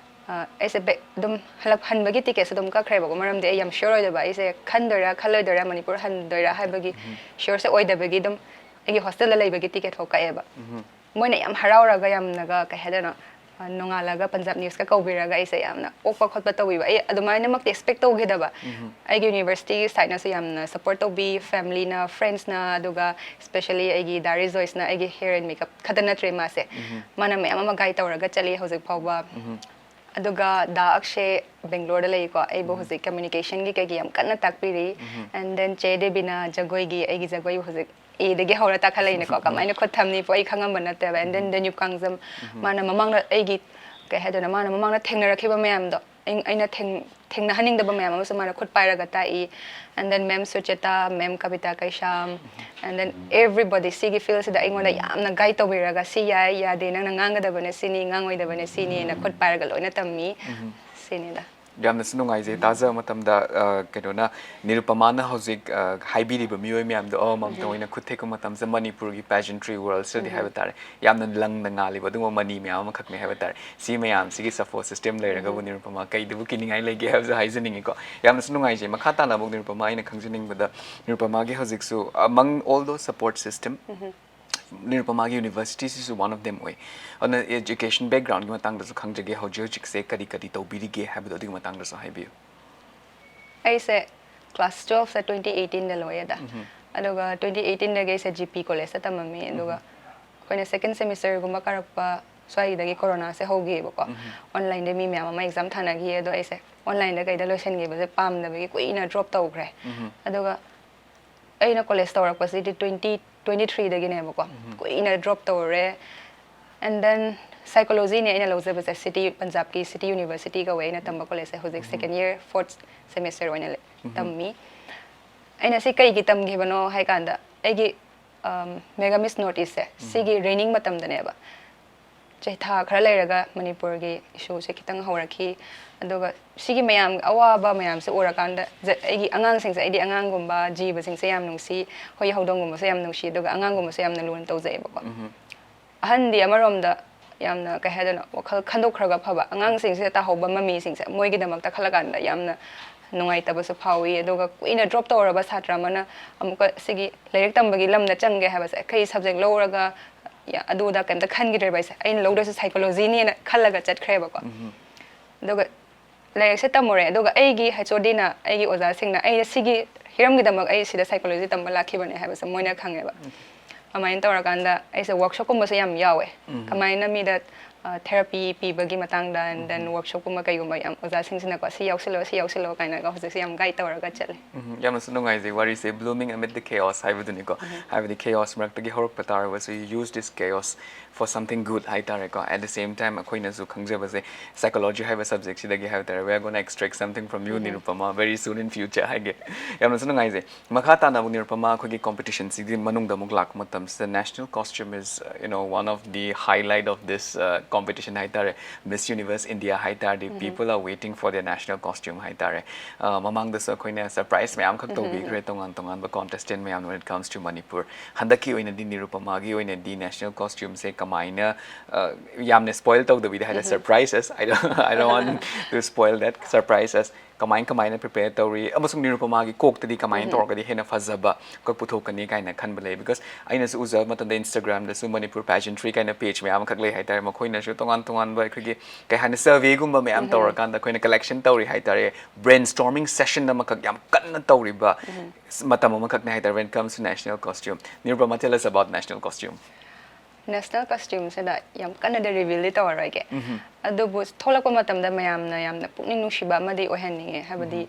ꯑ, ꯑꯩꯁꯦ back ꯑꯗꯨꯝ ꯍꯜꯂꯛ-, ꯍꯟꯕꯒꯤ ticketꯁꯨ ꯑꯗꯨꯝ ꯀꯛꯈ꯭ꯔꯦꯕꯀꯣ, ꯃꯔꯝꯗꯤ ꯑꯩ ꯌꯥꯝ sure ꯑꯣꯏꯗꯕ, ꯑꯩꯁꯦ ꯈꯟꯗꯣꯏꯔꯥ ꯈꯜꯂꯣꯏꯗꯣꯏꯔꯥ, ꯃꯅꯤꯄꯨꯔ ꯍꯟꯗꯣꯏꯔꯥ ꯍꯥꯏꯕꯒꯤ sureꯁꯦ ꯑꯣꯏꯗꯕꯒꯤ ꯑꯗꯨꯝ ꯑꯩꯒꯤ hostelꯗ ꯂꯩꯕꯒꯤ ticket ꯐꯥꯎ ꯀꯛꯑꯦꯕ꯫ ꯃꯣꯏꯅ ꯌꯥꯝ ꯍꯔꯥꯎꯔꯒ, ꯌꯥꯝꯅꯒ, ꯀꯩ ꯍꯥꯏꯗꯣꯏꯅꯣ, ꯅꯣꯡꯉꯥꯜꯂꯒ ꯄꯟꯖꯥꯕ ꯅ꯭ꯌꯨꯁꯀ ꯀꯧꯕꯤꯔꯒ ꯑꯩꯁꯦ ꯌꯥꯝꯅ ꯑꯣꯛꯄ ꯈꯣꯠꯄ ꯇꯧꯕꯤꯕ, ꯑꯩ ꯑꯗꯨꯃꯥꯏꯅꯃꯛꯇꯤ ꯑꯦꯛꯁꯄꯦꯛ ꯇꯧꯈꯤꯗꯕ꯫ ꯑꯩꯒꯤ ꯌꯨꯅꯤꯚꯔꯁꯤꯇꯤꯒꯤ ꯁꯥꯏꯠꯅꯁꯨ ꯌꯥꯝꯅ ꯁꯄꯣꯔꯠ ꯇꯧꯕꯤ, ꯐꯦꯃꯤꯂꯤꯅ, ꯐ꯭ꯔꯦꯟꯁꯅ, ꯑꯗꯨꯒ ꯁ꯭ꯄꯦꯁꯦꯂꯤ ꯑꯩꯒꯤ ꯗꯥ ꯔꯤꯖꯣꯏꯁꯅ, ꯑꯩꯒꯤ ꯍꯦꯌꯔ ꯑꯦꯟ ꯃꯦꯀꯞ ꯈꯛꯇ ꯅꯠꯇ꯭ꯔꯦ ꯃꯥꯁꯦ, ꯃꯥꯅ ꯃꯌꯥꯝ ꯑꯃ ꯒꯥꯏꯗ ꯇꯧꯔꯒ ꯆꯠꯂꯤ ꯍꯧꯖꯤꯛ ꯐꯥꯎꯕ꯫ ꯑꯗꯨꯒ ꯗꯥ ꯑꯛꯁꯦ ꯕꯦꯡꯒ꯭ꯂꯣꯔꯗ ꯂꯩꯀꯣ, ꯑꯩꯕꯨ ꯍꯧꯖꯤꯛ ꯀꯝꯃ꯭ꯌꯨꯅꯤꯀꯦꯁꯟꯒꯤ ꯀꯩꯒꯤ ꯌꯥꯝ ꯀꯟꯅ ꯇꯥꯛꯄꯤꯔꯤ꯫ ꯑꯦꯟ ꯗꯦꯟ ꯆꯦ ꯗꯦꯕꯤꯅ ꯖꯒꯣꯏꯒꯤ, ꯑꯩꯒꯤ ꯖꯒꯣꯏ ꯍꯧꯖꯤꯛ ꯑꯦꯗꯒꯤ ꯍꯧꯔ ꯇꯥꯛꯈꯠꯂꯛꯏꯅꯦꯀꯣ, ꯀꯃꯥꯏꯅ ꯈꯨꯠ ꯊꯝꯅꯤ ꯄꯣ ꯑꯩ ꯈꯪꯉꯝꯕ ꯅꯠꯇꯦꯕ꯫ ꯑꯦꯟ ꯗꯦꯟ ꯗꯦꯅ꯭ꯌꯨꯕ ꯀꯥꯡꯖꯝ, ꯃꯥꯅ ꯃꯃꯥꯡꯗ ꯑꯩꯒꯤ, ꯀꯩ ꯍꯥꯏꯗꯣꯏꯅꯣ, ꯃꯥꯅ ꯃꯃꯥꯡꯗ ꯊꯦꯡꯅꯔꯛꯈꯤꯕ ꯃꯌꯥꯝꯗꯣ, ꯑꯩ-, ꯑꯩꯅ ꯊꯦꯡ-, ꯊꯦꯡꯅꯍꯟꯅꯤꯡꯗꯕ ꯃꯌꯥꯝ ꯑꯃꯁꯨ ꯃꯥꯅ ꯈꯨꯠ ꯄꯥꯏꯔꯒ ꯇꯥꯛꯏ꯫ And then ma'am Sucheta, ma'am Kabita Keisham, and then everybody ꯁꯤꯒꯤ ꯐꯤꯜꯁꯤꯗ ꯑꯩꯉꯣꯟꯗ ꯌꯥꯝꯅ ꯒꯥꯏꯗ ꯇꯧꯕꯤꯔꯒ, "ꯁꯤ ꯌꯥꯏ, ꯌꯥꯗꯦ, ꯅꯪꯅ ꯉꯥꯡꯒꯗꯕꯅꯦ ꯁꯤꯅꯤ, ꯉꯥꯡꯉꯣꯏꯗꯕꯅꯦ ꯁꯤꯅꯤꯅ" ꯈꯨꯠ ꯄꯥꯏꯔꯒ ꯂꯣꯏꯅ ꯇꯝꯃꯤ꯫ ꯁꯤꯅꯤꯗ꯫ ꯌꯥꯝꯅꯁꯨ ꯅꯨꯡꯉꯥꯏꯖꯩ ꯇꯥꯖꯕ ꯃꯇꯝꯗ꯫ ꯑ, ꯀꯩꯅꯣꯅ, ꯅꯤꯔꯨꯄꯃꯥꯅ ꯍꯧꯖꯤꯛ, ꯑ, ꯍꯥꯏꯕꯤꯔꯤꯕ ꯃꯤꯑꯣꯏ ꯃꯌꯥꯝꯗꯣ ꯑꯃꯃꯝꯇ ꯑꯣꯏꯅ ꯈꯨꯠ ꯊꯦꯛꯄ ꯃꯇꯝꯁꯤꯗ ꯃꯅꯤꯄꯨꯔꯒꯤ pageantry worldꯁꯤꯗꯗꯤ ꯍꯥꯏꯕ ꯇꯥꯔꯦ, ꯌꯥꯝꯅ ꯂꯪꯅ ꯉꯥꯜꯂꯤꯕ ꯑꯗꯨꯒꯨꯝꯕ ꯃꯅꯤ ꯃꯌꯥꯝ ꯑꯃꯈꯛꯅꯤ ꯍꯥꯏꯕ ꯇꯥꯔꯦ꯫ ꯁꯤ ꯃꯌꯥꯝꯁꯤꯒꯤ support system ꯂꯩꯔꯒꯕꯨ ꯅꯤꯔꯨꯄꯃꯥ ꯀꯩꯗꯕꯨ ꯀꯤꯅꯤꯡꯉꯥꯏ ꯂꯩꯒꯦ ꯍꯥꯏꯕꯁꯨ ꯍꯥꯏꯖꯅꯤꯡꯉꯤꯀꯣ꯫ ꯌꯥꯝꯅꯁꯨ ꯅꯨꯡꯉꯥꯏꯖꯩ꯫ ꯃꯈꯥ ꯇꯥꯅ ꯑꯃꯨꯛ ꯅꯤꯔꯨꯄꯃꯥ, ꯑꯩꯅ ꯈꯪꯖꯅꯤꯡꯕꯗ, ꯅꯤꯔꯨꯄꯃꯥꯒꯤ ꯍꯧꯖꯤꯛꯁꯨ, among all those support system, ꯅꯤꯔꯨꯄꯃꯥꯒꯤ ꯌꯨꯅꯤꯚꯔꯁꯤꯇꯤꯁꯤꯁꯨ one of them ꯑꯣꯏ꯫ ꯑꯗꯨꯅ education backgroundꯒꯤ ꯃꯇꯥꯡꯗꯁꯨ ꯈꯪꯖꯒꯦ, ꯍꯧꯖꯤꯛ ꯍꯧꯖꯤꯛꯁꯦ ꯀꯔꯤ ꯀꯔꯤ ꯇꯧꯕꯤꯔꯤꯒꯦ ꯍꯥꯏꯕꯗꯣ, ꯑꯗꯨꯒꯤ ꯃꯇꯥꯡꯗꯁꯨ ꯍꯥꯏꯕꯤꯌꯨ꯫ ꯑꯩꯁꯦ class twelveꯁꯦ twenty eighteenꯗ ꯂꯣꯏꯌꯦꯗ꯫ ꯑꯗꯨꯒ twenty eighteenꯗꯒꯤ ꯑꯩꯁꯦ G P collegeꯇ ꯇꯝꯃꯝꯃꯤ꯫ ꯑꯗꯨꯒ ꯑꯩꯈꯣꯏꯅ second semesterꯒꯨꯝꯕ ꯀꯥꯔꯛꯄ ꯁ꯭ꯋꯥꯏꯗꯒꯤ ꯀꯣꯔꯣꯅꯥꯁꯦ ꯍꯧꯈꯤꯕꯀꯣ꯫ Onlineꯗ ꯃꯤ ꯃꯌꯥꯝ ꯑꯃ exam ꯊꯥꯅꯈꯤ, ꯑꯗꯣ ꯑꯩꯁꯦ onlineꯗ ꯀꯩꯗ ꯂꯣꯏꯁꯤꯟꯈꯤꯕꯁꯦ ꯄꯥꯝꯗꯕꯒꯤ ꯀꯨꯏꯅ drop ꯇꯧꯈ꯭ꯔꯦ꯫ ꯑꯗꯨꯒ ꯑꯩꯅ college ꯇꯧꯔꯛꯄꯁꯤꯗꯤ twenty twenty threeꯗꯒꯤꯅꯦꯕꯀꯣ꯫ ꯀꯨꯏꯅ drop ꯇꯧꯔꯦ꯫ And then psychologyꯅꯦ ꯑꯩꯅ ꯂꯧꯖꯕꯁꯦ, ꯁꯤꯇꯤ, ꯄꯟꯖꯥꯕꯀꯤ ꯁꯤꯇꯤ ꯌꯨꯅꯤꯚꯔꯁꯤꯇꯤ ꯀꯧꯋꯦ ꯑꯩꯅ ꯇꯝꯕ collegeꯁꯦ꯫ ꯍꯧꯖꯤꯛ second year, fourth semester ꯑꯣꯏꯅ ꯂꯩ-, ꯇꯝꯃꯤ꯫ ꯑꯩꯅ ꯁꯤ ꯀꯩꯒꯤ ꯇꯝꯈꯤꯕꯅꯣ ꯍꯥꯏ ꯀꯥꯟꯗ, ꯑꯩꯒꯤ, um, Mega Miss North Eastꯁꯦ, ꯁꯤꯒꯤ reigning ꯃꯇꯝꯗꯅꯦꯕ꯫ ꯆꯍꯤ ꯊꯥ ꯈꯔ ꯂꯩꯔꯒ ꯃꯅꯤꯄꯨꯔꯒꯤ issueꯁꯦ ꯈꯤꯇꯪ ꯍꯧꯔꯛꯈꯤ꯫ ꯑꯗꯨꯒ ꯁꯤꯒꯤ ꯃꯌꯥꯝ ꯑꯋꯥꯕ ꯃꯌꯥꯝꯁꯦ ꯎꯔꯀꯥꯟꯗ, ꯖ-, ꯑꯩꯒꯤ ꯑꯉꯥꯡꯁꯤꯡꯁꯦ, ꯑꯩꯗꯤ ꯑꯉꯥꯡꯒꯨꯝꯕ, ꯖꯤꯕꯁꯤꯡꯁꯦ ꯌꯥꯝ ꯅꯨꯡꯁꯤ, ꯍꯨꯏ ꯍꯧꯗꯣꯡꯒꯨꯝꯕꯁꯦ ꯌꯥꯝ ꯅꯨꯡꯁꯤ, ꯑꯗꯨꯒ ꯑꯉꯥꯡꯒꯨꯝꯕꯁꯦ ꯌꯥꯝꯅ ꯂꯨꯅ ꯇꯧꯖꯩꯑꯕꯀꯣ꯫ ꯑꯍꯟꯗꯤ ꯑꯃꯔꯣꯝꯗ ꯌꯥꯝꯅ, ꯀꯩ ꯍꯥꯏꯗꯣꯏꯅꯣ, ꯋꯥꯈꯜ ꯈꯟꯗꯣꯛꯈ꯭ꯔꯒ ꯐꯕ, ꯑꯉꯥꯡꯁꯤꯡꯁꯤꯗ ꯇꯥꯍꯧꯕ ꯃꯃꯤꯁꯤꯡꯁꯦ, ꯃꯣꯏꯒꯤꯗꯃꯛꯇ ꯈꯜꯂꯀꯥꯟꯗ ꯌꯥꯝꯅ ꯅꯨꯡꯉꯥꯏꯇꯕꯁꯨ ꯐꯥꯎꯏ꯫ ꯑꯗꯨꯒ ꯀꯨꯏꯅ drop ꯇꯧꯔꯕ ꯁꯥꯇ꯭ꯔ ꯑꯃꯅ ꯑꯃꯨꯛꯀ ꯁꯤꯒꯤ ꯂꯥꯏꯔꯤꯛ ꯇꯝꯕꯒꯤ ꯂꯝꯗ ꯆꯪꯒꯦ ꯍꯥꯏꯕꯁꯦ, ꯀꯩ subject ꯂꯧꯔꯒ ꯌꯥ- ꯑꯗꯨꯗ ꯀꯩꯝꯇ ꯈꯟꯈꯤꯗ꯭ꯔꯦꯕ ꯑꯩꯁꯦ꯫ ꯑꯩꯅ ꯂꯧꯗꯣꯏꯁꯦ psychology ꯅꯦꯅ ꯈꯜꯂꯒ ꯆꯠꯈ꯭ꯔꯦꯕꯀꯣ꯫ ꯑꯗꯨꯒ ꯂꯥꯏꯔꯤꯛꯁꯦ ꯇꯝꯃꯨꯔꯦ꯫ ꯑꯗꯨꯒ ꯑꯩꯒꯤ H O D ꯅ, ꯑꯩꯒꯤ ꯑꯣꯖꯥꯁꯤꯡꯅ ꯑꯩꯅ ꯁꯤꯒꯤ ꯍꯤꯔꯝꯒꯤꯗꯃꯛ ꯑꯩ ꯁꯤꯗ psychology ꯇꯝꯕ ꯂꯥꯛꯈꯤꯕꯅꯦ ꯍꯥꯏꯕꯁꯦ ꯃꯣꯏꯅ ꯈꯪꯉꯦꯕ꯫ ꯑꯗꯨꯃꯥꯏꯅ ꯇꯧꯔꯀꯥꯟꯗ ꯑꯩꯁꯦ workshop ꯀꯨꯝꯕꯁꯨ ꯌꯥꯝ ꯌꯥꯎꯋꯦ꯫ ꯎꯝ꯫ ꯀꯃꯥꯏꯅ ꯃꯤꯗ, ꯑ, therapy ꯄꯤꯕꯒꯤ ꯃꯇꯥꯡꯗ, and then workshop ꯀꯨꯝꯕ ꯀꯩꯒꯨꯝꯕ ꯌꯥꯝ ꯑꯣꯖꯥꯁꯤꯡꯁꯤꯅꯀꯣ, "ꯁꯤ ꯌꯥꯎꯁꯤꯜꯂꯣ, ꯁꯤ ꯌꯥꯎꯁꯤꯜꯂꯣ" ꯀꯥꯏꯅꯒ ꯍꯧꯖꯤꯛꯁꯦ ꯌꯥꯝ guide ꯇꯧꯔꯒ ꯆꯠꯂꯦ꯫ ꯎꯝ, ꯌꯥꯝꯅꯁꯨ ꯅꯨꯡꯉꯥꯏꯖꯩ ꯋꯥꯔꯤꯁꯦ, blooming amid the chaos ꯍꯥꯏꯕꯗꯨꯅꯤꯀꯣ꯫ ꯎꯝ꯫ ꯍꯥꯏꯕꯗꯤ chaos ꯃꯔꯛꯇꯒꯤ ꯍꯧꯔꯛꯄ ꯇꯥꯔꯒꯁꯨ, you use this chaos for something good ꯍꯥꯏꯇꯥꯔꯦꯀꯣ꯫ At the same time, ꯑꯩꯈꯣꯏꯅꯁꯨ ꯈꯪꯖꯕꯁꯦ, psychology ꯍꯥꯏꯕ subject ꯁꯤꯗꯒꯤ ꯍꯥꯏꯕ ꯇꯥꯔꯦ, we are gonna extract something from you, um. Nirupama, very soon in future ꯍꯥꯏꯒꯦ꯫ ꯌꯥꯝꯅꯁꯨ ꯅꯨꯡꯉꯥꯏꯖꯩ꯫ ꯃꯈꯥ ꯇꯥꯅ ꯑꯃꯨꯛ ꯅꯤꯔꯨꯄꯃꯥ, ꯑꯩꯈꯣꯏꯒꯤ competition ꯁꯤꯒꯤ ꯃꯅꯨꯡꯗ ꯑꯃꯨꯛ ꯂꯥꯛꯄ ꯃꯇꯝꯁꯤꯗ, national costume is, uh, you know, one of the highlight of this, uh, competition ꯍꯥꯏꯇꯥꯔꯦ꯫ Miss Universe India ꯍꯥꯏꯇꯥꯔꯗꯤ, um. People are waiting for their national costume ꯍꯥꯏꯇꯥꯔꯦ꯫ ꯑ, ꯃꯃꯥꯡꯗꯁꯨ ꯑꯩꯈꯣꯏꯅ surprise ꯃꯌꯥꯝ ꯈꯛ ꯎꯝ꯫ ꯇꯧꯕꯤꯈ꯭ꯔꯦ, ꯇꯣꯉꯥꯟ ꯇꯣꯉꯥꯟꯕ contestant ꯃꯌꯥꯝ, when it comes to Manipur꯫ ꯍꯟꯗꯛꯀꯤ ꯑꯣꯏꯅꯗꯤ, ꯅꯤꯔꯨꯄꯃꯥꯒꯤ ꯑꯣꯏꯅꯗꯤ national costume ꯁꯦ ꯀꯃꯥꯏꯅ, ꯑ, ꯌꯥꯝꯅ spoil ꯇꯧꯗꯕꯤꯗ ꯍꯥꯏꯗꯤ, ꯎꯝ꯫ Surprises, I don't, I don't want to spoil that, surprises꯫ ꯀꯃꯥꯏ ꯀꯃꯥꯏꯅ prepare ꯇꯧꯔꯤ, ꯑꯃꯁꯨꯡ ꯅꯤꯔꯨꯄꯃꯥꯒꯤ ꯀꯣꯛꯇꯗꯤ ꯀꯃꯥꯏꯅ ꯎꯝ꯫ ꯇꯧꯔꯒꯗꯤ ꯍꯦꯟꯅ ꯐꯖꯕ ꯑꯃꯈꯛ ꯄꯨꯊꯣꯛꯀꯅꯤ ꯀꯥꯏꯅ ꯈꯟꯕ ꯂꯩ? Because ꯑꯩꯅꯁꯨ ꯎꯖꯕ ꯃꯇꯝꯗ Instagram ꯗꯁꯨ Manipur Pageantry ꯀꯥꯏꯅ page ꯃꯌꯥꯝ ꯑꯃꯈꯛ ꯂꯩ ꯍꯥꯏꯇꯥꯔꯦ, ꯃꯈꯣꯏꯅꯁꯨ ꯇꯣꯉꯥꯟ ꯇꯣꯉꯥꯟꯕ ꯑꯩꯈꯣꯏꯒꯤ, ꯀꯩ ꯍꯥꯏꯅꯤ, survey ꯒꯨꯝꯕ ꯃꯌꯥꯝ ꯎꯝ꯫ ꯇꯧꯔꯀꯥꯟꯗ ꯑꯩꯈꯣꯏꯅ collection ꯇꯧꯔꯤ ꯍꯥꯏꯇꯥꯔꯦ, brainstorming session ꯑꯃꯈꯛ ꯌꯥꯝ ꯀꯟꯅ ꯇꯧꯔꯤꯕ ꯎꯝ꯫ ꯃꯇꯝ ꯑꯃꯈꯛꯅꯦ ꯍꯥꯏꯇꯥꯔꯦ, when it comes to national costume꯫ Nirupama, tell us about national costume꯫ National costume ꯁꯤꯗ ꯌꯥꯝ ꯀꯟꯅꯗꯤ reveal ꯗꯤ ꯇꯧꯔꯔꯣꯏꯒꯦ꯫ ꯎꯝ꯫ ꯑꯗꯨꯕꯨ ꯊꯣꯛꯂꯛꯄ ꯃꯇꯝꯗ ꯃꯌꯥꯝꯅ ꯌꯥꯝꯅ ꯄꯨꯛꯅꯤꯡ ꯅꯨꯡꯁꯤꯕ ꯑꯃꯗꯤ ꯑꯣꯏꯍꯟꯅꯤꯡꯉꯦ, ꯍꯥꯏꯕꯗꯤ ꯎꯝ꯫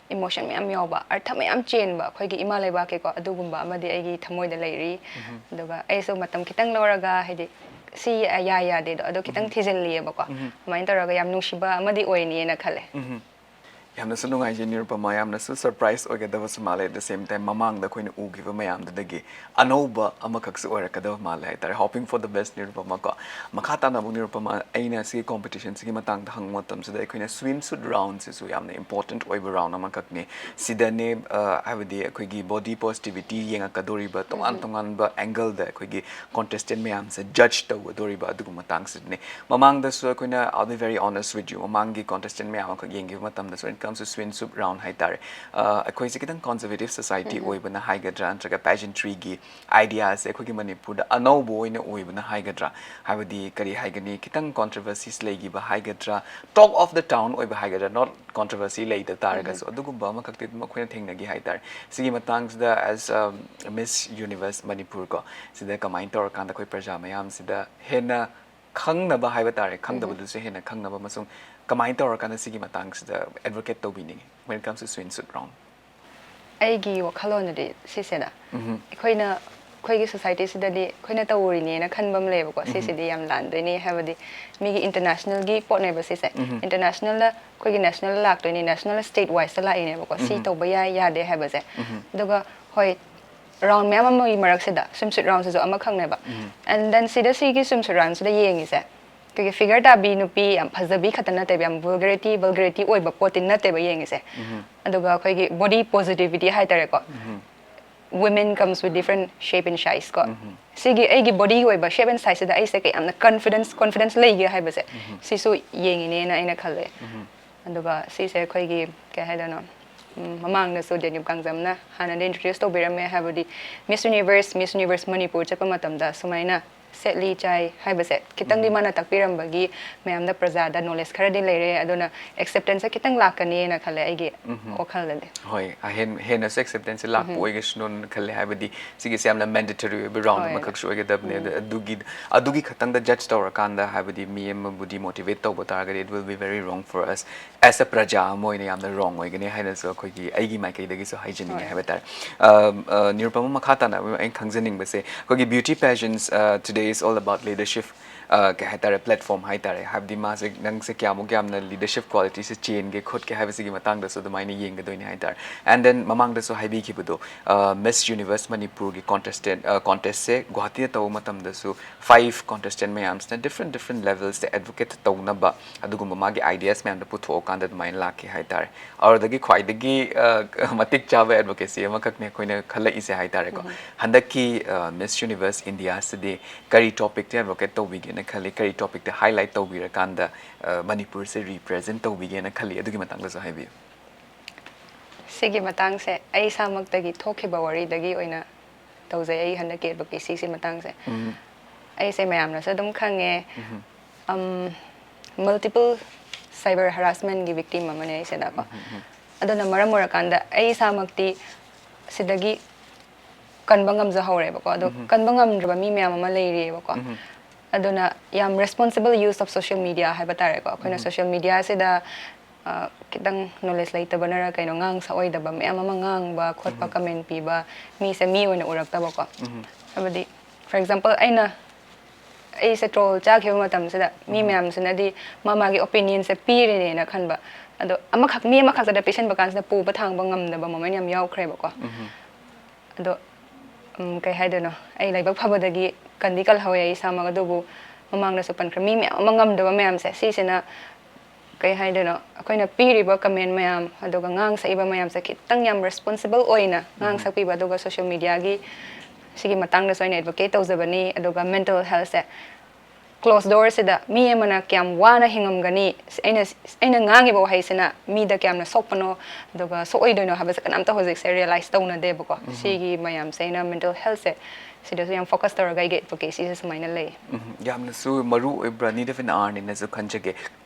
Emotion ꯃꯌꯥꯝ ꯌꯥꯎꯕ, ꯑꯔꯊ ꯃꯌꯥꯝ ꯆꯦꯟꯕ ꯑꯩꯈꯣꯏꯒꯤ ꯏꯃꯥ ꯂꯩꯕꯥꯛꯀꯤꯀꯣ, ꯑꯗꯨꯒꯨꯝꯕ ꯑꯃꯗꯤ ꯑꯩꯒꯤ ꯊꯃꯣꯏꯗ ꯂꯩꯔꯤ꯫ ꯎꯝ꯫ ꯑꯗꯨꯒ ꯑꯩꯁꯨ ꯃꯇꯝ ꯈꯤꯇꯪ ꯂꯧꯔꯒ, ꯍꯥꯏꯗꯤ, ꯁꯤ ꯌꯥꯏ ꯌꯥꯗꯦꯗꯣ, ꯑꯗꯣ ꯈꯤꯇꯪ ꯎꯝ꯫ ꯊꯤꯖꯤꯜꯂꯤꯑꯕꯀꯣ꯫ ꯎꯝ꯫ ꯑꯗꯨꯃꯥꯏꯅ ꯇꯧꯔꯒ ꯌꯥꯝ ꯅꯨꯡꯁꯤꯕ ꯑꯃꯗꯤ ꯑꯣꯏꯅꯤꯅ ꯈꯜꯂꯦ꯫ ꯎꯝ꯫ ꯌꯥꯝꯅꯁꯨ ꯅꯨꯡꯉꯥꯏꯖꯩ ꯅꯤꯔꯨꯄꯃꯥ, ꯌꯥꯝꯅꯁꯨ surprise ꯑꯣꯏꯒꯗꯕꯁꯨ ꯃꯥꯜꯂꯦ, at the same time ꯃꯃꯥꯡꯗ ꯑꯩꯈꯣꯏꯅ ꯎꯈꯤꯕ ꯃꯌꯥꯝꯗꯨꯗꯒꯤ ꯑꯅꯧꯕ ꯑꯃꯈꯛꯁꯨ ꯑꯣꯏꯔꯛꯀꯗꯕ ꯃꯥꯜꯂꯦ ꯍꯥꯏꯇꯥꯔꯦ꯫ Hoping for the best, Nirupama ꯀꯣ꯫ ꯃꯈꯥ ꯇꯥꯅ ꯑꯃꯨꯛ, ꯅꯤꯔꯨꯄꯃꯥ, ꯑꯩꯅ ꯁꯤꯒꯤ competition ꯁꯤꯒꯤ ꯃꯇꯥꯡꯗ ꯍꯪꯕ ꯃꯇꯝꯁꯤꯗ, ꯑꯩꯈꯣꯏꯅ swimsuit round ꯁꯤꯁꯨ ꯌꯥꯝꯅ important ꯑꯣꯏꯕ round ꯑꯃꯈꯛꯅꯤ꯫ ꯁꯤꯗꯅꯦ, ꯑ, ꯍꯥꯏꯕꯗꯤ ꯑꯩꯈꯣꯏꯒꯤ body positivity ꯌꯦꯡꯉꯛꯀꯗꯣꯔꯤꯕ, ꯇꯣꯉꯥꯟ ꯎꯝ꯫ ꯇꯣꯉꯥꯟꯕ angle ꯗ ꯑꯩꯈꯣꯏꯒꯤ contestant ꯃꯌꯥꯝꯁꯦ judge ꯇꯧꯒꯗꯣꯔꯤꯕ ꯑꯗꯨꯒꯨꯝꯕ ꯃꯇꯥꯡꯁꯤꯗꯅꯦ꯫ ꯃꯃꯥꯡꯗꯁꯨ ꯑꯩꯈꯣꯏꯅ, I'll be very honest with you, ꯃꯃꯥꯡꯒꯤ contestant ꯃꯌꯥꯝ ꯑꯃꯈꯛ ꯌꯦꯡꯈꯤꯕ ꯃꯇꯝꯗꯁꯨ, when it comes to swimsuit round ꯍꯥꯏꯇꯥꯔꯦ, ꯑ, ꯑꯩꯈꯣꯏꯁꯦ ꯈꯤꯇꯪ conservative society ꯑꯣꯏꯕꯅ ꯍꯥꯏꯒꯗ꯭ꯔꯥ, ꯅꯠꯇ꯭ꯔꯒ pageantryꯒꯤ ideaꯁꯦ ꯑꯩꯈꯣꯏꯒꯤ ꯃꯅꯤꯄꯨꯔꯗ ꯑꯅꯧꯕ ꯑꯣꯏꯅ ꯑꯣꯏꯕꯅ ꯍꯥꯏꯒꯗ꯭ꯔꯥ? ꯍꯥꯏꯕꯗꯤ ꯀꯔꯤ ꯍꯥꯏꯒꯅꯤ, ꯈꯤꯇꯪ controversies ꯂꯩꯈꯤꯕ ꯍꯥꯏꯒꯗ꯭ꯔꯥ, talk of the town ꯑꯣꯏꯕ ꯍꯥꯏꯒꯗ꯭ꯔꯥ, not controversy ꯂꯩꯇ ꯇꯥꯔꯒꯁꯨ ꯑꯗꯨꯒꯨꯝꯕ ꯑꯃꯈꯛꯇꯤ ꯑꯗꯨꯝ ꯑꯩꯈꯣꯏꯅ ꯊꯦꯡꯅꯈꯤ ꯍꯥꯏꯇꯥꯔꯦ꯫ ꯁꯤꯒꯤ ꯃꯇꯥꯡꯁꯤꯗ, as a Miss Universe Manipur ꯀꯣ, ꯁꯤꯗ ꯀꯃꯥꯏꯅ ꯇꯧꯔꯀꯥꯟꯗ ꯑꯩꯈꯣꯏ ꯄ꯭ꯔꯖꯥ ꯃꯌꯥꯝꯁꯤꯗ ꯍꯦꯟꯅ ꯈꯪꯅꯕ ꯍꯥꯏꯕ ꯇꯥꯔꯦ, ꯈꯪꯗꯕꯗꯨꯁꯨ ꯍꯦꯟꯅ ꯈꯪꯅꯕ ꯑꯃꯁꯨꯡ ꯀꯃꯥꯏꯅ ꯇꯧꯔꯀꯥꯟꯗ ꯁꯤꯒꯤ ꯃꯇꯥꯡꯁꯤꯗ advocate ꯇꯧꯕꯤꯅꯤꯡꯉꯤ, when it comes to swimsuit round? ꯑꯩꯒꯤ ꯋꯥꯈꯜꯂꯣꯟꯗꯗꯤ ꯁꯤꯁꯦꯗ, ꯑꯩꯈꯣꯏꯅ, ꯑꯩꯈꯣꯏꯒꯤ societyꯁꯤꯗꯗꯤ ꯑꯩꯈꯣꯏꯅ ꯇꯧꯔꯤꯅꯦꯅ ꯈꯟꯕ ꯑꯃ ꯂꯩꯌꯦꯕꯀꯣ, ꯁꯤꯁꯤꯗꯤ ꯌꯥꯝ ꯂꯥꯟꯗꯣꯏꯅꯦ꯫ ꯍꯥꯏꯕꯗꯤ ꯃꯤꯒꯤ internationalꯒꯤ ꯄꯣꯠꯅꯦꯕ ꯁꯤꯁꯦ꯫ Internationalꯗ ꯑꯩꯈꯣꯏꯒꯤ national ꯂꯥꯛꯇꯣꯏꯅꯦ, national state wiseꯇ ꯂꯥꯛꯏꯅꯦꯕꯀꯣ, ꯁꯤ ꯇꯧꯕ ꯌꯥꯏ ꯌꯥꯗꯦ ꯍꯥꯏꯕꯁꯦ꯫ ꯑꯗꯨꯒ ꯍꯣꯏ, round ꯃꯌꯥꯝ ꯑꯃꯒꯤ ꯃꯔꯛꯁꯤꯗ swimsuit roundꯁꯤꯁꯨ ꯑꯃꯈꯛꯅꯦꯕ꯫ And then ꯁꯤꯗ ꯁꯤꯒꯤ swimsuit roundꯁꯤꯗ ꯌꯦꯡꯉꯤꯁꯦ, ꯑꯩꯈꯣꯏꯒꯤ figure ꯇꯥꯕꯤ ꯅꯨꯄꯤ ꯌꯥꯝ ꯐꯖꯕꯤ ꯈꯛꯇ ꯅꯠꯇꯦꯕ, ꯌꯥꯝ vulgarity vulgarity ꯑꯣꯏꯕ ꯄꯣꯠꯇꯤ ꯅꯠꯇꯦꯕ ꯌꯦꯡꯉꯤꯁꯦ꯫ ꯑꯗꯨꯒ ꯑꯩꯈꯣꯏꯒꯤ body positivity ꯍꯥꯏꯇꯥꯔꯦꯀꯣ, women comes with different shape and size ꯀꯣ꯫ ꯁꯤꯒꯤ ꯑꯩꯒꯤ bodyꯒꯤ ꯑꯣꯏꯕ shape and sizeꯁꯤꯗ ꯑꯩꯁꯦ ꯀꯌꯥꯝꯅ confidence confidence ꯂꯩꯒꯦ ꯍꯥꯏꯕꯁꯦ, ꯁꯤꯁꯨ ꯌꯦꯡꯉꯤꯅꯦꯅ ꯑꯩꯅ ꯈꯜꯂꯦ꯫ ꯑꯗꯨꯒ ꯁꯤꯁꯦ ꯑꯩꯈꯣꯏꯒꯤ, ꯀꯩ ꯍꯥꯏꯗꯣꯏꯅꯣ, ꯎꯝ, ꯃꯃꯥꯡꯗꯁꯨ ꯗꯦꯅꯤꯞ ꯀꯥꯡꯖꯝꯅ ꯍꯥꯟꯅꯗꯤ introduce ꯇꯧꯕꯤꯔꯝꯃꯦ꯫ ꯍꯥꯏꯕꯗꯤ Miss Universe, Miss Universe Manipur ꯆꯠꯄ ꯃꯇꯝꯗ ꯁꯨꯃꯥꯏꯅ ꯁꯦꯠꯂꯤ ꯆꯥꯏ ꯍꯥꯏꯕꯁꯦ ꯈꯤꯇꯪꯗꯤ ꯃꯥꯅ ꯇꯥꯛꯄꯤꯔꯝꯕꯒꯤ ꯃꯌꯥꯝꯗ ꯄ꯭ꯔꯖꯥꯗ knowledge ꯈꯔꯗꯤ ꯂꯩꯔꯦ꯫ ꯑꯗꯨꯅ acceptanceꯁꯦ ꯈꯤꯇꯪ ꯂꯥꯛꯀꯅꯤꯅ ꯈꯜꯂꯦ ꯑꯩꯒꯤ ꯋꯥꯈꯜꯗꯗꯤ꯫ ꯍꯣꯏ, ꯑꯍꯦꯟ-, ꯍꯦꯟꯅꯁꯨ acceptanceꯁꯦ ꯂꯥꯛꯄ ꯑꯣꯏꯒꯁꯅꯨꯅ ꯈꯜꯂꯦ꯫ ꯍꯥꯏꯕꯗꯤ ꯁꯤꯒꯤꯁꯦ ꯌꯥꯝꯅ mandatory ꯑꯣꯏꯕ round ꯍꯣꯏ꯫ ꯑꯃꯈꯛꯁꯨ ꯑꯣꯏꯒꯗꯕꯅꯦ꯫ ꯑꯗ ꯑꯗꯨꯒꯤ, ꯑꯗꯨꯒꯤ ꯈꯛꯇꯪꯗ judge ꯇꯧꯔꯀꯥꯟꯗ ꯍꯥꯏꯕꯗꯤ ꯃꯤ ꯑꯃꯕꯨ demotivate ꯇꯧꯕ ꯇꯥꯔꯒꯗꯤ, it will be very wrong for us as a ꯄ꯭ꯔꯖꯥ ꯑꯃ ꯑꯣꯏꯅ ꯌꯥꯝꯅ wrong ꯑꯣꯏꯒꯅꯤ ꯍꯥꯏꯅꯁꯨ ꯑꯩꯈꯣꯏꯒꯤ, ꯑꯩꯒꯤ ꯃꯥꯏꯀꯩꯗꯒꯤꯁꯨ ꯍꯥꯏꯖꯅꯤꯡꯉꯤ ꯍꯣꯏ꯫ ꯍꯥꯏꯕ ꯇꯥꯔꯦ꯫ ꯑ, ꯑ, ꯅꯤꯔꯨꯄꯃ, ꯃꯈꯥ ꯇꯥꯅ ꯑꯩꯅ ꯈꯪꯖꯅꯤꯡꯕꯁꯦ, ꯑꯩꯈꯣꯏꯒꯤ beauty pageants, ꯑ, today is all about leadership, ꯑ, ꯀꯩ ꯍꯥꯏꯇꯥꯔꯦ, platform ꯍꯥꯏꯇꯥꯔꯦ꯫ ꯍꯥꯏꯕꯗꯤ ꯃꯥꯁꯦ, ꯅꯪꯁꯦ ꯀꯌꯥꯃꯨꯛ ꯌꯥꯝꯅ leadership qualitiesꯁꯦ ꯆꯦꯟꯒꯦ ꯈꯣꯠꯀꯦ ꯍꯥꯏꯕꯁꯤꯒꯤ ꯃꯇꯥꯡꯗꯁꯨ ꯑꯗꯨꯃꯥꯏꯅ ꯌꯦꯡꯒꯗꯣꯏꯅꯦ ꯍꯥꯏꯇꯥꯔꯦ꯫ And then ꯃꯃꯥꯡꯗꯁꯨ ꯍꯥꯏꯕꯤꯈꯤꯕꯗꯣ, ꯑ, Miss Universe Manipurꯒꯤ contestant, ꯑ, contestꯁꯦ ꯒꯨꯋꯥꯍꯥꯇꯤꯗ ꯇꯧꯕ ꯃꯇꯝꯗꯁꯨ five contestant ꯃꯌꯥꯝꯁꯤꯅ different different levelsꯇ advocate ꯇꯧꯅꯕ ꯑꯗꯨꯒꯨꯝꯕ ꯃꯥꯒꯤ ideas ꯃꯌꯥꯝꯗꯣ ꯄꯨꯊꯣꯛꯑꯀꯥꯟꯗ ꯑꯗꯨꯃꯥꯏꯅ ꯂꯥꯛꯈꯤ ꯍꯥꯏꯇꯥꯔꯦ꯫ ꯑꯗꯨꯗꯒꯤ ꯈ꯭ꯋꯥꯏꯗꯒꯤ, ꯑ, ꯃꯇꯤꯛ ꯆꯥꯕ advocacy ꯑꯃꯈꯛꯅꯦ ꯑꯩꯈꯣꯏꯅ ꯈꯜꯂꯛꯏꯁꯦ ꯍꯥꯏꯇꯥꯔꯦꯀꯣ꯫ ꯍꯟꯗꯛꯀꯤ, ꯑ, Miss Universe Indiaꯁꯤꯗꯤ ꯀꯔꯤ topicꯇ advocate ꯇꯧꯕꯤꯒꯦ ꯅ ꯈꯜꯂꯤ? ꯀꯔꯤ ꯇꯣꯄꯤꯛꯇ ꯍꯥꯏꯂꯥꯏꯠ ꯇꯧꯕꯤꯔꯀꯥꯟꯗ ꯑ, ꯃꯅꯤꯄꯨꯔꯁꯦ ꯔꯤꯄ꯭ꯔꯦꯖꯦꯟ ꯇꯧꯕꯤꯒꯦꯅ ꯈꯜꯂꯤ? ꯑꯗꯨꯒꯤ ꯃꯇꯥꯡꯗꯁꯨ ꯍꯥꯏꯕꯤꯌꯨ꯫ ꯁꯤꯒꯤ ꯃꯇꯥꯡꯁꯦ ꯑꯩ ꯏꯁꯥꯃꯛꯇꯒꯤ ꯊꯣꯛꯈꯤꯕ ꯋꯥꯔꯤꯗꯒꯤ ꯑꯣꯏꯅ ꯇꯧꯖꯩ꯫ ꯑꯩ ꯍꯟꯗꯛꯀꯤ ꯑꯦꯗꯚꯣꯀꯦꯁꯤꯁꯤ ꯃꯇꯥꯡꯁꯦ ꯑꯩꯁꯦ ꯃꯌꯥꯝꯅꯁꯨ ꯑꯗꯨꯝ ꯈꯪꯉꯦ꯫ ꯃꯜꯇꯤꯄꯜ ꯁꯥꯏꯕꯔ ꯍꯔꯥꯁꯃꯦꯟꯒꯤ ꯚꯤꯛꯇꯤꯝ ꯑꯃꯅꯦ ꯑꯩꯁꯤꯗꯀꯣ꯫ ꯑꯗꯨꯅ ꯃꯔꯝ ꯑꯣꯏꯔꯀꯥꯟꯗ ꯑꯩ ꯏꯁꯥꯃꯛꯇꯤ ꯁꯤꯗꯒꯤ ꯀꯟꯕ ꯉꯝꯖꯍꯧꯔꯦꯕꯀꯣ꯫ ꯑꯗꯣ ꯀꯟꯕ ꯉꯝꯗ꯭ꯔꯕ ꯃꯤ ꯃꯌꯥꯝ ꯑꯃ ꯂꯩꯔꯤꯑꯕꯀꯣ꯫ ꯑꯗꯨꯅ ꯌꯥꯝ responsible use of social media ꯍꯥꯏꯕ ꯇꯥꯔꯦꯀꯣ꯫ ꯑꯩꯈꯣꯏꯅ ꯁꯣꯁꯤꯌꯦꯜ ꯃꯤꯗꯤꯌꯥꯁꯤꯗ ꯈꯤꯇꯪ ꯅꯣꯂꯦꯖ ꯂꯩꯇꯕꯅꯔ ꯀꯩꯅꯣ, ꯉꯥꯡ ꯁꯛꯑꯣꯏꯗꯕ ꯃꯌꯥꯝ ꯑꯃ ꯉꯥꯡꯕ ꯈꯣꯠꯄ, ꯀꯃꯦꯟ ꯄꯤꯕ, ꯃꯤꯁꯦ ꯃꯤ ꯑꯣꯏꯅ ꯎꯔꯛꯇꯕꯀꯣ꯫ ꯍꯥꯏꯕꯗꯤ, ꯐꯣꯔ ꯑꯦꯛꯖꯥꯝꯄꯜ, ꯑꯩꯅ ꯑꯩꯁꯦ ꯇ꯭ꯔꯣꯜ ꯆꯥꯈꯤꯕ ꯃꯇꯝꯁꯤꯗ ꯃꯤ ꯃꯌꯥꯝꯁꯤꯅꯗꯤ ꯃꯥ ꯃꯥꯒꯤ ꯑꯣꯄꯤꯅꯤꯌꯟꯁꯦ ꯄꯤꯔꯤꯅꯦꯅ ꯈꯟꯕ꯫ ꯑꯗꯣ ꯑꯃꯈꯛ, ꯃꯤ ꯑꯃꯈꯛꯇꯗ ꯄꯤꯁꯟꯕ ꯀꯥꯟꯁꯤꯗ ꯄꯨꯕ ꯊꯥꯡꯕ ꯉꯝꯗꯕ ꯃꯣꯃꯦꯟ ꯌꯥꯝ ꯌꯥꯎꯈ꯭ꯔꯦꯕꯀꯣ꯫ ꯑꯗꯣ ꯎꯝ, ꯀꯩ ꯍꯥꯏꯗꯣꯏꯅꯣ, ꯑꯩ ꯂꯥꯏꯕꯛ ꯐꯕꯗꯒꯤ ꯀꯟꯗꯤ ꯀꯜꯍꯧꯋꯦ ꯑꯩ ꯏꯁꯥꯃꯛ꯫ ꯑꯗꯨꯕꯨ ꯃꯃꯥꯡꯗꯁꯨ ꯄꯟꯈ꯭ꯔꯦ, ꯃꯤ ꯃꯌꯥꯝ ꯑꯃ ꯉꯝꯗꯕ ꯃꯌꯥꯝꯁꯦ ꯁꯤꯁꯤꯅ, ꯀꯩ ꯍꯥꯏꯗꯣꯏꯅꯣ, ꯑꯩꯈꯣꯏꯅ ꯄꯤꯔꯤꯕ ꯀꯃꯦꯟ ꯃꯌꯥꯝ ꯑꯗꯨꯒ ꯉꯥꯡ ꯁꯛꯏꯕ ꯃꯌꯥꯝꯁꯦ ꯈꯤꯇꯪ ꯌꯥꯝ ꯔꯦꯁꯄꯣꯟꯁꯤꯕꯜ ꯑꯣꯏꯅ ꯉꯥꯡ ꯁꯛꯄꯤꯕ, ꯑꯗꯨꯒ ꯁꯣꯁꯤꯌꯦꯜ ꯃꯤꯗꯤꯌꯥꯒꯤ ꯁꯤꯒꯤ ꯃꯇꯥꯡꯗꯁꯨ ꯑꯩꯅ ꯑꯦꯗꯚꯣꯀꯦꯠ ꯇꯧꯖꯕꯅꯤ꯫ ꯑꯗꯨꯒ ꯃꯦꯟꯇꯦꯜ ꯍꯦꯜꯊꯁꯦ, ꯀ꯭ꯂꯣꯁ ꯗꯣꯔꯁꯤꯗ ꯃꯤ ꯑꯃꯅ ꯀꯌꯥꯝ ꯋꯥꯅ ꯍꯤꯡꯉꯝꯒꯅꯤ, ꯑꯩꯅ, ꯑꯩꯅ ꯉꯥꯡꯉꯤꯕ ꯋꯥꯍꯩꯁꯤꯅ ꯃꯤꯗ ꯀꯌꯥꯝꯅ ꯁꯣꯛꯄꯅꯣ ꯑꯗꯨꯒ ꯁꯣꯛꯑꯣꯏꯗꯣꯏꯅꯣ ꯍꯥꯏꯕꯁꯦ ꯀꯅꯥꯝꯇ ꯍꯧꯖꯤꯛꯁꯦ ꯔꯤꯌꯦꯂꯥꯏꯁ ꯇꯧꯅꯗꯦꯕꯀꯣ꯫ ꯁꯤꯒꯤ ꯃꯌꯥꯝꯁꯦ ꯑꯩꯅ ꯃꯦꯟꯇꯦꯜ ꯍꯦꯜꯊꯁꯦ ꯁꯤꯗꯁꯨ ꯌꯥꯝ ꯐꯣꯀꯁ ꯇꯧꯔꯒ ꯑꯩꯒꯤ ꯑꯦꯗꯚꯣꯀꯦꯁꯤꯁꯦ ꯁꯨꯃꯥꯏꯅ ꯂꯩ꯫ ꯎꯝ, ꯌꯥꯝꯅꯁꯨ ꯃꯔꯨ ꯑꯣꯏꯕ꯭ꯔꯥ, ꯅꯤꯗ ꯐꯤꯟ ꯑꯥꯔꯅꯤꯅꯁꯨ ꯈꯟꯖꯒꯦ꯫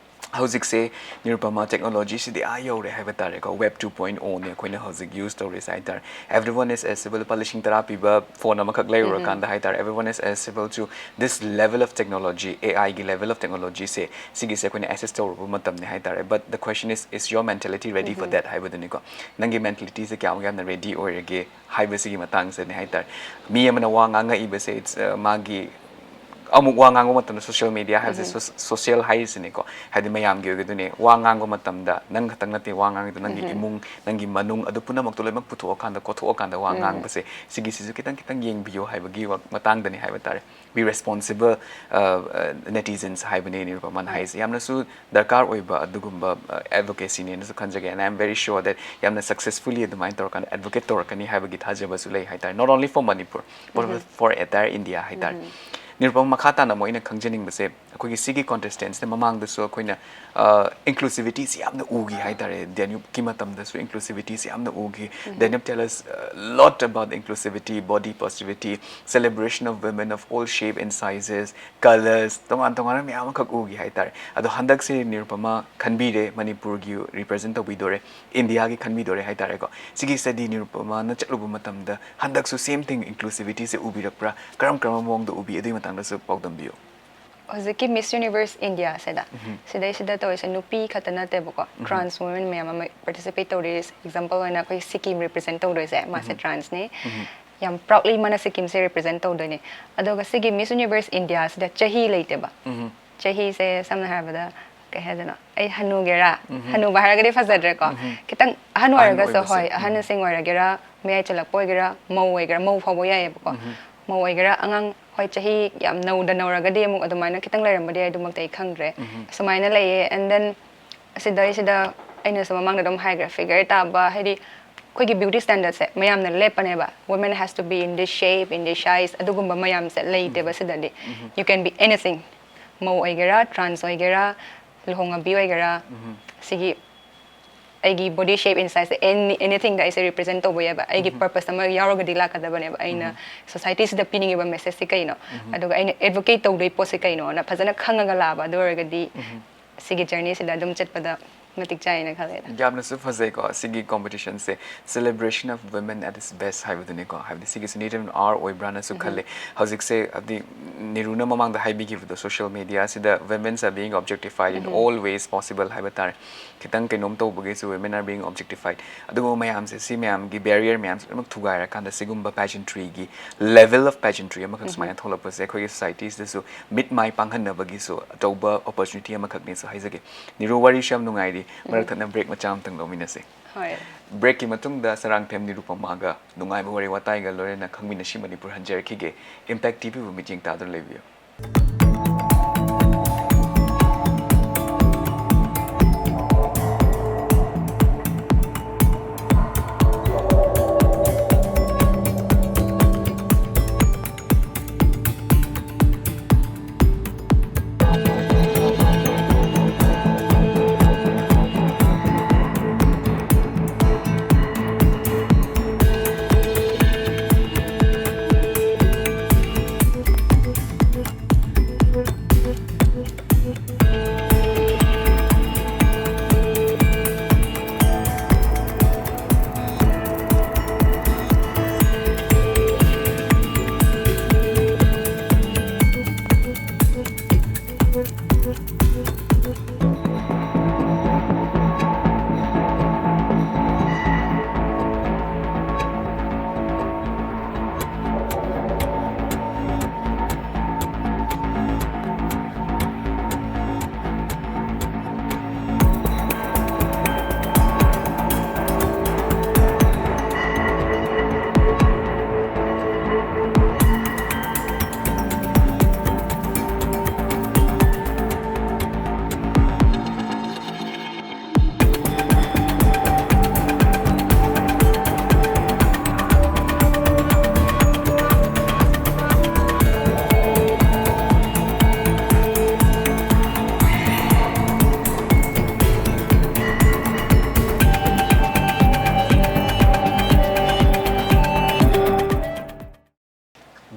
ꯍꯧꯖꯤꯛꯁꯦ ꯅꯤꯔꯨꯄꯃꯥ, ꯇꯦꯛꯅꯣꯂꯣꯖꯤꯁꯤꯗꯤ ꯑꯥ ꯌꯧꯔꯦ ꯍꯥꯏꯕ ꯇꯥꯔꯦꯀꯣ꯫ ꯋꯦꯕ ꯇꯨ ꯄꯣꯏꯟ ꯑꯣꯅꯦ ꯑꯩꯈꯣꯏꯅ ꯍꯧꯖꯤꯛ ꯌꯨꯁ ꯇꯧꯔꯤꯁꯦ ꯍꯥꯏꯇꯥꯔꯦ꯫ Everyone is accessible, ꯂꯨꯄꯥ ꯂꯤꯁꯤꯡ ꯇꯔꯥ ꯄꯤꯕ ꯐꯣꯟ ꯑꯃꯈꯛ ꯂꯩꯔꯨꯔꯀꯥꯟꯗ ꯍꯥꯏꯇꯥꯔꯦ, everyone is accessible to this level of technology, AI ꯒꯤ level of technology ꯁꯦ, ꯁꯤꯒꯤꯁꯦ ꯑꯩꯈꯣꯏꯅ ꯑꯦꯁꯦꯁ ꯇꯧꯔꯨꯕ ꯃꯇꯝꯅꯦ ꯍꯥꯏꯇꯥꯔꯦ꯫ But the question is, is your mentality ready for that ꯍꯥꯏꯕꯗꯨꯅꯤꯀꯣ꯫ ꯅꯪꯒꯤ ꯃꯦꯟꯇꯦꯂꯤꯇꯤꯁꯦ ꯀꯌꯥꯃꯨꯛ ꯌꯥꯝꯅ ꯔꯦꯗꯤ ꯑꯣꯏꯔꯒꯦ ꯍꯥꯏꯕꯁꯤꯒꯤ ꯃꯇꯥꯡꯁꯤꯅꯦ ꯍꯥꯏꯇꯥꯔꯦ꯫ ꯃꯤ ꯑꯃꯅ ꯋꯥ ꯉꯥꯡꯉꯛꯏꯕꯁꯦ, it's, uh, ꯃꯥꯒꯤ ꯑꯃꯨꯛ ꯋꯥ ꯉꯥꯡꯕ ꯃꯇꯝꯗ, ꯁꯣꯁꯤꯌꯦꯜ ꯃꯤꯗꯤꯌꯥ ꯍꯥꯏꯕꯁꯦ ꯁꯣ-, ꯁꯣꯁꯤꯌꯦꯜ ꯍꯥꯏꯔꯤꯁꯤꯅꯦꯀꯣ, ꯍꯥꯏꯗꯤ ꯃꯌꯥꯝꯒꯤ ꯑꯣꯏꯒꯗꯣꯏꯅꯦ꯫ ꯋꯥ ꯉꯥꯡꯕ ꯃꯇꯝꯗ ꯅꯪ ꯈꯛꯇꯪ ꯅꯠꯇꯦ ꯋꯥ ꯉꯥꯡꯉꯤꯗꯣ, ꯅꯪꯒꯤ ꯏꯃꯨꯡ, ꯅꯪꯒꯤ ꯃꯅꯨꯡ, ꯑꯗꯨ ꯄꯨꯝꯅꯃꯛꯇꯣ ꯂꯣꯏꯅꯃꯛ ꯄꯨꯊꯣꯛꯑꯀꯥꯟꯗ, ꯀꯣꯊꯣꯛꯑꯀꯥꯟꯗ ꯋꯥ ꯉꯥꯡꯕꯁꯦ, ꯁꯤꯒꯤꯁꯤꯁꯨ ꯈꯤꯇꯪ ꯈꯤꯇꯪ ꯌꯦꯡꯕꯤꯌꯣ ꯍꯥꯏꯕꯒꯤ ꯋꯥ-, ꯃꯇꯥꯡꯗꯅꯤ ꯍꯥꯏꯕ ꯇꯥꯔꯦ꯫ Be responsible, uh, uh, netizens ꯍꯥꯏꯕꯅꯦ ꯅꯤꯔꯨꯄꯃꯥꯅ ꯍꯥꯏꯁꯦ꯫ ꯌꯥꯝꯅꯁꯨ ꯗꯔꯀꯥꯔ ꯑꯣꯏꯕ ꯑꯗꯨꯒꯨꯝꯕ, uh, advocacy ꯅꯦꯅꯁꯨ ꯈꯟꯖꯒꯦ꯫ And I am very sure that ꯌꯥꯝꯅ successfully ꯑꯗꯨꯃꯥꯏꯅ ꯇꯧꯔꯀꯥꯟꯗ advocate ꯇꯧꯔꯛꯀꯅꯤ ꯍꯥꯏꯕꯒꯤ ꯊꯥꯖꯕꯁꯨ ꯂꯩ ꯍꯥꯏꯇꯥꯔꯦ, not only for Manipur, but for entire India ꯍꯥꯏꯇꯥꯔꯦ꯫ ꯅꯤꯔꯨꯄꯃ, ꯃꯈꯥ ꯇꯥꯅ ꯑꯃꯨꯛ ꯑꯩꯅ ꯈꯪꯖꯅꯤꯡꯕꯁꯦ, ꯑꯩꯈꯣꯏꯒꯤ ꯁꯤꯒꯤ ꯀꯣꯟꯇꯦꯁꯇꯦꯟꯁꯤꯗ ꯃꯃꯥꯡꯗꯁꯨ ꯑꯩꯈꯣꯏꯅ ꯏꯟꯀ꯭ꯂꯨꯁꯤꯕꯤꯇꯤꯁꯤ ꯌꯥꯝꯅ ꯎꯈꯤ ꯍꯥꯏꯇꯥꯔꯦ, ꯗꯦꯅ꯭ꯌꯨꯕꯀꯤ ꯃꯇꯝꯗꯁꯨ ꯏꯟꯀ꯭ꯂꯨꯁꯤꯕꯤꯇꯤꯁꯤ ꯌꯥꯝꯅ ꯎꯈꯤ. Daniel tell us a lot about inclusivity, body positivity, celebration of women of all shape and sizes, colors, ꯇꯣꯉꯥꯟ ꯇꯣꯉꯥꯟꯕ ꯃꯌꯥꯝ ꯑꯃꯈꯛ ꯎꯈꯤ ꯍꯥꯏꯇꯥꯔꯦ. ꯑꯗꯣ ꯍꯟꯗꯛꯁꯦ ꯅꯤꯔꯨꯄꯃ ꯈꯟꯕꯤꯔꯦ, ꯃꯅꯤꯄꯨꯔꯒꯤ ꯔꯤꯄ꯭ꯔꯖꯦꯟ ꯇꯧꯕꯤꯗꯣꯔꯦ, ꯏꯟꯗꯤꯌꯥꯒꯤ ꯈꯟꯕꯤꯗꯣꯔꯦ ꯍꯥꯏꯇꯥꯔꯦꯀꯣ. ꯁꯤꯒꯤ ꯁꯤꯗꯗꯤ ꯅꯤꯔꯨꯄꯃꯅ ꯆꯠꯂꯨꯕ ꯃꯇꯝꯗ ꯍꯟꯗꯛꯁꯨ ꯁꯦꯝ ꯊꯤꯡ ꯏꯟꯀ꯭ꯂꯨꯁꯤꯕꯤꯇꯤꯁꯦ ꯎꯕꯤꯔꯛꯄ꯭ꯔꯥ? ꯀꯔꯝ ꯀꯔꯝꯕ ꯃꯑꯣꯡꯗ ꯎꯕꯤ? ꯑꯗꯨꯒꯤ ꯃꯇꯥꯡꯗꯁꯨ ꯄꯥꯎꯗꯝꯕꯤꯌꯨ. ꯍꯧꯖꯤꯛꯀꯤ Miss Universe India ꯁꯤꯗ, ꯁꯤꯗꯩꯁꯤꯗ ꯇꯧꯔꯤꯁꯦ ꯅꯨꯄꯤ ꯈꯛꯇ ꯅꯠꯇꯦꯕꯀꯣ, ꯇ꯭ꯔꯥꯟꯁ ꯋꯨꯃꯦꯟ ꯃꯌꯥꯝ ꯑꯃ ꯄꯥꯔꯇꯤꯁꯤꯄꯦꯠ ꯇꯧꯔꯤ. ꯑꯦꯛꯖꯥꯝꯄꯜ ꯑꯣꯏꯅ ꯑꯩꯈꯣꯏ ꯁꯤꯀꯤꯝ ꯔꯤꯄ꯭ꯔꯖꯦꯟ ꯇꯧꯗꯣꯏꯁꯦ, ꯃꯥꯁꯦ ꯇ꯭ꯔꯥꯟꯁꯅꯤ. ꯌꯥꯝ ꯄ꯭ꯔꯥꯎꯗꯂꯤ ꯃꯥꯅ ꯁꯤꯀꯤꯝꯁꯦ ꯔꯤꯄ꯭ꯔꯖꯦꯟ ꯇꯧꯗꯣꯏꯅꯤ. ꯑꯗꯨꯒ ꯁꯤꯒꯤ Miss Universe India ꯁꯤꯗ ꯆꯍꯤ ꯂꯩꯇꯦꯕ. ꯆꯍꯤꯁꯦ ꯁꯝꯅ ꯍꯥꯏꯔꯕꯗ ꯀꯩ ꯍꯥꯏꯗꯣꯏꯅꯣ, ꯑꯩ ꯍꯅꯨꯒꯦꯔꯥ, ꯍꯅꯨꯕ ꯍꯥꯏꯔꯒꯗꯤ ꯐꯖꯗ꯭ꯔꯦꯀꯣ, ꯈꯤꯇꯪ ꯑꯍꯟ ꯑꯍꯟ ꯑꯣꯏꯔꯒꯁꯨ, ꯑꯣꯏꯕꯁꯦ. ꯍꯣꯏ, ꯑꯍꯟꯁꯤꯡ ꯑꯣꯏꯔꯒꯦꯔꯥ, ꯃꯌꯥꯏ ꯆꯜꯂꯛꯄ ꯑꯣꯏꯒꯦꯔꯥ, ꯃꯧ ꯑꯣꯏꯒꯦꯔꯥ, ꯃꯧ ꯐꯥꯎꯕ ꯌꯥꯏꯌꯦꯕꯀꯣ. ꯃꯧ ꯑꯣꯏꯒꯦꯔꯥ, ꯑꯉꯥꯡ, ꯍꯣꯏ, ꯆꯍꯤ ꯌꯥꯝ ꯅꯧꯗ ꯅꯧꯔꯒꯗꯤ ꯑꯃꯨꯛ ꯑꯗꯨꯃꯥꯏꯅ ꯈꯤꯇꯪ ꯂꯩꯔꯝꯕꯗꯤ ꯌꯥꯏ, ꯑꯗꯨꯃꯛꯇꯤ ꯑꯩ ꯈꯪꯗ꯭ꯔꯦ. ꯑꯁꯨꯃꯥꯏꯅ ꯂꯩꯌꯦ. And then ꯁꯤꯗꯩꯁꯤꯗ ꯑꯩꯅꯁꯨ ꯃꯃꯥꯡꯗ ꯑꯗꯨꯝ ꯍꯥꯏꯈ꯭ꯔꯦ, ꯐꯤꯒꯔ ꯇꯥꯕ ꯍꯥꯏꯗꯤ ꯑꯩꯈꯣꯏꯒꯤ ꯕ꯭ꯌꯨꯇꯤ ꯁ꯭ꯇꯦꯟꯗꯔꯠꯁꯦ ꯃꯌꯥꯝꯅ ꯂꯦꯞꯄꯅꯦꯕ, women has to be in this shape, in this size, ꯑꯗꯨꯒꯨꯝꯕ ꯃꯌꯥꯝꯁꯦ ꯂꯩꯇꯦꯕ ꯁꯤꯗꯗꯤ. You can be anything. ꯃꯧ ꯑꯣꯏꯒꯦꯔꯥ, ꯇ꯭ꯔꯥꯟꯁ ꯑꯣꯏꯒꯦꯔꯥ, ꯂꯨꯍꯣꯡꯉꯕꯤ ꯑꯣꯏꯒꯦꯔꯥ, ꯁꯤꯒꯤ ꯑꯩꯒꯤ ꯕꯣꯗꯤ ꯁꯦꯞ ꯑꯦꯟ ꯁꯥꯏꯖꯁꯦ ꯑꯦꯅꯤ ꯑꯦꯅꯤꯊꯤꯡꯗ ꯑꯩꯁꯦ ꯔꯤꯄ꯭ꯔꯖꯦꯟ ꯇꯧꯕ ꯌꯥꯏꯕ. ꯑꯩꯒꯤ ꯄꯔꯄꯁ ꯑꯃ ꯌꯥꯎꯔꯒꯗꯤ ꯂꯥꯛꯀꯗꯕꯅꯦꯕ. ꯑꯩꯅ ꯁꯣꯁꯥꯏꯇꯤꯁꯤꯗ ꯄꯤꯅꯤꯡꯉꯤꯕ ꯃꯦꯁꯦꯖꯁꯤ ꯀꯩꯅꯣ, ꯑꯗꯨꯒ ꯑꯩꯅ ꯑꯦꯗꯚꯣꯀꯦꯠ ꯇꯧꯗꯣꯏ ꯄꯣꯠꯁꯤ ꯀꯩꯅꯣꯅ ꯐꯖꯅ ꯈꯪꯉꯒ ꯂꯥꯛꯑꯕ, ꯑꯗꯨ ꯑꯣꯏꯔꯒꯗꯤ ꯁꯤꯒꯤ ꯖꯔꯅꯤꯁꯤꯗ ꯑꯗꯨꯝ ꯆꯠꯄꯗ ꯃꯇꯤꯛ ꯆꯥꯏꯅ ꯈꯜꯂꯦꯗ. ꯌꯥꯝꯅꯁꯨ ꯐꯖꯩꯀꯣ ꯁꯤꯒꯤ ꯀꯣꯝꯄꯤꯇꯤꯁꯟꯁꯦ, Celebration of Women at its Best ꯍꯥꯏꯕꯗꯨꯅꯤꯀꯣ. ꯍꯥꯏꯕꯗꯤ ꯁꯤꯒꯤꯁꯨ ꯅꯤꯠ ꯑꯦꯟ ꯑꯥꯔ ꯑꯣꯏꯕ꯭ꯔꯥꯅꯁꯨ ꯈꯜꯂꯦ. ꯍꯧꯖꯤꯛꯁꯦ ꯍꯥꯏꯕꯗꯤ ꯅꯤꯔꯨꯅ ꯃꯃꯥꯡꯗ ꯍꯥꯏꯕꯤꯈꯤꯕꯗꯣ, social ꯃꯦꯗꯤꯌꯥꯁꯤꯗ women's are being objectified in all ways possible ꯍꯥꯏꯕ ꯇꯥꯔꯦ. ꯈꯤꯇꯪ ꯀꯩꯅꯣꯝ ꯇꯧꯕꯒꯤꯁꯨ women are being objectified. ꯑꯗꯨꯒꯨꯝꯕ ꯃꯌꯥꯝꯁꯦ, ꯁꯤ ꯃꯌꯥꯝꯒꯤ ꯕꯦꯔꯤꯌꯔ ꯃꯌꯥꯝꯁꯦ ꯂꯣꯏꯅꯃꯛ ꯊꯨꯒꯥꯏꯔꯀꯥꯟꯗ ꯁꯤꯒꯨꯝꯕ pageantryꯒꯤ level of pageantry ꯑꯃꯈꯛ ꯁꯨꯃꯥꯏꯅ ꯊꯣꯛꯂꯛꯄꯁꯦ ꯑꯩꯈꯣꯏꯒꯤ ꯁꯣꯁꯥꯏꯇꯤꯁꯤꯗꯁꯨ ꯃꯤꯠ ꯃꯥꯏ ꯄꯥꯡꯍꯟꯅꯕꯒꯤꯁꯨ ꯑꯆꯧꯕ ꯑꯣꯄꯣꯔꯆꯨꯅꯤꯇꯤ ꯑꯃꯈꯛꯅꯦꯁꯨ ꯍꯥꯏꯖꯒꯦ. ꯅꯤꯔꯨ, ꯋꯥꯔꯤꯁꯨ ꯌꯥꯝ ꯅꯨꯡꯉꯥꯏꯔꯤ, ꯃꯔꯛ ꯊꯠꯅ ꯕ꯭ꯔꯦꯛ ꯃꯆꯥ ꯑꯃꯇꯪ ꯂꯧꯃꯤꯟꯅꯁꯦ. ꯍꯣꯏ. ꯕ꯭ꯔꯦꯛꯀꯤ ꯃꯇꯨꯡꯗ ꯆꯔꯥꯡꯊꯦꯝ ꯅꯤꯔꯨꯄꯃꯥꯒ ꯅꯨꯡꯉꯥꯏꯕ ꯋꯥꯔꯤ ꯋꯥꯇꯥꯏꯒ ꯂꯣꯏꯅꯅ ꯈꯪꯃꯤꯟꯅꯁꯤ ꯃꯅꯤꯄꯨꯔ ꯍꯟꯖꯔꯛꯈꯤꯒꯦ. Impact ꯇꯤꯚꯤꯕꯨ ꯃꯤꯠꯌꯦꯡ ꯇꯥꯗꯨꯅ ꯂꯩꯕꯤꯌꯨ.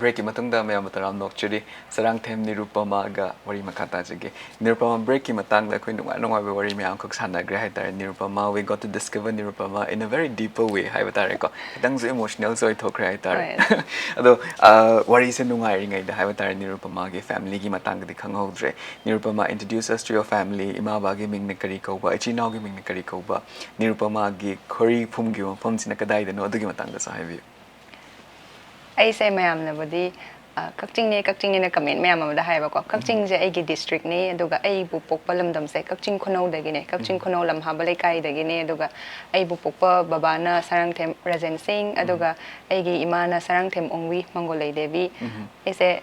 Breakꯀꯤ ꯃꯇꯨꯡꯗ ꯃꯌꯥꯝ ꯇꯔꯥꯝ ꯅꯣꯛꯆꯔꯤ꯫ ꯆꯔꯥꯡꯊꯦꯝ ꯅꯤꯔꯨꯄꯃꯥꯒ ꯋꯥꯔꯤ ꯃꯈꯥ ꯇꯥꯖꯒꯦ꯫ ꯅꯤꯔꯨꯄꯃꯥ, breakꯀꯤ ꯃꯇꯥꯡꯗ ꯑꯩꯈꯣꯏ ꯅꯨꯡꯉꯥꯏ ꯅꯨꯡꯉꯥꯏꯕ ꯋꯥꯔꯤ ꯃꯌꯥꯝ ꯑꯃꯈꯛ ꯁꯥꯟꯅꯈ꯭ꯔꯦ ꯍꯥꯏꯇꯥꯔꯦ꯫ Nirupama, we got to discover Nirupama in a very deeper way ꯍꯥꯏꯕ ꯇꯥꯔꯦꯀꯣ꯫ ꯈꯤꯇꯪꯁꯨ emotionalꯁꯨ ꯑꯣꯏꯊꯣꯛꯈ꯭ꯔꯦ ꯍꯥꯏꯇꯥꯔꯦ꯫ ꯍꯣꯏ꯫ ꯑꯗꯣ, ꯑ, ꯋꯥꯔꯤꯁꯦ ꯅꯨꯡꯉꯥꯏꯔꯤꯉꯩꯗ ꯍꯥꯏꯕ ꯇꯥꯔꯦ, ꯅꯤꯔꯨꯄꯃꯥꯒꯤ familyꯒꯤ ꯃꯇꯥꯡꯗꯗꯤ ꯈꯪꯍꯧꯗ꯭ꯔꯦ꯫ Nirupama, introduce us to your family. ꯏꯃꯥ ꯕꯕꯥꯒꯤ ꯃꯤꯡꯅ ꯀꯔꯤ ꯀꯧꯕ? ꯏꯆꯤꯟ ꯏꯅꯥꯎꯒꯤ ꯃꯤꯡꯅ ꯀꯔꯤ ꯀꯧꯕ? ꯅꯤꯔꯨꯄꯃꯥꯒꯤ ꯈꯣꯔꯤ ꯐꯨꯝꯈꯤꯕ ꯃꯐꯝꯁꯤꯅ ꯀꯗꯥꯏꯗꯅꯣ? ꯑꯗꯨꯒꯤ ꯃꯇꯥꯡꯗꯁꯨ ꯍꯥꯏꯕꯤꯌꯨ꯫ ꯑꯩꯁꯦ ꯃꯌꯥꯝꯅꯕꯨꯗꯤ, ꯑ, ꯀꯛꯆꯤꯡꯅꯦ, ꯀꯛꯆꯤꯡꯅꯦꯅ comment ꯃꯌꯥꯝ ꯑꯃꯗ ꯍꯥꯏꯌꯦꯕꯀꯣ꯫ ꯎꯝ꯫ ꯀꯛꯆꯤꯡꯁꯦ ꯑꯩꯒꯤ districtꯅꯤ, ꯑꯗꯨꯒ ꯑꯩꯕꯨ ꯄꯣꯛꯄ ꯂꯝꯗꯝꯁꯦ ꯀꯛꯆꯤꯡ ꯈꯨꯅꯧꯗꯒꯤꯅꯦ, ꯀꯛꯆꯤꯡ ꯎꯝ꯫ ꯈꯨꯅꯧ ꯂꯝꯍꯥꯕ ꯂꯩꯀꯥꯏꯗꯒꯤꯅꯦ, ꯑꯗꯨꯒ ꯑꯩꯕꯨ ꯄꯣꯛꯄ ꯕꯕꯥꯅ ꯁꯥꯔꯥꯡꯊꯦꯝ ꯔꯥꯖꯦꯟ ꯁꯤꯡ, ꯎꯝ꯫ ꯑꯗꯨꯒ ꯑꯩꯒꯤ ꯏꯃꯥꯅ ꯁꯥꯔꯥꯡꯊꯦꯝ ꯑꯣꯡꯕꯤ ꯃꯪꯒꯣꯂꯩ ꯗꯦꯕꯤ꯫ ꯎꯝ꯫ ꯑꯩꯁꯦ,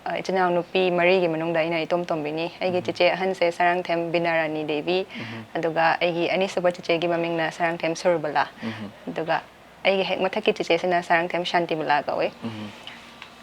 ꯑ, ꯏꯆꯤꯟ ꯏꯅꯥꯎ ꯅꯨꯄꯤ ꯃꯔꯤꯒꯤ ꯃꯅꯨꯡꯗ ꯑꯩꯅ ꯏꯇꯣꯝ ꯇꯣꯝꯕꯤꯅꯤ꯫ ꯑꯩꯒꯤ ꯎꯝ꯫ ꯆꯤꯆꯦ ꯑꯍꯟꯁꯦ ꯁꯥꯔꯥꯡꯊꯦꯝ ꯕꯤꯅꯥꯔꯥꯅꯤ ꯗꯦꯕꯤ, ꯎꯝ꯫ ꯑꯗꯨꯒ ꯑꯩꯒꯤ ꯑꯅꯤꯁꯨꯕ ꯆꯤꯆꯦꯒꯤ ꯃꯃꯤꯡꯅ ꯁꯥꯔꯥꯡꯊꯦꯝ ꯁꯨꯔꯕꯂꯥ, ꯎꯝ꯫ ꯑꯗꯨꯒ ꯑꯩꯒꯤ ꯍꯦꯛ ꯃꯊꯛꯀꯤ ꯆꯤꯆꯦꯁꯤꯅ ꯁꯥꯔꯥꯡꯊꯦꯝ ꯁꯥꯟꯇꯤꯕꯂꯥ ꯀꯧꯏ꯫ ꯎꯝ꯫